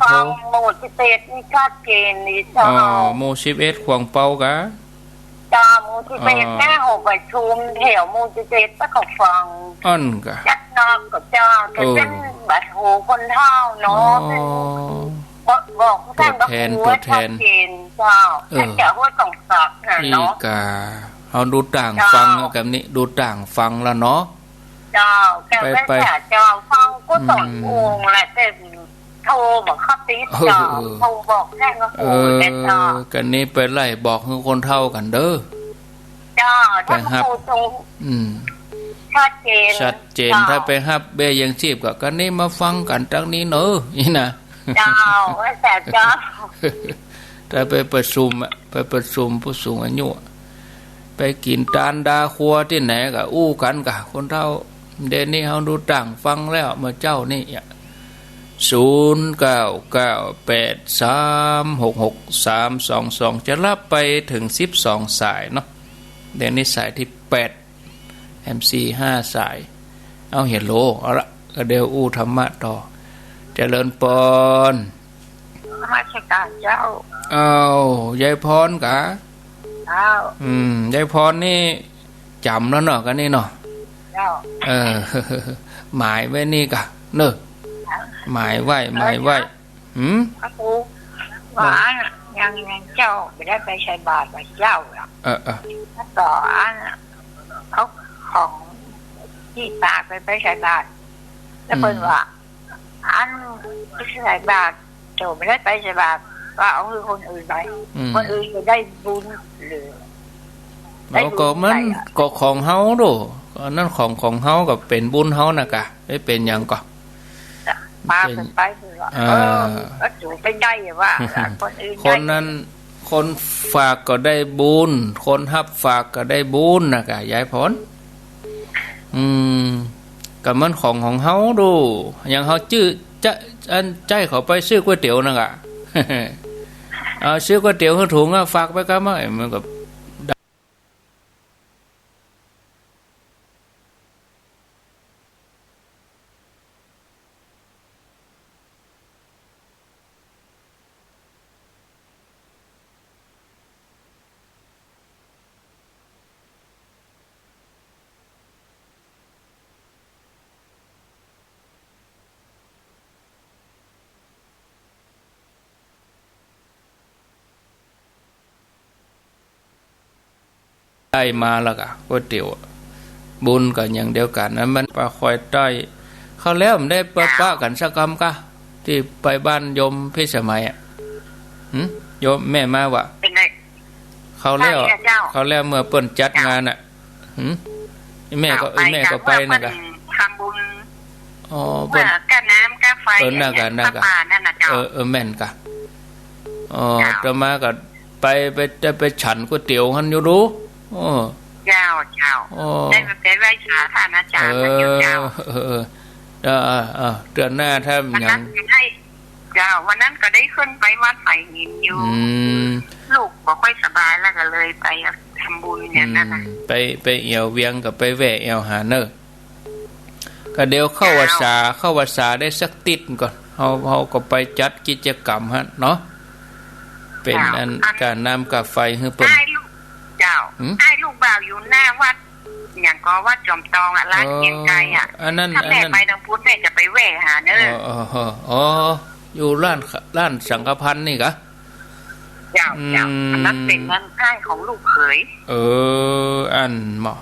ฟัง โทร หมู่สิบเอ็ดนี่ชัดเจนดีเจ้า อ๋อ หมู่สิบเอ็ดขวางเปากะ เจ้า หมู่สิบเอ็ด อ๋อ แม่หกประชุมแถวหมู่สิบเอ็ด แล้วก็ฟัง อั้นกะ จักนอกกับเจ้า แต่ เออ เป็นบัดหูคนเฒ่าเนาะ อ๋อ บอก บอกท่านพระครูว่าชัดเจนเจ้า ตัวแทน ตัวแทน เออ ท่านจะห้วยกองสักน่ะเนาะ อีกา เอาดูต่างฟัง เจ้า เอาแบบนี้ ดูต่างฟังแล้วเนาะ เจ้า แต่ ไป ว่า ไป แต่เจ้าฟังก็สอง อืม องค์แหละ แต่โทรบอกเขาติด เออ เจ้า เออ โทรบอกแค่ก็ เอ โอ้ อ แต่เจ้า กั๋นนี้ไปไล่บอกหื้อคนเฒ่ากั๋นเด้อ เจ้า ไปฮับ ถ้าเขาตรง อืม ชัดเจน ชัดเจน เจ้า ถ้าไปฮับเบี้ยยังชีพก็ กั๋นนี้มาฟังกั๋นตังนี้เนาะ นี่นะ เจ้า ว่าแต่เจ้า ถ้าไปประชุมอะ ไปประชุมผู้สูงอายุอะ ไปกิ๋นตานดาครัวตี้ไหนก็อู้กั๋นกะ คนเฒ่า เดี๋ยวนี้เฮาดูต่างฟังแล้ว เมื่อเจ๊านี่อะ ศูนย์เก้าเก้าแปดสามหกหกสามสองสอง จะฮับไปเถิงสิบสองสายเนาะ เดี๋ยวนี้สายตี้แปด แถมสี่ห้าสาย เอา เฮลโล เอาละ ก็เดี๋ยวอู้ธรรมะต่อ เจริญปอน นมัสการเจ้า เอา ยายพรกะ เจ้า อืม ยายพรนี่จ๋ำแล้วเนาะ กั๋นนี้เนาะ เจ้า เออ หมายไว้นี่กะ เน่อ หมายไว้ หมายไว้ หืม พระครู ว่าอันน่ะ ยัง ยังเจ้าบ่ได้ไปใส่บาตรกับเจ้าหรอก เออ เออ แล้วต่ออันน่ะ เอาของตี้ฝากไป ไปใส่บาตร แล้วเปิ้น อืม ว่า อันไปใส่บาตร เจ้าบ่ได้ไปใส่บาตร ว่าเอาหื้อคนอื่นไป อืม คนอื่นจะได้บุญหรือ ได้บุญ เอาก็มัน ไปอะ ก็ของเฮาโด อันนั้นของ ของเฮาก็เป๋นบุญเฮาน่ะกะ ไม่เป๋นหยังก็ ปาเปิ้นไปเถอะ อ่า เออ ก็ถือไปได้ว่า คนอื่นได้ คนนั้น คนฝากก็ได้บุญ คนฮับฝากก็ได้บุญน่ะกะ ยายพร อืม ก็มันของของเฮาโด อย่างเฮาจื้อ จะ อัน ใจ๊เขาไปซื้อก๋วยเตี๋ยวน่ะกะ เอา ซื้อก๋วยเตี๋ยวหื้อถุงอะ ฝากไปกำอะ มันก็ ได้มาแล้วกะ ก๋วยเตี๋ยว บุญก็อย่างเดียวกั๋นนะ มันปลาควายใต้ คราวแล้วบ่ได้ปะ เจ้า ปะกั๋นสักกำกะ ตี้ไปบ้านโยมพิสมัยอะ หึ โยมแม่มาบ่ เป๋นไง คราวแล้ว ใช่อะเจ้า คราวแล้วเมื่อเปิ้นจัดงานอะ เจ้า หึ แม่ก็ เจ้า เออ แม่ก็ไป ไปกั๋น นั่นกะ เปิ้นทำบุญ อ๋อ เปิ้น เปิ้นก้าน้ำก้าไฟ เออ นั่นกะ อย่างเงี้ย นั่นกะ ผ้าป่านั่นน่ะเจ้า เออ เออ แม่นกะ อ๋อ เจ้า อาตมาก็ไป ไป ได้ไปฉันก๋วยเตี๋ยวหั้นอยู่ดู โอ้ เจ้า เจ้า โอ้ ได้มาไปไหว้สาท่านอาจารย์ เออ หั้นอยู่เจ้า เออ เออ เออ เออ เออ เดือนหน้าถ้า วันนั้น หยัง ก็ได้ เจ้า วันนั้นก็ได้ขึ้นไปวัดไผ่หินอยู่ อืม ลูกบ่ค่อยสบายแล้วก็เลยไปทำบุญอย่างนั้นน่ะ อืม ไป ไปแอ่วเวียงก็ไปแวะแอ่วหาเน่อ ก็เดี๋ยวเข้าพรรษา เจ้า เข้าพรรษาได้สักติ๊ดก่อน เฮา เฮาก็ไปจัดกิจกรรมหั้นเนาะ เป๋น เจ้า อัน อัน ก้าน้ำก้าไฟหื้อเปิ้น อ้ายลูก เจ้า หืม อ้ายลูกบ่าวอยู่หน้าวัด หยังก็วัดจอมตองอะ ร้านเกรียงไกรอะ อ๋อ อันนั้น ถ้าแม่ อันนั้น ไปตางพุ้นแม่จะไปแวะหาเน่อ อ๋อ อ๋อ อ๋อ อยู่ร้าน ร้านสังฆภัณฑ์นี่กะ เจ้า เจ้า อืม อันนั้นเป๋นร้านอ้ายของลูกเขย เออ อั้นหมอ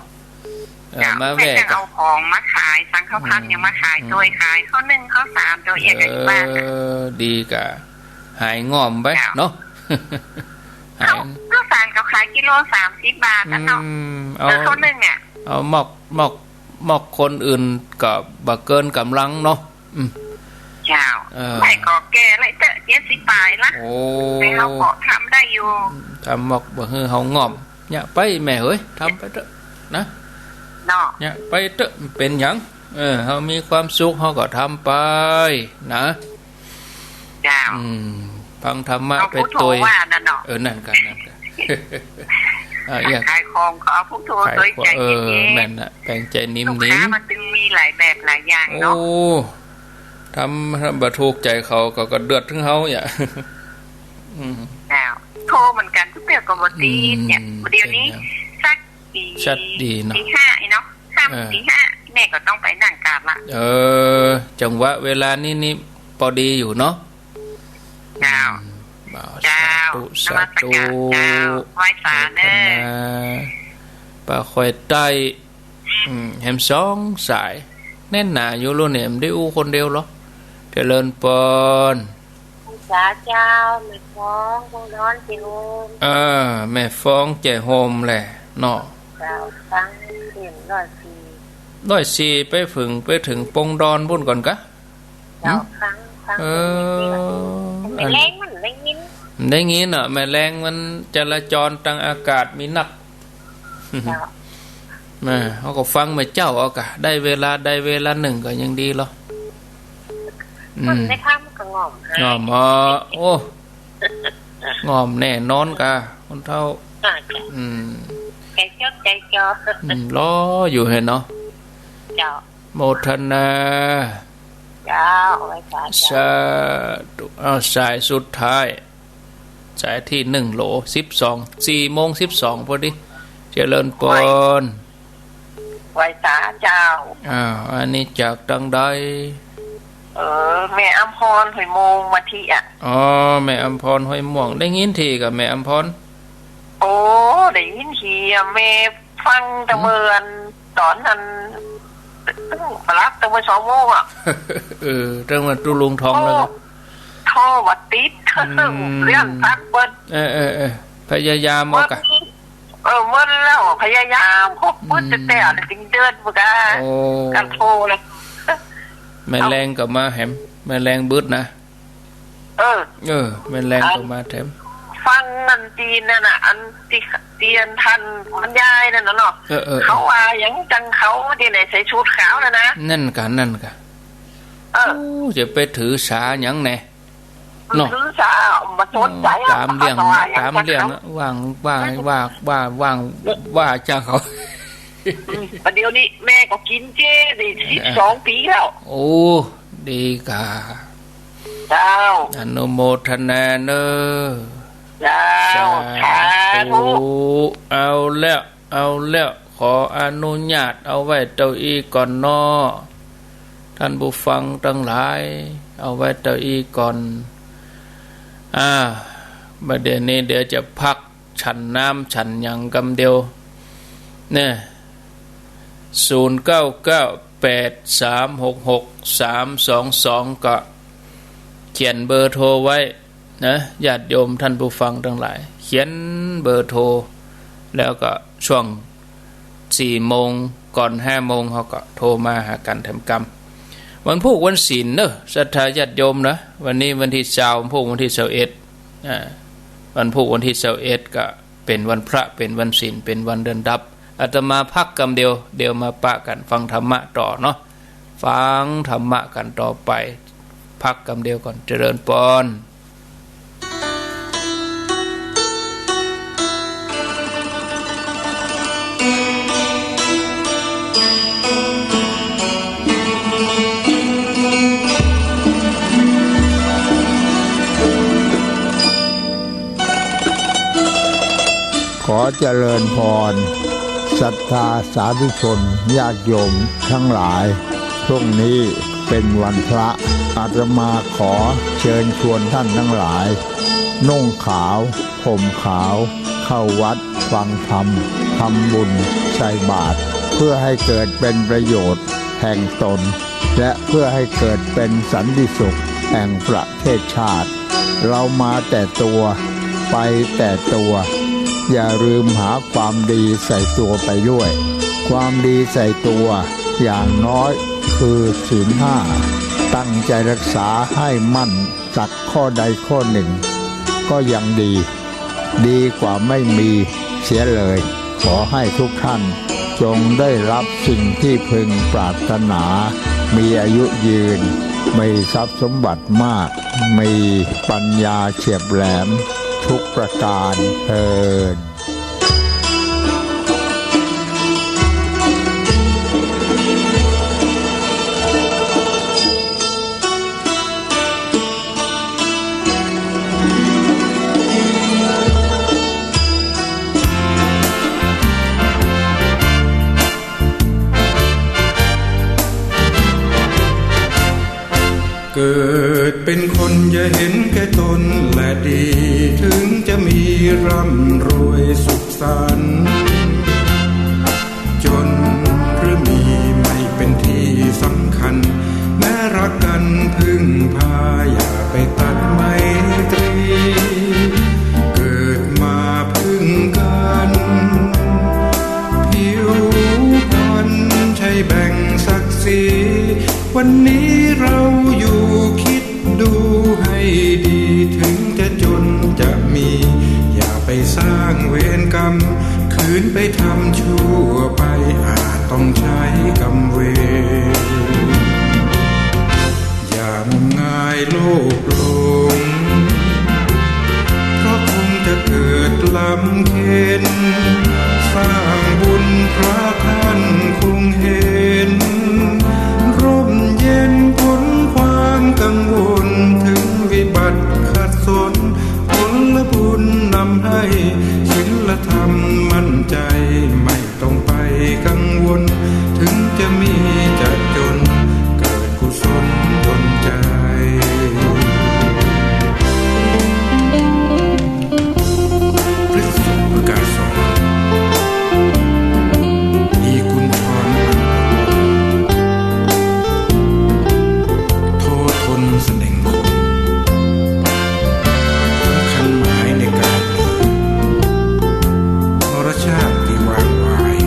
เออ เจ้า มาแวะ แม่จะเอาของมาขาย สังฆภัณฑ์ อืม ยังมาขาย อืม ตวย ขายข้าวนึ่งข้าวสารตวย เอียดกับตี้บ้าน เออ ดีกะ หายง่อมไป เจ้า เนาะ หาย ข้าว ข้าวสารก็ขายกิโลสามสิบบาทอะเนาะ อืม เอา เออ ข้าวนึ่งอะ เอามอก มอก มอกคนอื่นก็บ่เกินก๋ำลังเนาะ อืม เจ้า เออ ไม่ก็แก่แล้วเต๊อะ เจ็ดสิบปลายละ โอ้ แต่เฮาก็ทำได้อยู่ ทำมอกบ่หื้อเฮาง่อม เยียะไปแม่เอ๋ย ทำไปเต๊อะนะ เนาะ เยียะไปเต๊อะ เป๋นหยัง เออ เฮามีความสุขเฮาก็ทำไปนะ เจ้า อืม ฟังธรรมะไปตวย เอาพุทโธว่านั่นเนาะ เออ นั่นกะ นั่นกะ อ่ะ อยาก ขายของก็เอาพุทโธ ขายของ ตวยใจ๋เย็นๆ เออ แม่นน่ะ แป๋งใจ๋นิ่มๆ ลูกค้ามันจึงมีหลายแบบหลายอย่างเนาะ โอ้ ทำบ่ถูกใจ๋เขาก็ ก็เดือดถึงเฮาเยียะ อืม เจ้า โทรเหมือนกั๋น ทุกเตื้อก็บ่ติดเยียะ อืม เดี๋ยวนี้ เป๋นหยัง สัก ตี สักตีเนาะ ตีห้าเนาะ ค่ำ เออ ตีห้า แม่ก็ต้องไปนั่งกราบละ เออ จังหวะเวลานี้นี่ปอดีอยู่เนาะ เจ้า อืม บ่าว เจ้า สาธุ นมัสก๋าน สาธุ เจ้า ไหว้สาเน่อ โมทนา ปลาควายใต้ อืม แหมสองสาย แน่นหนาอยู่ลูกเนี่ย บ่ได้อู้คนเดียวหรอก เจริญปอน สาเจ้า แม่ฟ้อง ปงดอน เจ๊โฮม เออ แม่ฟ้อง เจ๊โฮมแหละเนาะ เจ้า ฟังเสียงร้อยสี่ ร้อยสี่ ไปเถิง ไปเถิงปงดอนปู้นก่อนกะ เจ้า หืม ฟัง ฟัง เออ เสียงเจ๊โฮม แม่แลงมันได้ยิน ได้ยินเนาะ แม่แลงมันจราจรตางอากาศมีนัก เจ้า แม่ เฮาก็ฟังแม่เจ้าเอากะ ได้เวลาใดเวลานึ่งก็ยังดีลอ อืม คนได้ทำก็ง่อมหาย ง่อม อ๋อ โอ้ ง่อมแน่นอนกะ คนเฒ่า อ่า เจ้า อืม ใจ๋จดใจ๋จ่อ อืม รออยู่หั้นเนาะ เจ้า โมทนา เจ้า ไหว้สาเจ้า สาธุ เอา สายสุดท้าย สายตี้นึ่งโหล สิบสอง สี่โมงสิบสองปอดี เจริญปอน ไหว้สาเจ้า อ้าว อันนี้จากตางใด เออ แม่อำพร ห้วยโม่ง มาทิอะ อ๋อ แม่อำพร ห้วยโม่ง ได้ยินทีกะแม่อำพร โอ้ ได้ยินทีอะ แม่ฟังตะเมิน ต๋อนนั้น ปลับตะเมินสองโมงอะ เออ ตะเมินตุ๊ลุงทองแล้วกะ โทร โทรบ่ติด อืม เรื่องตัดเปิ้น เออ เออ เออ พยายามเอากะ เออ เมินแล้ว พยายาม พบเปิ้น อืม แต่แต่ถึงเดือนบ่กะ โอ้ กะโทรเลย แม่แลงก็มาแหม แม่แลงบึดนะ เออ เออ แม่แลงก็มาแถม ฟังอันตี้นั่นน่ะ อันตี้ ตี้อันต้านบรรยายนั่นน่ะเนาะ เออ เออ เออ เขาว่าหยังจัง เขาตี้ไหนใส่ชุดขาวนั่นนะ นั่นกะ นั่นกะ เออ โอ้ จะไปถือสาหยังแน่ เนาะ ถือสา บ่สนใจ๋อะ ต๋ามเรื่อง เขาว่าหยัง ต๋ามเรื่อง จังเขา ว่าง ว่า ว่า ว่า ว่าง ว่าจังเขา อืม เดี๋ยวนี้แม่ก็กิ๋นเจได้ เออ สิบสองปี๋แล้ว โอ้ ดีกะ เจ้า อนุโมทนาเน่อ เจ้า สาธุ สาธุ เอาแล้ว เอาแล้ว ขออนุญาตเอาไว้เต้าอี้ก่อนเนาะ ต้านผู้ฟังตังหลาย เอาไว้เต้าอี้ก่อน อ่า บ่าเดี่ยวนี้เดี๋ยวจะพักฉันน้ำฉันหยังกำเดียว เนี่ย ศูนย์เก้าเก้าแปดสามหกหกสามสองสอง ก็เขียนเบอร์โทรไว้นะ ญาติโยมท่านผู้ฟังตังหลาย เขียนเบอร์โทร แล้วก็ช่วงสี่โมง ก่อนห้าโมง เขาก็โทรมาหากั๋นแถมกำ วันพูกวันศีลเนอะ ศรัทธาญาติโยมนะ วันนี้วันตี้ซาว วันพูกวันตี้ซาวเอ็ด อ่า วันพูกวันตี้ซาวเอ็ด ก็ เป๋นวันพระ เป๋นวันศีล เป๋นวันเดือนดับ อาตมาพักกำเดียว เดี๋ยวมาปะกั๋นฟังธรรมะต่อเนาะ ฟังธรรมะกั๋นต่อไป พักกำเดียวก่อน เจริญปอน ขอเจริญพร ศรัทธาสาธุชนญาติโยมทั้งหลาย พรุ่งนี้เป๋นวันพระ อาตมาขอเชิญชวนท่านทั้งหลาย นุ่งขาว ห่มขาว เข้าวัดฟังธรรม ทำบุญ ใส่บาตร เพื่อให้เกิดเป๋นประโยชน์แห่งตน และเพื่อให้เกิดเป๋นสันติสุขแห่งประเทศชาติ เรามาแต่ตัว ไปแต่ตัว อย่าลืมหาความดีใส่ตัวไปด้วย ความดีใส่ตัวอย่างน้อยคือศีลห้า ตั้งใจรักษาให้มั่นสักข้อใดข้อหนึ่งก็ยังดี ดีกว่าไม่มีเสียเลย ขอให้ทุกท่านจงได้รับสิ่งที่พึงปรารถนา มีอายุยืน มีทรัพย์สมบัติมาก มีปัญญาเฉียบแหลมทุกประการเทอญ เกิดเป็นคนอย่าเห็นแก่ตนและดี ถึงจะมีร่ำรวยสุขสันต์ จนหรือมีไม่เป็นที่สำคัญ แม้รักกันพึ่งพาอย่าไปตัดไมตรี เกิดมาพึ่งกัน ผิวพรรณใช่แบ่งศักดิ์ศรี วันนี้เราอยู่คิดดูให้ดี ถึงจะจนจะมี อย่าไปสร้างเวรกรรม คืนไปทำชั่วไป อาจต้องใช้กรรมเวร อย่างมงายโลภหลง เพราะคงจะเกิดลำเค็ญ สร้างบุญพระท่านคงเห็น ร่มเย็นพ้นความกังวล ถึงวิบัติขัดสน ผลบุญนำให้ศีลธรรมมั่นใจ ไม่ต้องไปกังวล ถึงจะมีจะจน เกิดกุศลดลใจ พระสุภกาสอน มีกุญชร โททนเสน่งคม สำคัญหมายในกาย มรชาติที่วางวาย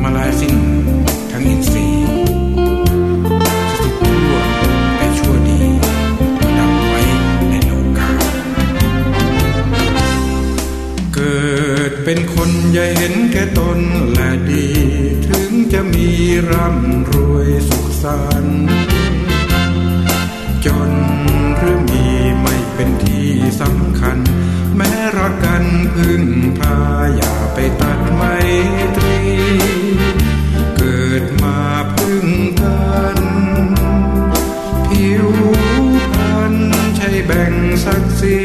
มาลายสิ้นทั้งอินทรีย์ สถิตชั่วและชั่วดี ประดับไว้ในโลกา เกิดเป็นคนอย่าเห็นแก่ตนและดี ถึงจะมีร่ำรวยสุขสันต์ จนหรือมีไม่เป็นที่สำคัญ แม้รักกันพึ่งพาอย่าไปตัดไมตรี เกิดมาพึ่งกัน ผิวพรรณใช่แบ่งศักดิ์ศรี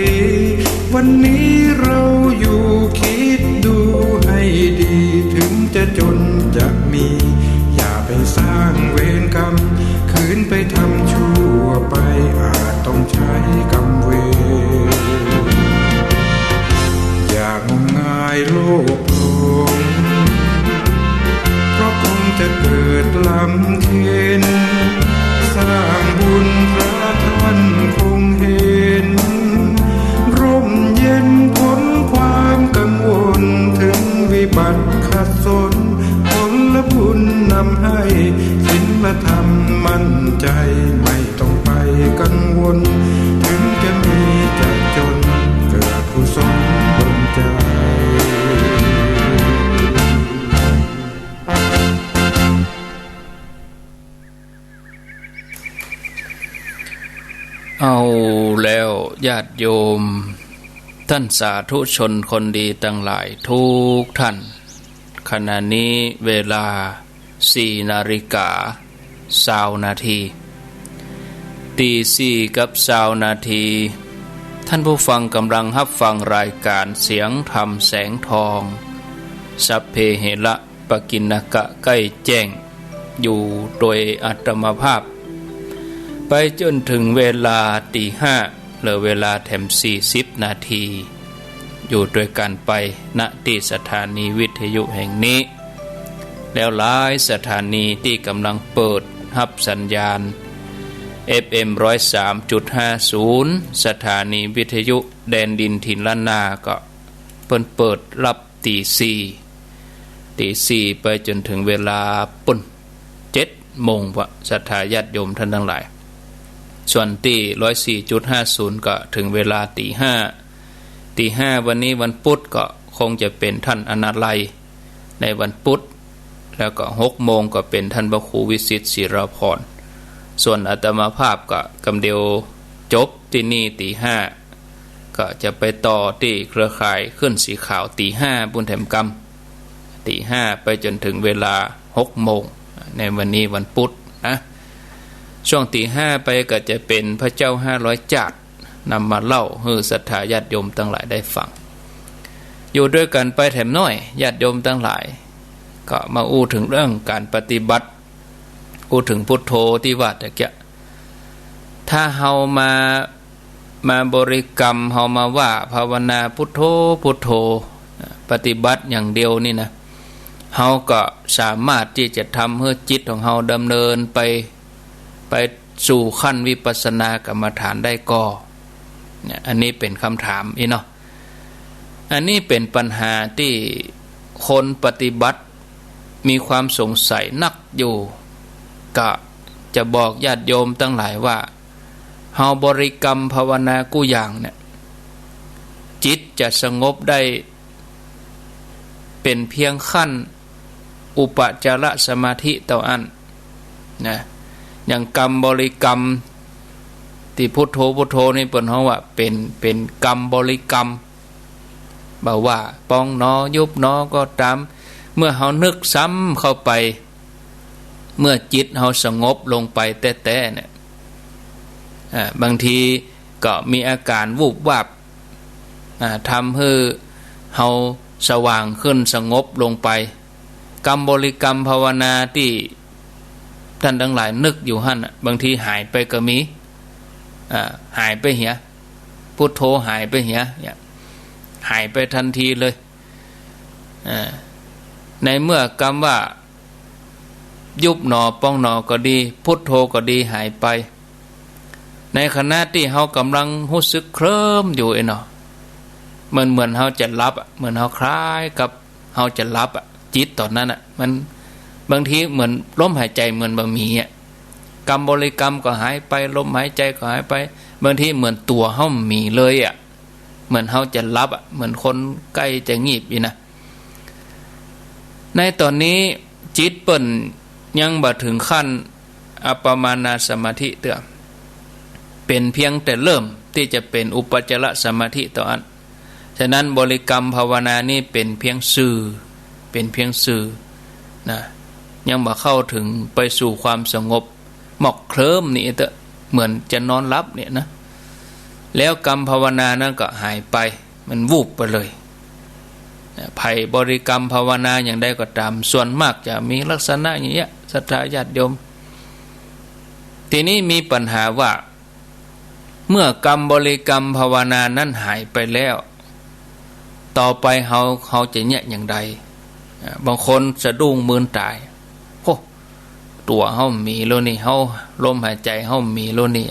วันนี้เราอยู่คิดดูให้ดี ถึงจะจนจะมี อย่าไปสร้างเวรกรรม คืนไปทำชั่วไป อาจต้องใช้กรรมเวร อย่างมงายโลภหลง เกิดลำเค็ญ สร้างบุญพระท่านคงเห็น ร่มเย็นพ้นความกังวล ถึงวิบัติขัดสน ผลบุญนำให้ศีลธรรมมั่นใจ ไม่ต้องไปกังวล ถึงจะมีจะจน เกิดกุศลดลใจ เอาแล้วญาติโยม ท่านสาธุชนคนดีตังหลายทุกท่าน ขณะนี้เวลาสี่นาฬิกาซาวนาที ตีสี่กับซาวนาที ท่านผู้ฟังกำลังฮับฟังรายการเสียงธรรมแสงทอง สัพเพเหระ ปกิณณกะ ใกล้แจ้ง อยู่โดยอัตมาภาพ ไปจ๋นถึงเวลาตีห้า เหลือเวลาแถมสี่สิบนาที อยู่โดยกั๋นไป ณ ตี้สถานีวิทยุแห่งนี้ แล้วหลายสถานีตี้ก่ำลังเปิดฮับสัญญาณ เอฟเอ็ม ร้อยสามจุดห้าศูนย์ สถานีวิทยุแดนดินถิ่นล้านนาก็เปิ้นเปิดฮับ ตีสี่ ตีสี่ไปจ๋นถึงเวลาปู๊น เจ็ดโมงวะ ศรัทธาญาติโยมท่านตังหลาย ส่วนตี้ ร้อยสี่จุดห้าศูนย์ ก็ถึงเวลาตีห้า ตีห้าวันนี้วันปุ๊ดก็คงจะเป๋นท่านอนาลัย ในวันปุ๊ด แล้วก็หกโมงก็เป๋นท่านพระครูวิสิทธิ์ศิรพร ส่วนอาตมาภาพก็กำเดียวจบตี้นี่ตีห้า ก็จะไปต่อตี้เครือข่ายคลื่นสีขาวตีห้าปู๊นแถมกำ ตีห้าไปจ๋นถึงเวลาหกโมง ในวันนี้วันปุ๊ดนะ ช่วงตีห้าไปก็จะเป๋นพระเจ้าห้าร้อยจาติ นำมาเล่าหื้อศรัทธาญาติโยมตังหลายได้ฟัง อยู่โดยกั๋นไปแถมน้อย ญาติโยมตังหลาย ก็มาอู้เถิงเรื่องก๋านปฏิบัติ อู้เถิงพุทโธตี้ว่าตะเกียะ ถ้าเฮามา มาบริกรรม เฮามาว่าภาวนาพุทโธ พุทโธ ปฏิบัติอย่างเดียวนี่นะ เฮาก็สามารถตี้จะทำหื้อจิตของเฮาดำเนินไป ไปสู่ขั้นวิปัสสนากรรมฐานได้ก่อ เนี่ย อันนี้เป๋นกำถามอี้เนาะ อันนี้เป๋นปัญหาตี้คนปฏิบัติมีความสงสัยนักอยู่ ก็จะบอกญาติโยมตังหลายว่า เฮาบริกรรมภาวนากู้อย่างเนี่ย จิตจะสงบได้เป๋นเพียงขั้นอุปจารสมาธิเต้าอั้นนะ อย่างกำบริกรรมตี้พุทโธ พุทโธนี่เปิ้นฮ้องว่าเป๋น เป๋นกำบริกรรม บ่ว่าป๋องหนอ ยุบหนอก็ต๋าม เมื่อเฮานึกซ้ำเข้าไป เมื่อจิตเฮาสงบลงไปแต๊ๆ เนี่ย อ่า บางทีก็มีอาก๋านวูบวาบ อ่า ทำหื้อเฮาสว่างขึ้นสงบลงไป กำบริกรรมภาวนาตี้ต้านตังหลายนึกอยู่หั้นน่ะ บางทีหายไปก็มี อ่า หายไปเหีย พุทโธหายไปเหีย เนี่ย หายไปทันทีเลย อ่า ในเมื่อกำว่า ยุบหนอป๋องหนอก็ดี พุทโธก็ดีหายไป ในขณะตี้เฮากำลังฮู้สึกเคลิ้มอยู่เองเนาะ เหมือน เหมือนเฮาจะหลับอะ เหมือนเฮาคล้ายกับเฮาจะหลับอะ จิตต๋อนนั้นอะ มัน บางทีเหมือนลมหายใจ๋เหมือนบ่มีอะ กำบริกรรมก็หายไป ลมหายใจ๋ก็หายไป บางทีเหมือนตั๋วเฮาบ่มีเลยอะ เหมือนเฮาจะหลับอะ เหมือนคนใก้จะงีบอี้นะ ในต๋อนนี้จิตเปิ้นยังบ่เถิงขั้นอัปปมาณสมาธิเตื้อ เป๋นเพียงแต่เริ่มตี้จะเป๋นอุปจารสมาธิเต้าอั้น ฉะนั้นบริกรรมภาวนานี่เป๋นเพียงสื่อ เป๋นเพียงสื่อนะ ยังบ่เข้าเถิงไปสู่ความสงบ หมอกเคลิ้มนี่เต๊อะ เหมือนจะนอนหลับเนี่ยนะ แล้วกำภาวนานั้นก็หายไป มันวูบไปเลย ใผบริกรรมภาวนาอย่างใดก็ต๋าม ส่วนมากจะมีลักษณะอย่างเนี้ย ศรัทธาญาติโยม ทีนี้มีปัญหาว่า เมื่อกำบริกรรมภาวนานั้นหายไปแล้ว ต่อไปเฮา เฮาจะเยียะอย่างใด อ่า บางคนสะดุ้งมึนต๋าย โอ้ ตั๋วเฮามีแล้วนี่ เฮา ลมหายใจ๋เฮามีแล้วนี่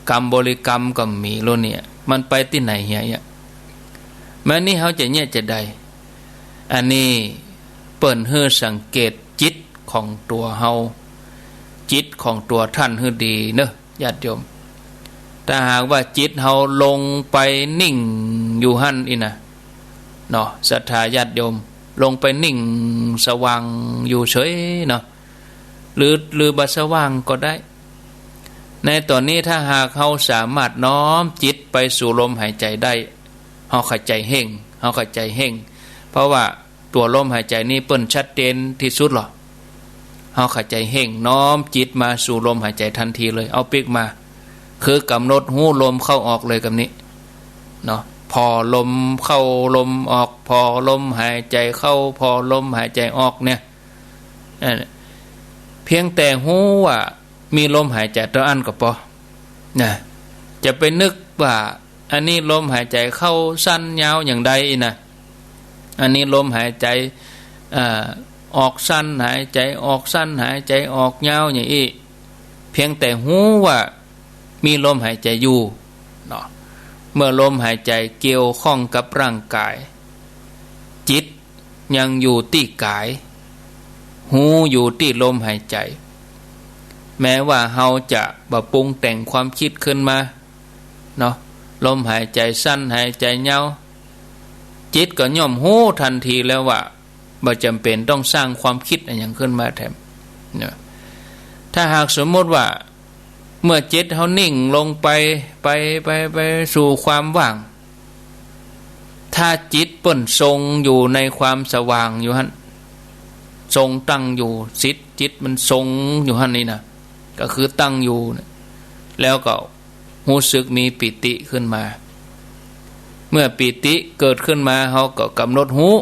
กำบริกรรมก็มีแล้วนี่ มันไปตี้ไหนเหีย แม้นี้เฮาจะเยียะจาใด อันนี้เปิ้นหื้อสังเกตจิตของตั๋วเฮา จิตของตั๋วต้านหื้อดีเนาะ ญาติโยม ถ้าหากว่าจิตเฮาลงไปนิ่งอยู่หั้นอี้นะ เนาะ ศรัทธาญาติโยม ลงไปนิ่งสว่างอยู่เฉยเนาะ หรือ หรือบ่สว่างก็ได้ ในต๋อนนี้ถ้าหากเฮาสามารถน้อมจิตไปสู่ลมหายใจ๋ได้ เฮาก็ใจ๋เฮ่ง เฮาก็ใจ๋เฮ่ง เพราะว่าตั๋วลมหายใจ๋นี้เปิ้นชัดเจนตี้สุดหรอ เฮาก็ใจ๋เฮ่ง น้อมจิตมาสู่ลมหายใจ๋ตันทีเลย เอาปิ๊กมา คือกำหนดฮู้ลมเข้าออกเลยกำนี้ เนาะ ผ่อลมเข้าลมออก ผ่อลมหายใจ๋เข้า ผ่อลมหายใจ๋ออกเนี่ย เอ่อ เพียงแต่ฮู้ว่ามีลมหายใจ๋เต้าอั้นก็ปอ นะ จะไปนึกว่าอันนี้ลมหายใจ๋เข้าสั้นยาวอย่างใดอี้นะ อันนี้ลมหายใจ๋ เอ่อ ออกสั้นหายใจ๋ออกสั้น หายใจ๋ออกยาวอย่างอี้ เพียงแต่ฮู้ว่ามีลมหายใจ๋อยู่ เนาะ เมื่อลมหายใจ๋เกี่ยวข้องกับร่างกาย จิตยังอยู่ตี้กาย ฮู้อยู่ตี้ลมหายใจ๋ แม้ว่าเฮาจะบ่ปรุงแต่งความกึ๊ดขึ้นมา เนาะ ลมหายใจ๋สั้นหายใจ๋ยาว จิตก็ย่อมฮู้ตันทีแล้วว่า บ่จ๋ำเป๋นต้องสร้างความกึ๊ดอะหยังขึ้นมาแถม เนาะ ถ้าหากสมมุติว่า เมื่อจิตเฮานิ่งลงไป ไป ไป ไปสู่ความว่าง ถ้าจิตเปิ้นทรงอยู่ในความสว่างอยู่หั้น ทรงตั้งอยู่ จิต จิตมันทรงอยู่หั้นนี่นะ ก็คือตั้งอยู่นะ แล้วก็ฮู้สึกมีปีติขึ้นมา เมื่อปีติเกิดขึ้นมา เฮาก็กำหนดฮู้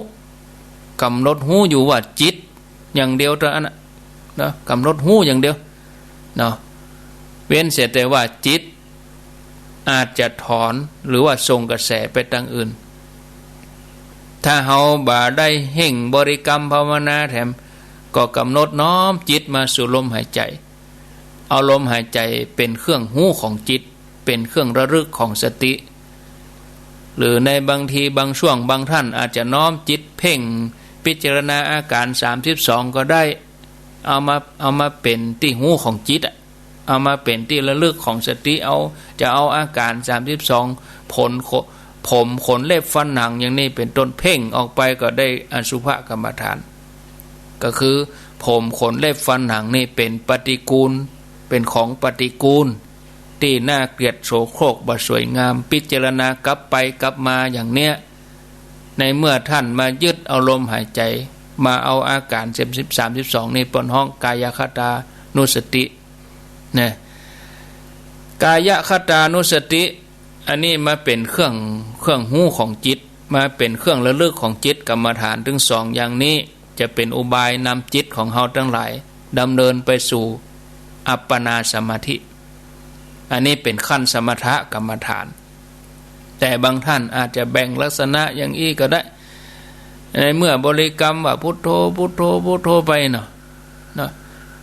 กำหนดฮู้อยู่ว่าจิตอย่างเดียวเต้าอั้นนะ เนาะ กำหนดฮู้อย่างเดียว เนาะ เว้นเสียแต่ว่าจิตอาจจะถอนหรือว่าส่งกระแสไปตางอื่น ถ้าเฮาบ่ได้เฮ่งบริกรรมภาวนาแถม ก็กำหนดน้อมจิตมาสู่ลมหายใจ๋ เอาลมหายใจ๋เป๋นเครื่องฮู้ของจิต เป๋นเครื่องระลึกของสติ หรือในบางทีบางช่วงบางท่านอาจจะน้อมจิตเพ่งพิจารณาอาการสามสิบสองก็ได้ เอามา เอามาเป๋นตี้ฮู้ของจิตอะ เอามาเป๋นตี้ระลึกของสติ เอา จะเอาอาการสามสิบสอง ผลข- ผม ขน เล็บ ฟัน หนัง อย่างนี้เป๋นต้น เพ่งออกไปก็ได้อสุภกรรมฐาน ก็คือผม ขน เล็บ ฟัน หนัง นี่เป๋นปฏิกูล เป๋นของปฏิกูล ตี้น่าเกลียดโสโครกบ่สวยงาม พิจารณากลับไปกลับมาอย่างเนี้ย ในเมื่อท่านมายึดเอาลมหายใจ๋ มาเอาอาการสามสิบสอง นี่เปิ้นฮ้องกายคตานุสติ นะ กายคตานุสติ อันนี้มาเป๋นเครื่อง เครื่องฮู้ของจิต มาเป๋นเครื่องระลึกของจิต กรรมฐานตึงสองอย่างนี้ จะเป๋นอุบายนำจิตของเฮาตังหลาย ดำเนินไปสู่อัปปนาสมาธิ อันนี้เป๋นขั้นสมถกรรมฐาน แต่บางท่านอาจจะแบ่งลักษณะอย่างอี้ก็ได้ ในเมื่อบริกรรมว่าพุทโธ พุทโธ พุทโธไปเนาะ เนาะ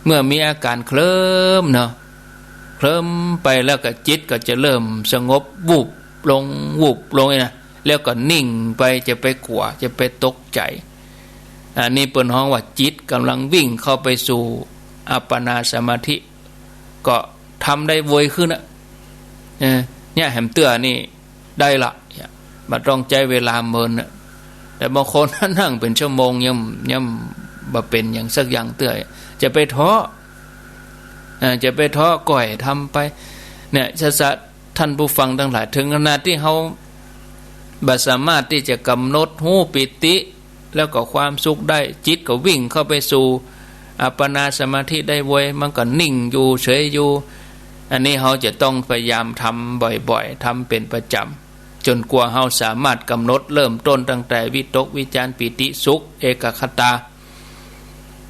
เมื่อมีอาการเคลิ้มเนาะ เคลิ้มไปแล้วก็จิตก็จะเริ่มสงบ วูบลง วูบลงนี่นะ แล้วก็นิ่งไป จะไปกั๋ว จะไปตกใจ๋ อันนี้เปิ้นฮ้องว่าจิตก่ำลังวิ่งเข้าไปสู่อัปปนาสมาธิ ก็ทำได้ไวขึ้นอะ เออ เนี่ยแหมเตื้อนี่ได้ละ เนี่ย บ่ต้องใจ๊เวลาเมินอะ แต่บางคนนั่งเป๋นชั่วโมงยัง ยังบ่เป๋นหยังสักอย่างเตื้อ จะไปท้อ เออ จะไปท้อ ก้อยทำไป เนี่ย สะสะ ท่านผู้ฟังตังหลาย เถิงขนาดตี้เฮาบ่สามารถตี้จะกำหนดฮู้ปีติ แล้วก็ความสุขได้ จิตก็วิ่งเข้าไปสู่อัปปนาสมาธิได้ไว มันก็นิ่งอยู่ เฉยอยู่ อันนี้เฮาจะต้องพยายามทำบ่อยๆ ทำเป๋นประจ๋ำ จ๋นกว่าเฮาสามารถกำหนดเริ่มต้นตั้งแต่วิตก วิจาร ปีติ สุข เอกัคคตา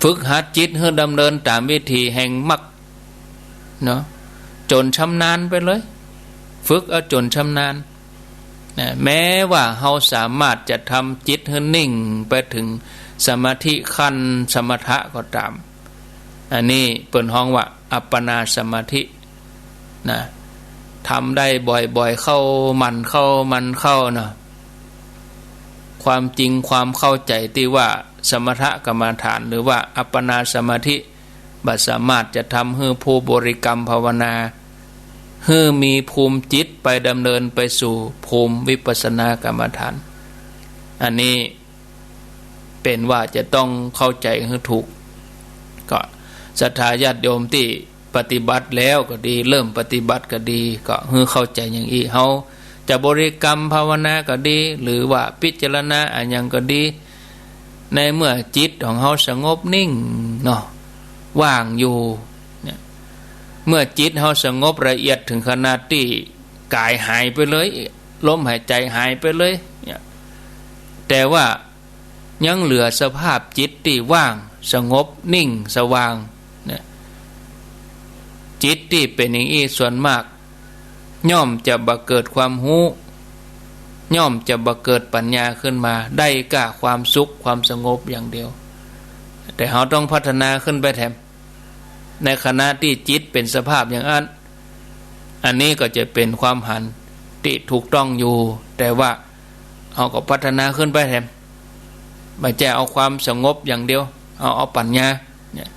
ฝึกหัดจิตหื้อดำเนินต๋ามวิถีแห่งมรรค เนาะ จ๋นชำนาญไปเลย ฝึกเอาจ๋นชำนาญ นะ แม้ว่าเฮาสามารถจะทำจิตหื้อนิ่งไปเถิงสมาธิขั้นสมถะก็ต๋าม อันนี้เปิ้นฮ้องว่าอัปปนาสมาธินะ ทำได้บ่อยๆ เข้า หมั่นเข้า หมั่นเข้านะ ความจริงความเข้าใจ๋ตี้ว่าสมถกรรมฐาน หรือว่าอัปปนาสมาธิ บ่สามารถจะทำหื้อผู้บริกรรมภาวนา หื้อมีภูมิจิตไปดำเนินไปสู่ภูมิวิปัสสนากรรมฐาน อันนี้เป๋นว่าจะต้องเข้าใจ๋หื้อถูก ก็ศรัทธาญาติโยมตี้ปฏิบัติแล้วก็ดี เริ่มปฏิบัติก็ดี ก็หื้อเข้าใจ๋อย่างอี้ เฮาจะบริกรรมภาวนาก็ดี หรือว่าพิจารณาอะหยังก็ดี ในเมื่อจิตของเฮาสงบนิ่งเนาะ ว่างอยู่เนี่ย เมื่อจิตเฮาสงบละเอียดถึงขนาดตี้ก๋ายหายไปเลย ลมหายใจ๋หายไปเลยเนี่ย แต่ว่ายังเหลือสภาพจิตตี้ว่าง สงบ นิ่ง สว่างเนี่ย จิตตี้เป๋นอย่างอี้ส่วนมาก ย่อมจะบ่เกิดความฮู้ ย่อมจะบ่เกิดปัญญาขึ้นมา ได้ก้าความสุขความสงบอย่างเดียว แต่เฮาต้องพัฒนาขึ้นไปแถม ในขณะตี้จิตเป๋นสภาพอย่างอั้น อันนี้ก็จะเป๋นความหันตี้ถูกต้องอยู่ แต่ว่าเฮาก็พัฒนาขึ้นไปแถม บ่ใจ้เอาความสงบอย่างเดียว เอา เอาปัญญาเนี่ย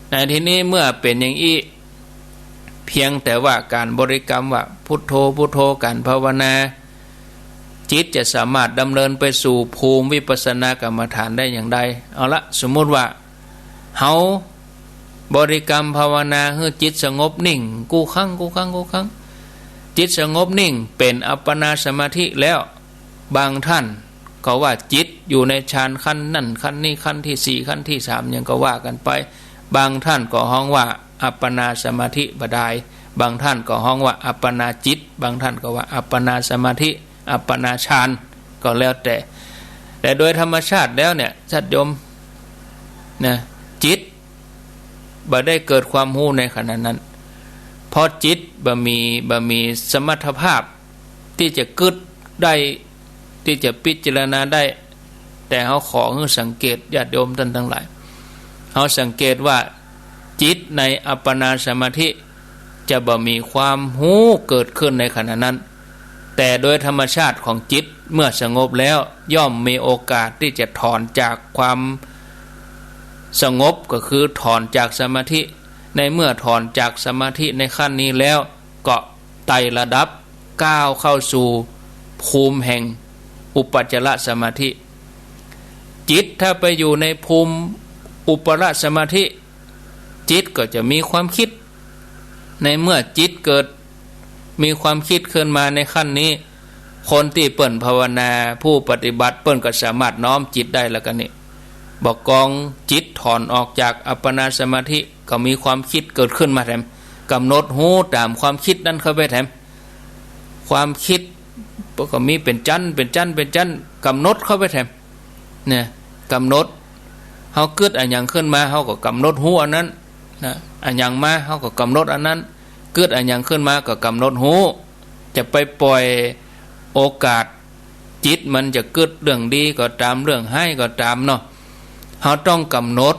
ในทีนี้เมื่อเป๋นอย่างอี้ เพียงแต่ว่าก๋านบริกรรมว่าพุทโธ พุทโธ ก๋านภาวนา จิตจะสามารถดำเนินไปสู่ภูมิวิปัสสนากรรมฐานได้อย่างใด เอาละ สมมุติว่าเฮาบริกรรมภาวนาหื้อจิตสงบนิ่งกู้ครั้ง กู้ครั้ง กู้ครั้ง จิตสงบนิ่งเป๋นอัปปนาสมาธิแล้ว บางท่านก็ว่าจิตอยู่ในฌานขั้นนั้นขั้นนี้ ขั้นที่สี่ ขั้นที่สาม หยังก็ว่ากั๋นไป บางท่านก็ฮ้องว่าอัปปนาสมาธิบ่ดาย บางท่านก็ฮ้องว่าอัปปนาจิต บางท่านก็ว่าอัปปนาสมาธิ อัปปนาฌาน ก็แล้วแต่ แต่โดยธรรมชาติแล้วเนี่ย ญาติโยมนะ จิตบ่ได้เกิดความฮู้ในขณะนั้น เพราะจิตบ่มี บ่มีสมรรถภาพ ตี้จะกึ๊ดได้ ตี้จะพิจารณาได้ แต่เฮาขอหื้อสังเกต ญาติโยมต้านตังหลาย เฮาสังเกตว่าจิตในอัปปนาสมาธิจะบ่มีความฮู้เกิดขึ้นในขณะนั้น แต่โดยธรรมชาติของจิตเมื่อสงบแล้วย่อมมีโอกาสตี้จะถอนจากความสงบ ก็คือถอนจากสมาธิ ในเมื่อถอนจากสมาธิในขั้นนี้แล้ว ก็ไต่ระดับก้าวเข้าสู่ภูมิแห่งอุปจารสมาธิ จิตถ้าไปอยู่ในภูมิอุปจารสมาธิ จิตก็จะมีความคิด ในเมื่อจิตเกิดมีความคิดขึ้นมาในขั้นนี้ คนตี้เปิ้นภาวนา ผู้ปฏิบัติเปิ้นก็สามารถน้อมจิตได้แล้วกั๋นนี่ บ่ากองจิตถอนออกจากอัปปนาสมาธิ ก็มีความคิดเกิดขึ้นมาแถม กำหนดฮู้ต๋ามความคิดนั้นเข้าไปแถม ความคิดก็มีเป๋นจั้น เป๋นจั้น เป๋นจั้น กำหนดเข้าไปแถม เนี่ย กำหนด เฮากึ๊ดอะหยังขึ้นมา เฮาก็กำหนดฮู้อันนั้นนะ อะหยังมา เฮาก็กำหนดอันนั้น กึ๊ดอะหยังขึ้นมาก็กำหนดฮู้ จะไปปล่อยโอกาส จิตมันจะกึ๊ดเรื่องดีก็ต๋าม เรื่องฮ้ายก็ต๋ามเนาะ เฮาต้องกำหนด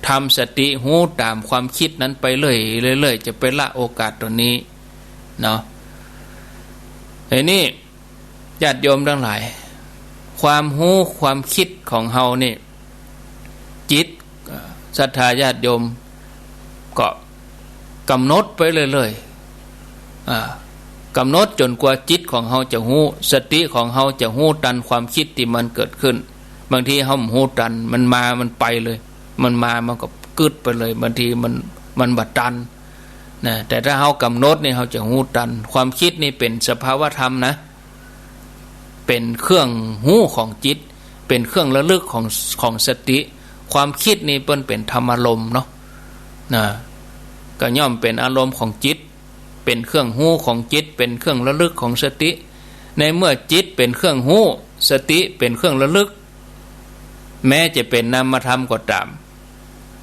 ทำสติฮู้ต๋ามความคิดนั้นไปเรื่อยๆ จะไปละโอกาสตั๋วนี้เนาะ ทีนี้ญาติโยมตังหลาย ความฮู้ความคิดของเฮานี่ จิต ศรัทธาญาติโยม ก็กำหนดไปเรื่อยๆ อ่า กำหนดจ๋นกว่าจิตของเฮาจะฮู้ สติของเฮาจะฮู้ตันความคิดตี้มันเกิดขึ้น บางทีเฮาบ่ฮู้ตัน มันมา มันไปเลย มันมา มันก็กึ๊ดไปเลย บางทีมัน มันบ่ตันนะ แต่ถ้าเฮากำหนดนี่ เฮาจะฮู้ตัน ความคิดนี่เป๋นสภาวธรรมนะ เป๋นเครื่องฮู้ของจิต เป๋นเครื่องระลึกของ ของสติ ความคิดนี่เปิ้นเป๋นธรรมารมณ์เนาะ นะ ก็ย่อมเป๋นอารมณ์ของจิต เป๋นเครื่องฮู้ของจิต เป๋นเครื่องระลึกของสติ ในเมื่อจิตเป๋นเครื่องฮู้ สติเป๋นเครื่องระลึก แม้จะเป๋นนามธรรมก็ต๋าม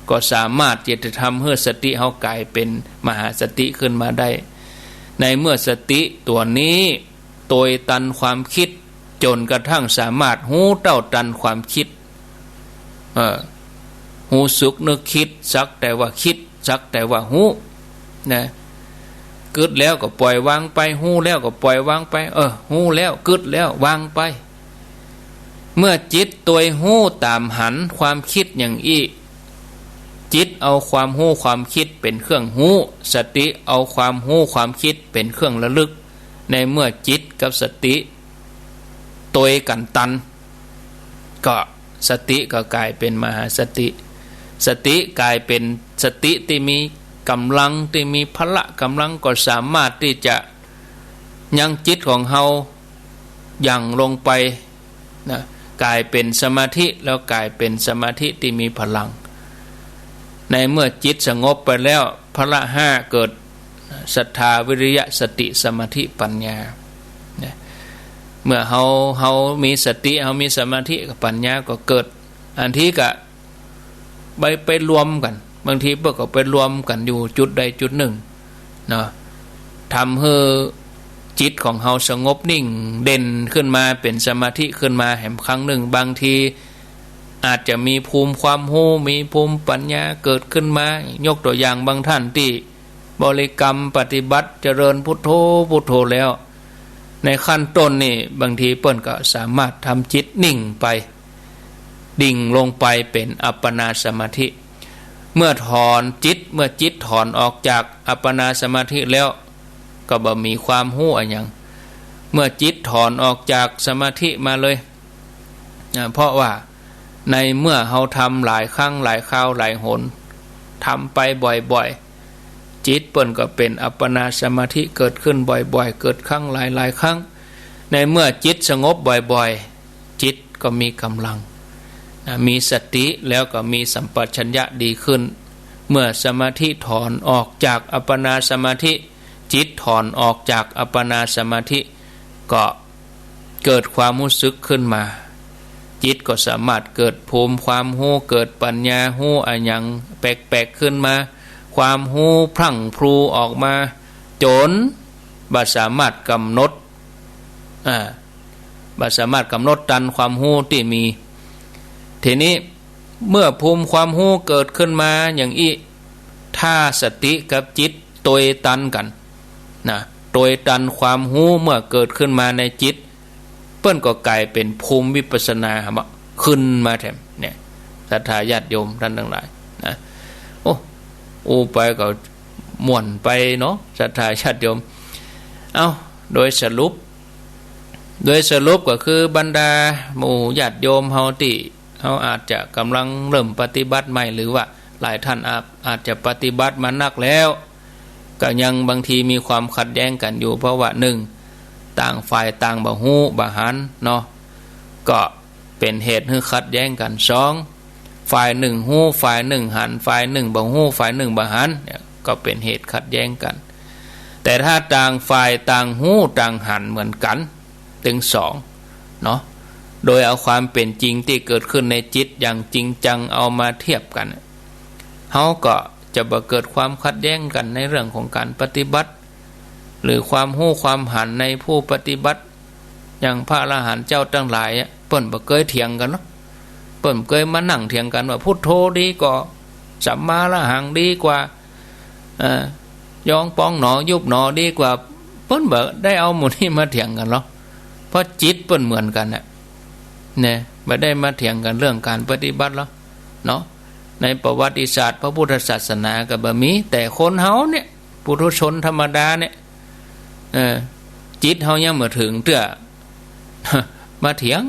ก็สามารถตี้จะทำหื้อสติเฮาก๋ายเป๋นมหาสติขึ้นมาได้ ในเมื่อสติตั๋วนี้ตวยตันความคิด จ๋นกระทั่งสามารถฮู้เต้าตันความคิด เออ ฮู ฮู้สึกนึกกึ๊ด สักแต่ว่าคิด สักแต่ว่าฮู้ นะ กึ๊ดแล้วก็ปล่อยวางไป ฮู้แล้วก็ปล่อยวางไป เออ ฮู้แล้ว กึ๊ดแล้ว วางไป เมื่อจิตตวยฮู้ต๋ามหันความกึ๊ดอย่างอี้ จิตเอาความฮู้ความกึ๊ดเป๋นเครื่องฮู้ สติเอาความฮู้ความกึ๊ดเป๋นเครื่องระลึก ในเมื่อจิตกับสติตวยกั๋นตัน ก็สติก็ก๋ายเป๋นมหาสติ สติก๋ายเป๋นสติตี้มีก๋ำลัง ตี้มีพละก๋ำลัง ก็สามารถตี้จะยั้งจิตของเฮาหยั่งลงไป นะ ก๋ายเป๋นสมาธิ แล้วก๋ายเป๋นสมาธิตี้มีพลัง ในเมื่อจิตสงบไปแล้ว พละห้าเกิด ศรัทธา วิริยะ สติ สมาธิ ปัญญา นะ เมื่อเฮา เฮามีสติ เฮามีสมาธิ ปัญญาก็เกิด อันตี้ก็ ไป ไปรวมกั๋น บางทีเปิ้นก็ไปรวมกั๋นอยู่จุดใดจุดนึ่ง เนาะ ทำหื้อจิตของเฮาสงบนิ่งเด่นขึ้นมาเป๋นสมาธิขึ้นมาแหมครั้งนึ่ง บางทีอาจจะมีภูมิความฮู้ มีภูมิปัญญาเกิดขึ้นมา ยกตั๋วอย่างบางต้านตี้บริกรรมปฏิบัติเจริญพุทโธ พุทโธแล้ว ในขั้นต้นนี่บางทีเปิ้นก็สามารถทำจิตนิ่งไป ดิ่งลงไปเป๋นอัปปนาสมาธิ เมื่อถอนจิต เมื่อจิตถอนออกจากอัปปนาสมาธิแล้ว ก็บ่มีความฮู้อะหยัง เมื่อจิตถอนออกจากสมาธิมาเลย อ่า เพราะว่าในเมื่อเฮาทำหลายครั้งหลายคราวหลายหน ทำไปบ่อยๆ จิตเปิ้นก็เป๋นอัปปนาสมาธิเกิดขึ้นบ่อยๆ เกิดครั้งหลายๆ ครั้ง ในเมื่อจิตสงบบ่อยๆ จิตก็มีก๋ำลัง นะ มีสติแล้วก็มีสัมปชัญญะดีขึ้น เมื่อสมาธิถอนออกจากอัปปนาสมาธิ จิตถอนออกจากอัปปนาสมาธิ ก็เกิดความฮู้สึกขึ้นมา จิตก็สามารถเกิดภูมิความฮู้ เกิดปัญญา ฮู้อะหยังแปลกๆ ขึ้นมา ความฮู้พรั่งพรูออกมา จ๋นบ่สามารถก๋ำหนด อ่า บ่สามารถก๋ำหนดตันความฮู้ตี้มี ทีนี้เมื่อภูมิความฮู้เกิดขึ้นมาอย่างอี้ ถ้าสติกับจิตตวยตันกั๋น นะ ตวยตันความฮู้เมื่อเกิดขึ้นมาในจิต เปิ้นก็ก๋ายเป๋นภูมิวิปัสสนาหะ ขึ้นมาแถม เนี่ย ศรัทธาญาติโยมต้านตังหลาย นะ โอ้ อู้ไปก็ม่วนไปเนาะ ศรัทธาญาติโยม เอ้า โดยสรุป โดยสรุปก็คือบรรดาหมู่ญาติโยมเฮาตี้ เฮาอาจจะก่ำลังเริ่มปฏิบัติใหม่ หรือว่าหลายต้านอาจ อาจจะปฏิบัติมานักแล้ว ก็ยังบางทีมีความขัดแย้งกั๋นอยู่ เพราะว่า นึ่ง ต่างฝ่ายต่างบ่ฮู้บ่หันเนาะ ก็เป๋นเหตุหื้อขัดแย้งกั๋น สอง ฝ่ายนึ่งฮู้ ฝ่ายนึ่งหัน ฝ่ายนึ่งบ่ฮู้ ฝ่ายนึ่งบ่หัน เนี่ย ก็เป๋นเหตุขัดแย้งกั๋น แต่ถ้าต่างฝ่ายต่างฮู้ต่างหันเหมือนกั๋น ตึงสอง เนาะ โดยเอาความเป๋นจริงตี้เกิดขึ้นในจิตอย่างจริงจังเอามาเทียบกั๋น เฮาก็จะบ่เกิดความขัดแย้งกั๋นในเรื่องของก๋านปฏิบัติ หรือความฮู้ความหันในผู้ปฏิบัติ อย่างพระอรหันต์เจ้าตังหลายอะ เปิ้นบ่เกยเถียงกั๋นหรอก เปิ้นบ่เกยมานั่งเถียงกั๋นว่าพุทโธดีกว่า สัมมาอรหังดีกว่า เอ่อ ยองปองหนอยุบหนอดีกว่า เปิ้นบ่ได้เอาหมู่นี้มาเถียงกั๋นหรอก เพราะจิตเปิ้นเหมือนกั๋นน่ะ เนี่ย บ่ได้มาเถียงกั๋นเรื่องก๋านปฏิบัติหรอกเนาะ ในประวัติศาสตร์พระพุทธศาสนาก็บ่มี แต่คนเฮาเนี่ย ปุถุชนธรรมดาเนี่ย เออ จิตเฮายังบ่เถิงเตื้อ มาเถียง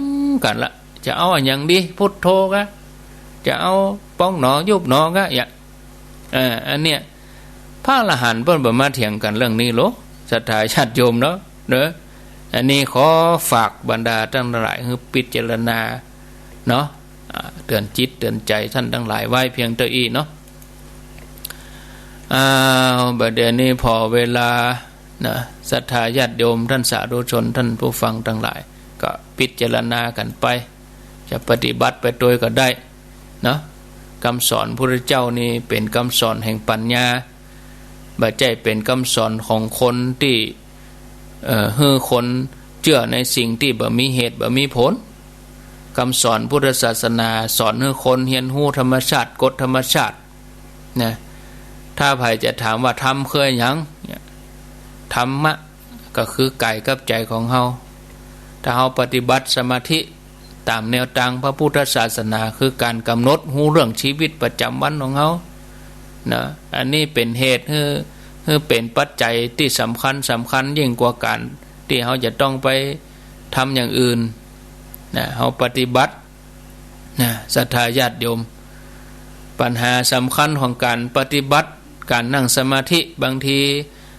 กั๋นละ จะเอาอะหยังดี พุทโธกะ จะเอาปองหนอยุบหนอกะ อย่า เออ อันเนี้ย พระอรหันต์เปิ้นบ่มาเถียงกั๋นเรื่องนี้หรอก ศรัทธาญาติโยมเนาะ เนาะ อันนี้ขอฝากบรรดาต้านตังหลายหื้อพิจารณาเนาะ อ่า เตื๋อนจิตเตื๋อนใจ๋ต้านตังหลายไว้เพียงเต้าอี้เนาะ อ้าว บ่าเดี่ยวนี้ผ่อเวลานะ ศรัทธาญาติโยมต้านสาธุชน ต้านผู้ฟังตังหลาย ก็พิจารณากั๋นไป จะปฏิบัติไปตวยก็ได้เนาะ กำสอนพุทธเจ้านี่เป๋นกำสอนแห่งปัญญา บ่ใจ้เป๋นกำสอนของคนตี้ เอ่อ หื้อคนเจื้อในสิ่งตี้บ่มีเหตุบ่มีผล กำสอนพุทธศาสนาสอนหื้อคนเฮียนฮู้ธรรมชาติ กฎธรรมชาติ นะ ถ้าใผจะถามว่าธรรมคืออะหยัง เนี่ย ธรรมะก็คือกายกับใจ๋ของเฮา ถ้าเฮาปฏิบัติสมาธิต๋ามแนวตางพระพุทธศาสนา คือก๋านก๋ำหนดฮู้เรื่องชีวิตประจ๋ำวันของเฮา นะ อันนี้เป๋นเหตุหื้อ หื้อเป๋นปัจจัยตี้สำคัญ สำคัญยิ่งกว่าก๋านตี้เฮาจะต้องไปทำอย่างอื่น นะ เฮาปฏิบัติ นะ ศรัทธาญาติโยม ปัญหาสำคัญของก๋านปฏิบัติ ก๋านนั่งสมาธิ บางที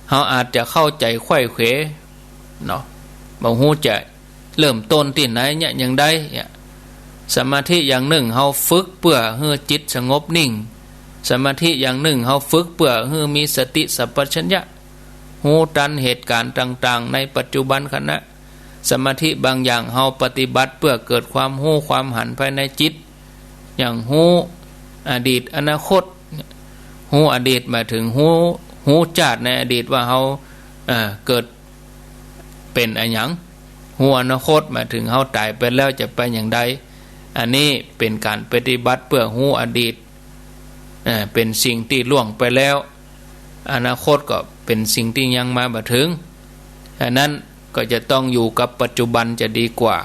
เฮาอาจจะเข้าใจ๋ไขว้เขว เนาะ บ่ฮู้จะเริ่มต้นตี้ไหนเนี่ย อย่างใดเนี่ย สมาธิอย่างนึ่งเฮาฝึกเปื้อหื้อจิตสงบนิ่ง สมาธิอย่างนึ่งเฮาฝึกเปื้อหื้อมีสติสัมปชัญญะ ฮู้ตันเหตุก๋ารณ์ต่างๆ ในปัจจุบันขณะ สมาธิบางอย่างเฮาปฏิบัติเปื้อเกิดความฮู้ความหันภายในจิต อย่างฮู้อดีตอนาคต ฮู้อดีตหมายถึงฮู้ ฮู้จาติในอดีตว่าเฮา เอ่อ เกิดเป๋นอะหยัง ฮู้อนาคตหมายถึงเฮาต๋ายไปแล้วจะไปอย่างใด อันนี้เป๋นก๋านปฏิบัติเปื้อฮู้อดีต เอ่อ เป๋นสิ่งตี้ล่วงไปแล้ว อนาคตก็เป๋นสิ่งตี้ยังมาบ่เถิง อันนั้นก็จะต้องอยู่กับปัจจุบันจะดีกว่า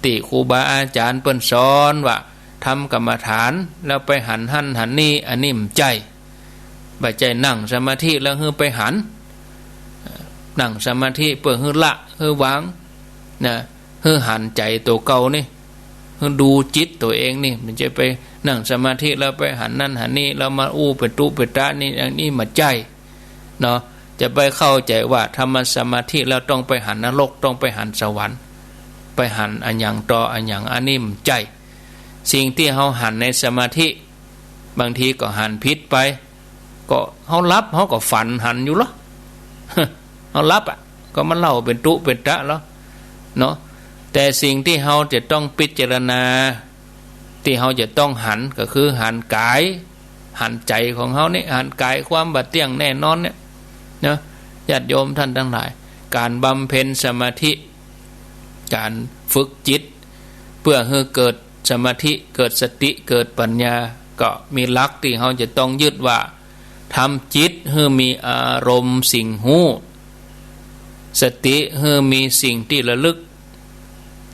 ตี้ครูบาอาจ๋ารย์เปิ้นสอนว่าทำกรรมฐานแล้วไปหันหั้นหันนี่ อันนี้บ่ใจ้ บ่ใจ้นั่งสมาธิแล้วหื้อไปหัน นั่งสมาธิเปื้อหื้อละ หื้อวาง นะ หื้อหันใจ๋ตั๋วเก่านี่ หื้อดูจิตตั๋วเองนี่ บ่ใจ้ไปนั่งสมาธิแล้วไปหันนั่นหันนี่ แล้วมาอู้เปตุเปตะนี่ อันนี้บ่ใจ้ เนาะ จะไปเข้าใจ๋ว่าทำสมาธิแล้วต้องไปหันนรก ต้องไปหันสวรรค์ ไปหันอะหยังต่ออะหยัง อันนี้บ่ใจ้ สิ่งตี้เฮาหันในสมาธิ บางทีก็หันผิดไป ก็เฮาหลับ เฮาก็ฝันหันอยู่ลอ เฮาหลับอะ ก็มาเล่าเปตุเปตะลอ เนาะ แต่สิ่งตี้เฮาจะต้องพิจารณา ตี้เฮาจะต้องหันก็คือหันก๋าย หันใจ๋ของเฮานี่ หันก๋ายความบ่เตี้ยงแน่นอนเนี่ย เนาะ ญาติโยมท่านตังหลาย ก๋านบำเพ็ญสมาธิ ก๋านฝึกจิต เปื้อหื้อเกิดสมาธิ เกิดสติ เกิดปัญญา ก็มีหลักตี้เฮาจะต้องยึดว่า ทำจิตหื้อมีอารมณ์สิ่งฮู้ สติหื้อมีสิ่งตี้ระลึก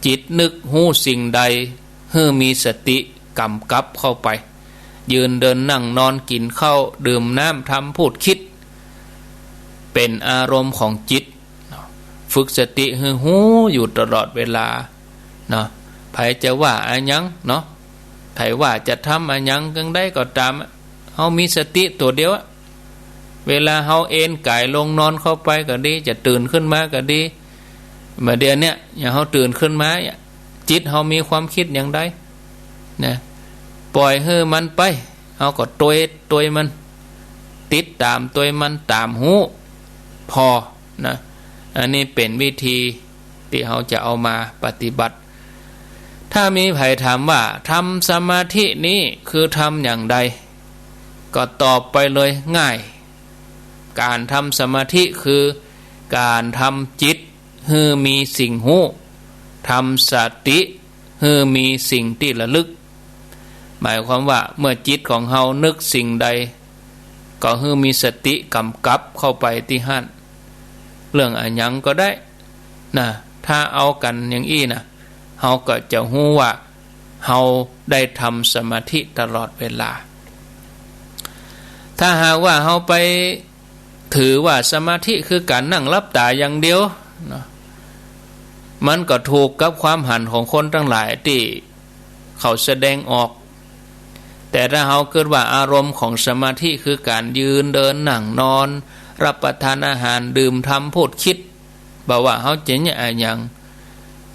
จิตนึกฮู้สิ่งใด หื้อมีสติก๋ำกับเข้าไป ยืนเดินนั่งนอนกิ๋นข้าวดื่มน้ำทำพูดคิด เป๋นอารมณ์ของจิต เนาะ ฝึกสติหื้อฮู้อยู่ตลอดเวลา เนาะ ใผจะว่าอะหยังเนาะ ใผว่าจะทำอะหยังจั่งใดก็ต๋ามอะ เฮามีสติตั๋วเดียวอะ เวลาเฮาเอนก๋ายลงนอนเข้าไปก็ดี จะตื่นขึ้นมาก็ดี บ่าเดี่ยวเนี้ย อย่างเฮาตื่นขึ้นมาเนี่ย จิตเฮามีความคิดอย่างใด นะ ป่อยหื้อมันไป เฮาก็ตวย ตวยมัน ติดต๋ามตวยมัน ต๋ามฮู้ ผ่อ นะ อันนี้เป๋นวิธีตี้เฮาจะเอามาปฏิบัติ ถ้ามีใผถามว่าทำสมาธินี้คือทำอย่างใด ก็ตอบไปเลยง่าย ก๋านทำสมาธิคือก๋านทำจิตหื้อมีสิ่งฮู้ ทำสติหื้อมีสิ่งตี้ระลึก หมายความว่าเมื่อจิตของเฮานึกสิ่งใด ก็หื้อมีสติก๋ำกับเข้าไปตี้หั้น เรื่องอะหยังก็ได้ นะ ถ้าเอากั๋นอย่างอี้นะ เฮาก็จะฮู้ว่าเฮาได้ทำสมาธิตลอดเวลา ถ้าหากว่าเฮาไปถือว่าสมาธิคือก๋านนั่งหลับต๋าอย่างเดียวเนาะ มันก็ถูกกับความหันของคนตังหลายตี้เขาแสดงออก แต่ถ้าเฮาคิดว่าอารมณ์ของสมาธิคือก๋านยืนเดินนั่งนอน รับประทานอาหาร ดื่ม ทำ พูด คิด บ่ว่าเฮาจะเยียะอะหยัง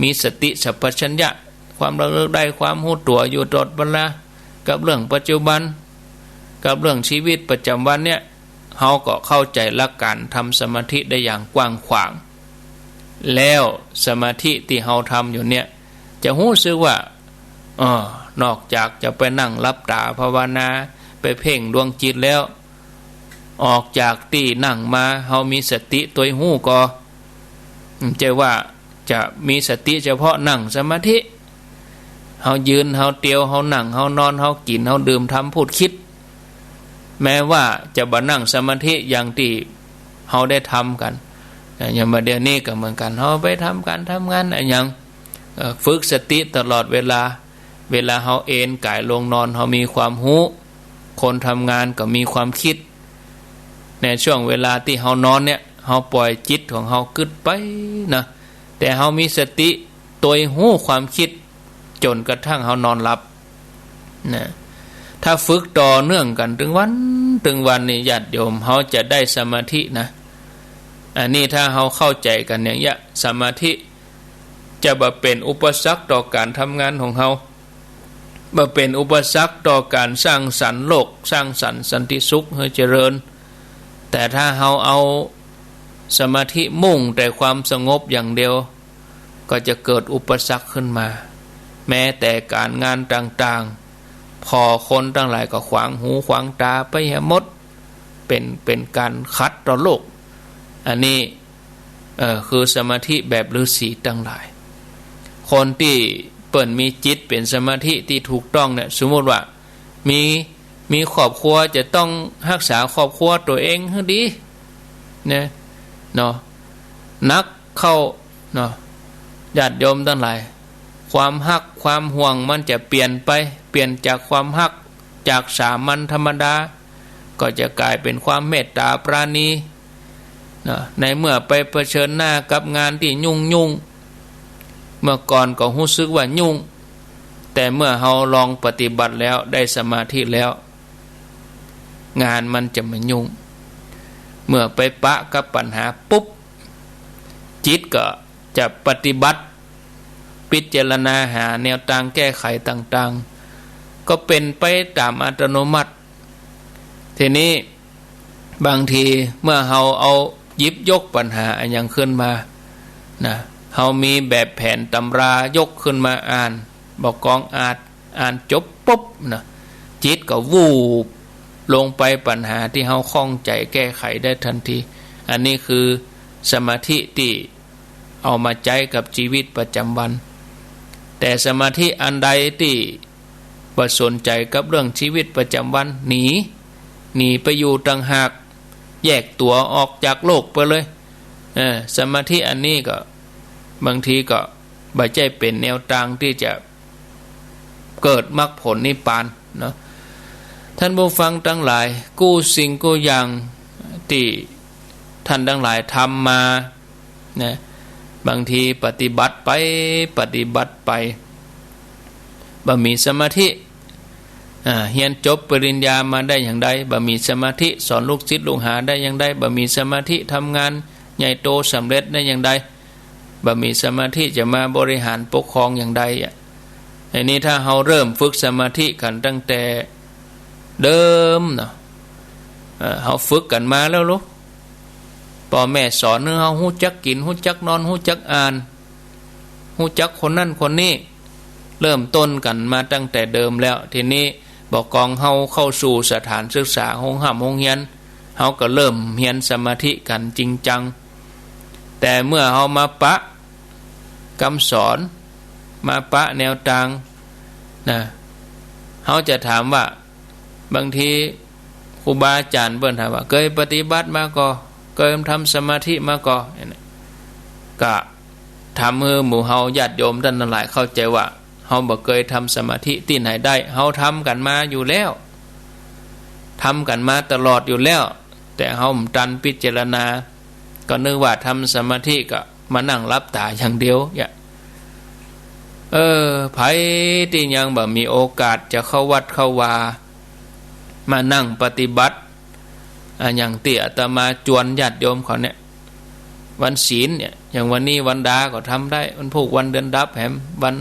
มีสติสัมปชัญญะ ความระลึกได้ ความฮู้ตั๋วอยู่ตลอดเวลา กับเรื่องปัจจุบัน กับเรื่องชีวิตประจ๋ำวันเนี่ย เฮาก็เข้าใจ๋หลักก๋านทำสมาธิได้อย่างกว้างขวาง แล้วสมาธิตี้เฮาทำอยู่เนี่ย จะฮู้สึกว่า อ้อ นอกจากจะไปนั่งหลับต๋าภาวนา ไปเพ่งดวงจิตแล้ว ออกจากตี้นั่งมา เฮามีสติตวยฮู้ก่อ บ่ใจ้ว่าจะมีสติเฉพาะนั่งสมาธิ เฮายืน เฮาเตียว เฮานั่ง เฮานอน เฮากิ๋น เฮาดื่ม ทำ พูด คิด แม้ว่าจะบ่นั่งสมาธิอย่างตี้เฮาได้ทำกั๋น นะ อย่างบ่าเดี่ยวนี้ก็เหมือนกั๋น เฮาไปทำก๋านทำงานอะหยัง เอ่อ ฝึกสติตลอดเวลา เวลาเฮาเอนก๋ายลงนอน เฮามีความฮู้ คนทำงานก็มีความคิด ในช่วงเวลาตี้เฮานอนเนี่ย เฮาปล่อยจิตของเฮากึ๊ดไปนะ แต่เฮามีสติตวยฮู้ความคิด จ๋นกระทั่งเฮานอนหลับ นะ ถ้าฝึกต่อเนื่องกั๋นตึงวันตึงวันนี่ ญาติโยม เฮาจะได้สมาธินะ อันนี้ถ้าเฮาเข้าใจ๋กั๋นอย่างเยียะ สมาธิจะบ่เป๋นอุปสรรคต่อก๋านทำงานของเฮา บ่เป๋นอุปสรรคต่อก๋านสร้างสรรค์โลก สร้างสรรค์สันติสุขหื้อเจริญ แต่ถ้าเฮาเอาสมาธิมุ่งแต่ความสงบอย่างเดียว ก็จะเกิดอุปสรรคขึ้นมา แม้แต่ก๋านงานต่างๆ ผ่อคนตังหลายก็ขวางหูขวางต๋าไปแหมหมด เป๋น เป๋นก๋านขัดต่อโลก อันนี้ เอ่อ คือสมาธิแบบฤๅษีตังหลาย คนตี้เปิ้นมีจิตเป๋นสมาธิตี้ถูกต้องเนี่ย สมมุติว่ามี มีครอบครัวจะต้องฮักษาครอบครัวตั๋วเองหื้อดี นะ เนาะ นักเข้า เนาะ ญาติโยมตังหลาย ความฮักความห่วงมันจะเปลี่ยนไป เปลี่ยนจากความฮัก จากสามัญธรรมดา ก็จะก๋ายเป๋นความเมตต๋าปราณี เนาะ ในเมื่อไปเผชิญหน้ากับงานตี้ยุ่งๆ เมื่อก่อนก็ฮู้สึกว่ายุ่ง แต่เมื่อเฮาลองปฏิบัติแล้ว ได้สมาธิแล้ว งานมันจะบ่ยุ่ง เมื่อไปปะกับปัญหาปุ๊บ จิตก็จะปฏิบัติ พิจารณาหาแนวตางแก้ไขต่างๆ ก็เป๋นไปต๋ามอัตโนมัติ ทีนี้บางทีเมื่อเฮาเอาหยิบยกปัญหาอะหยังขึ้นมา นะ เฮามีแบบแผนตำรายกขึ้นมาอ่าน บ่ากองอาจอ่านจบปุ๊บ นะ จิตก็วูบลงไปปัญหาตี้เฮาข้องใจ๋แก้ไขได้ทันที อันนี้คือสมาธิตี้เอามาใจ๊กับจีวิตประจำวัน แต่สมาธิอันใดตี้บ่สนใจ๋กับเรื่องจีวิตประจำวัน หนี หนีไปอยู่ต่างหาก แยกตั๋วออกจากโลกไปเลย เออ สมาธิอันนี้ก็บางทีก็บ่ใจ้เป๋นแนวตางตี้จะเกิดมรรคผลนิพพานเนาะ ท่านผู้ฟังตังหลาย กู้สิ่งกู้อย่างตี้ท่านตังหลายทำมา นะ บางทีปฏิบัติไป ปฏิบัติไป บ่มีสมาธิ อ่า เฮียนจบปริญญามาได้อย่างใด บ่มีสมาธิ สอนลูกศิษย์ลูกหาได้อย่างใด บ่มีสมาธิ ทำงานใหญ่โตสำเร็จได้อย่างใด บ่มีสมาธิ จะมาบริหารปกครองอย่างใดอะ อันนี้ถ้าเฮาเริ่มฝึกสมาธิกั๋นตั้งแต่เดิมเนาะ เอ่อ เฮาฝึกกั๋นมาแล้วลูก ป้อแม่สอนหื้อเฮาฮู้จักกิ๋น ฮู้จักนอน ฮู้จักอ่าน ฮู้จักคนนั้นคนนี้ เริ่มต้นกั๋นมาตั้งแต่เดิมแล้ว ทีนี้บ่ากองเฮาเข้าสู่สถานศึกษา โฮงฮ่ำโฮงเฮียน เฮาก็เริ่มเฮียนสมาธิกั๋นจริงจัง แต่เมื่อเฮามาปะกำสอน มาปะแนวตาง นะ เฮาจะถามว่า บางทีครูบาอาจ๋ารย์เปิ้นถามว่า เกยปฏิบัติมาก่อ เกยทำสมาธิมาก่อ ก็ทำหื้อหมู่เฮาญาติโยมต้านตังหลายเข้าใจ๋ว่า เฮาบ่เกยทำสมาธิตี้ไหนได้ เฮาทำกั๋นมาอยู่แล้ว ทำกั๋นมาตลอดอยู่แล้ว แต่เฮาบ่ตันพิจารณา ก็นึกว่าทำสมาธิก็มานั่งหลับต๋าอย่างเดียวเนี่ย เออ ใผตี้ยังบ่มีโอกาสจะเข้าวัดเข้าวา มานั่งปฏิบัติ อ่ะ อย่างตี้อาตมาจวนญาติโยมเขาเนี่ย วันศีลเนี่ย อย่างวันนี้วันดาก็ทำได้ วันพูกวันเดือนดับแหม วัน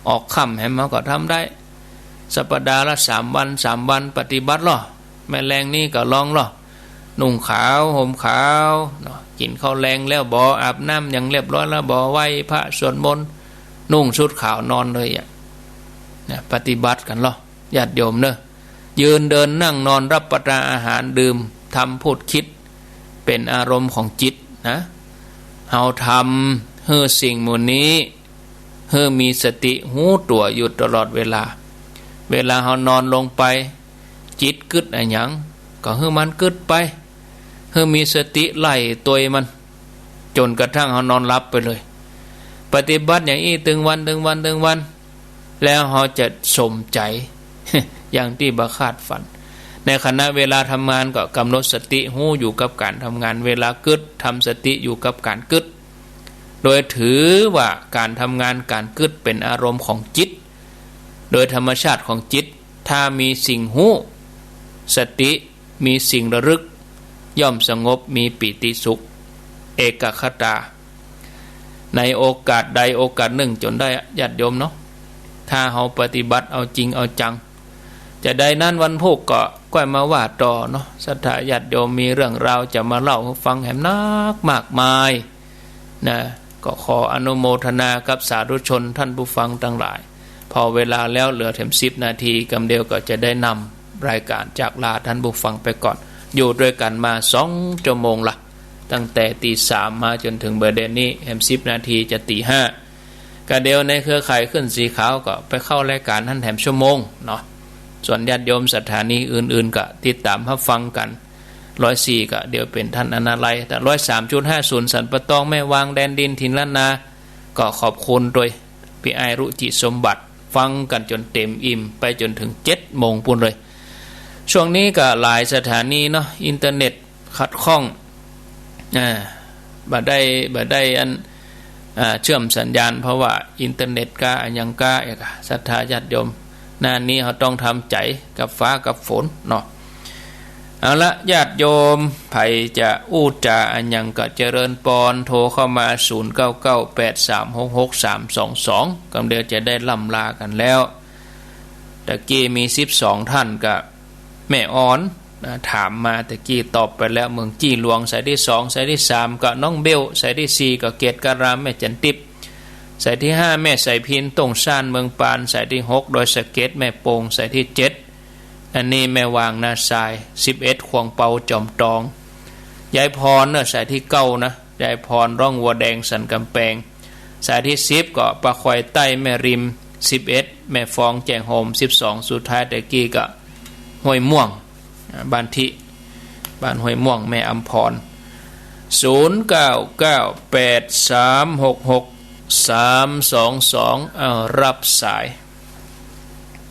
ออกค่ำแหม เฮาก็ทำได้ สัปดาห์ละสามวัน สามวันปฏิบัติลอ แม่แลงนี้ก็ลองลอ นุ่งขาวห่มขาวเนาะ กิ๋นข้าวแลงแล้วบ่ อาบน้ำอย่างเรียบร้อยแล้วบ่ ไหว้พระสวดมนต์ นุ่งชุดขาวนอนเลยอะ นะ ปฏิบัติกั๋นลอ ญาติโยมเนอะ ยืนเดินนั่งนอนรับประทานอาหาร ดื่ม ทำ พูด คิด เป๋นอารมณ์ของจิตนะ เฮาทำหื้อสิ่งหมู่นี้ หื้อมีสติฮู้ตั๋วอยู่ตลอดเวลา เวลาเฮานอนลงไป จิตกึ๊ดอะหยัง ก็หื้อมันกึ๊ดไป หื้อมีสติไล่ตวยมัน จ๋นกระทั่งเฮานอนหลับไปเลย ปฏิบัติอย่างอี้ตึงวัน ตึงวัน ตึงวัน แล้วเฮาจะสมใจ๋ อย่างตี้บ่คาดฝัน ในขณะเวลาทำงานก็กำหนดสติฮู้อยู่กับก๋านทำงาน เวลากึ๊ดทำสติอยู่กับก๋านกึ๊ด โดยถือว่าก๋านทำงานก๋านกึ๊ดเป๋นอารมณ์ของจิต โดยธรรมชาติของจิต ถ้ามีสิ่งฮู้ สติ มีสิ่งระลึก ย่อมสงบ มีปีติสุข เอกัคคตา ในโอกาสใดโอกาสนึ่งจ๋นได้ ญาติโยมเนาะ ถ้าเฮาปฏิบัติเอาจริงเอาจัง จะใดนั้นวันพูกก็ก้อยมาว่าต่อเนาะ ศรัทธาญาติโยมมีเรื่องราวจะมาเล่าหื้อฟังแหมนักมากมาย นะ ก็ขออนุโมทนากับสาธุชนท่านผู้ฟังตังหลาย ผ่อเวลาแล้วเหลือแถมสิบนาที กำเดียวก็จะได้นำรายก๋านจากลาท่านผู้ฟังไปก่อน อยู่ตวยกั๋นมาสองชั่วโมงละ ตั้งแต่ตี๋สามมาจ๋นเถิงบ่ายเดี๋ยวนี้ แถมสิบนาทีจะตี๋ห้า กำเดียวในเครือข่ายคลื่นสีขาวก็ไปเข้ารายก๋านหั้นแถมชั่วโมงเนาะ ส่วนญาติโยมสถานีอื่นๆ ก็ติดต๋ามฮับฟังกั๋น ร้อยสี่ ก็เดี๋ยวเป๋นท่านอนาลัย แต่ ร้อยสามจุดห้าศูนย์ สันป่าตอง แม่วาง แดนดิน ถิ่นล้านนา ก็ขอบคุณตวย ปี้อ้ายรุจิสมบัติ ฟังกั๋นจ๋นเต๋มอิ่ม ไปจ๋นเถิงเจ็ดโมงปู๊นเลย ช่วงนี้ก็หลายสถานีเนาะ อินเทอร์เน็ตขัดข้อง อ่า บ่ได้ บ่ได้อัน อ่า เชื่อมสัญญาณ เพราะว่าอินเทอร์เน็ตก้า อะหยังก้า เอกอะ ศรัทธาญาติโยม หน้านี้เฮาต้องทำใจ๋กับฟ้ากับฝนเนาะ เอาละ ญาติโยม ใผจะอู้จ๋าอะหยังก็เจริญปอน โทรเข้ามา ศูนย์ เก้า เก้า แปด สาม หก หก สาม สอง สอง กำเดียวจะได้ล่ำลากั๋นแล้ว ตะกี้มีสิบสองท่านก็ แม่ออน นะ ถามมาตะกี้ตอบไปแล้ว เมืองจี้หลวง สายตี้สอง สายตี้สามก็น้องเบล สายตี้สี่ก็เกตการาม แม่จันติบ สายตี้ห้า แม่สายพิณ ต้งซ่าน เมืองปาน สายตี้หก ดอยสะเก็ด แม่โป่ง สายตี้เจ็ด อันนี้แม่วาง นาซาย สิบเอ็ด ขวงเปา จอมตอง ยายพรเนาะ สายตี้เก้านะ ยายพร ร่องวัวแดง สันก๋ำแปง สายตี้สิบก็ป่าควายใต้ แม่ริม สิบเอ็ด แม่ฟอง แจ้งโฮม สิบสอง สุดท้ายตะกี้ก็ห้วยม่วง อ่า บ้านทิ บ้านห้วยม่วง แม่อำพร ศูนย์ เก้า เก้า แปด สาม หก หก สาม สอง สอง อ้าว รับสาย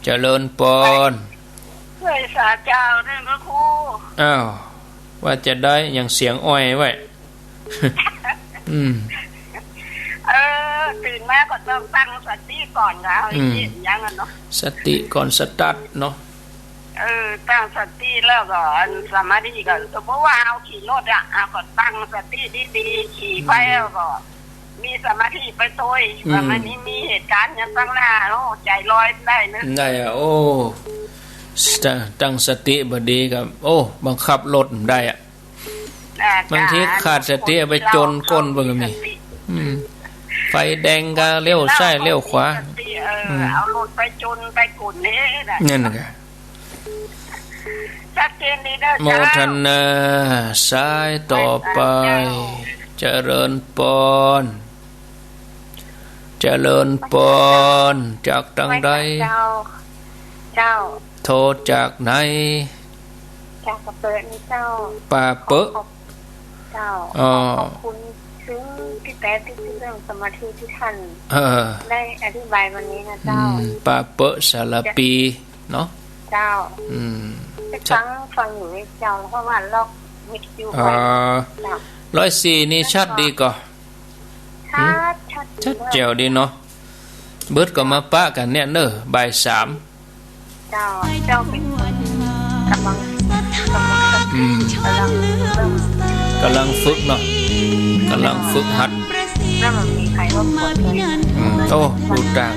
เจริญปอน เจ้า เจ้า เจ้า เจ้า พระครู อ้าว ว่าจะได้ ยังเสียงอ้อยไว้ อืม เออ ตื่นมาก็ต้องตั้งสติก่อนค่ะ เอา อืม อย่างนั้นเนาะ สติก่อนสตาร์ทเนาะ เออ ตั้งสติแล้วก็อันสมาธิก็ สมมุติว่าเอาขี่รถอะ เอาก็ตั้งสติดีๆ ขี่ไป อืม แล้วก็มีสมาธิไปตวย อืม ว่ามันมีเหตุการณ์อย่างข้างหน้า โอ้ ใจ๋ลอยได้นะ ได้อะ โอ้ ตั้ง ตั้งสติบ่ดีก็ โอ้ บังคับรถบ่ได้อะ อ่า บางทีขาดสติไปจนก้นเปิ้นก็มี อืม ไฟแดงก็เลี้ยวซ้ายเลี้ยวขวา สติ เออ อืม เอารถไปจนไปกุนนี่นะ นั่นน่ะ ชัดเจนดีเด้อ โมทนา เจ้า สายต่อไป เจ้า เจริญปอน เจริญปอน จากตังใด เจ้า เจ้า โทรจากไหน จากป่าเป๋อนี่เจ้า ป่าเป๋อ ขอบ เจ้า อ๋อ ขอบคุณซึ่งพี่แป๊ะตี้เรื่องสมาธิตี้ท่าน เออ ได้อธิบายวันนี้นะเจ้า อืม ป่าเป๋อสารภีเนาะ เจ้า อืม ได้ฟัง ฟังอยู่เจ้า เพราะว่าล็อกวิทยุไว้ อ๋อ เจ้า ร้อยสี่ นี่ชัดดีก่อ ชัด หืม ชัด ชัดแจ๋วดีเนาะ เบิดก็มาปะกั๋นเนี่ยเน่อ บ่ายสาม เจ้า เจ้าเป๋นคนก๋ำลัง ก๋ำลัง อืม ก๋ำลังเริ่ม ก๋ำลังฝึกเนาะ ก๋ำลังฝึกหัด แล้วมันมีใครรบกวนด้วย อืม โอ้ ดูตาง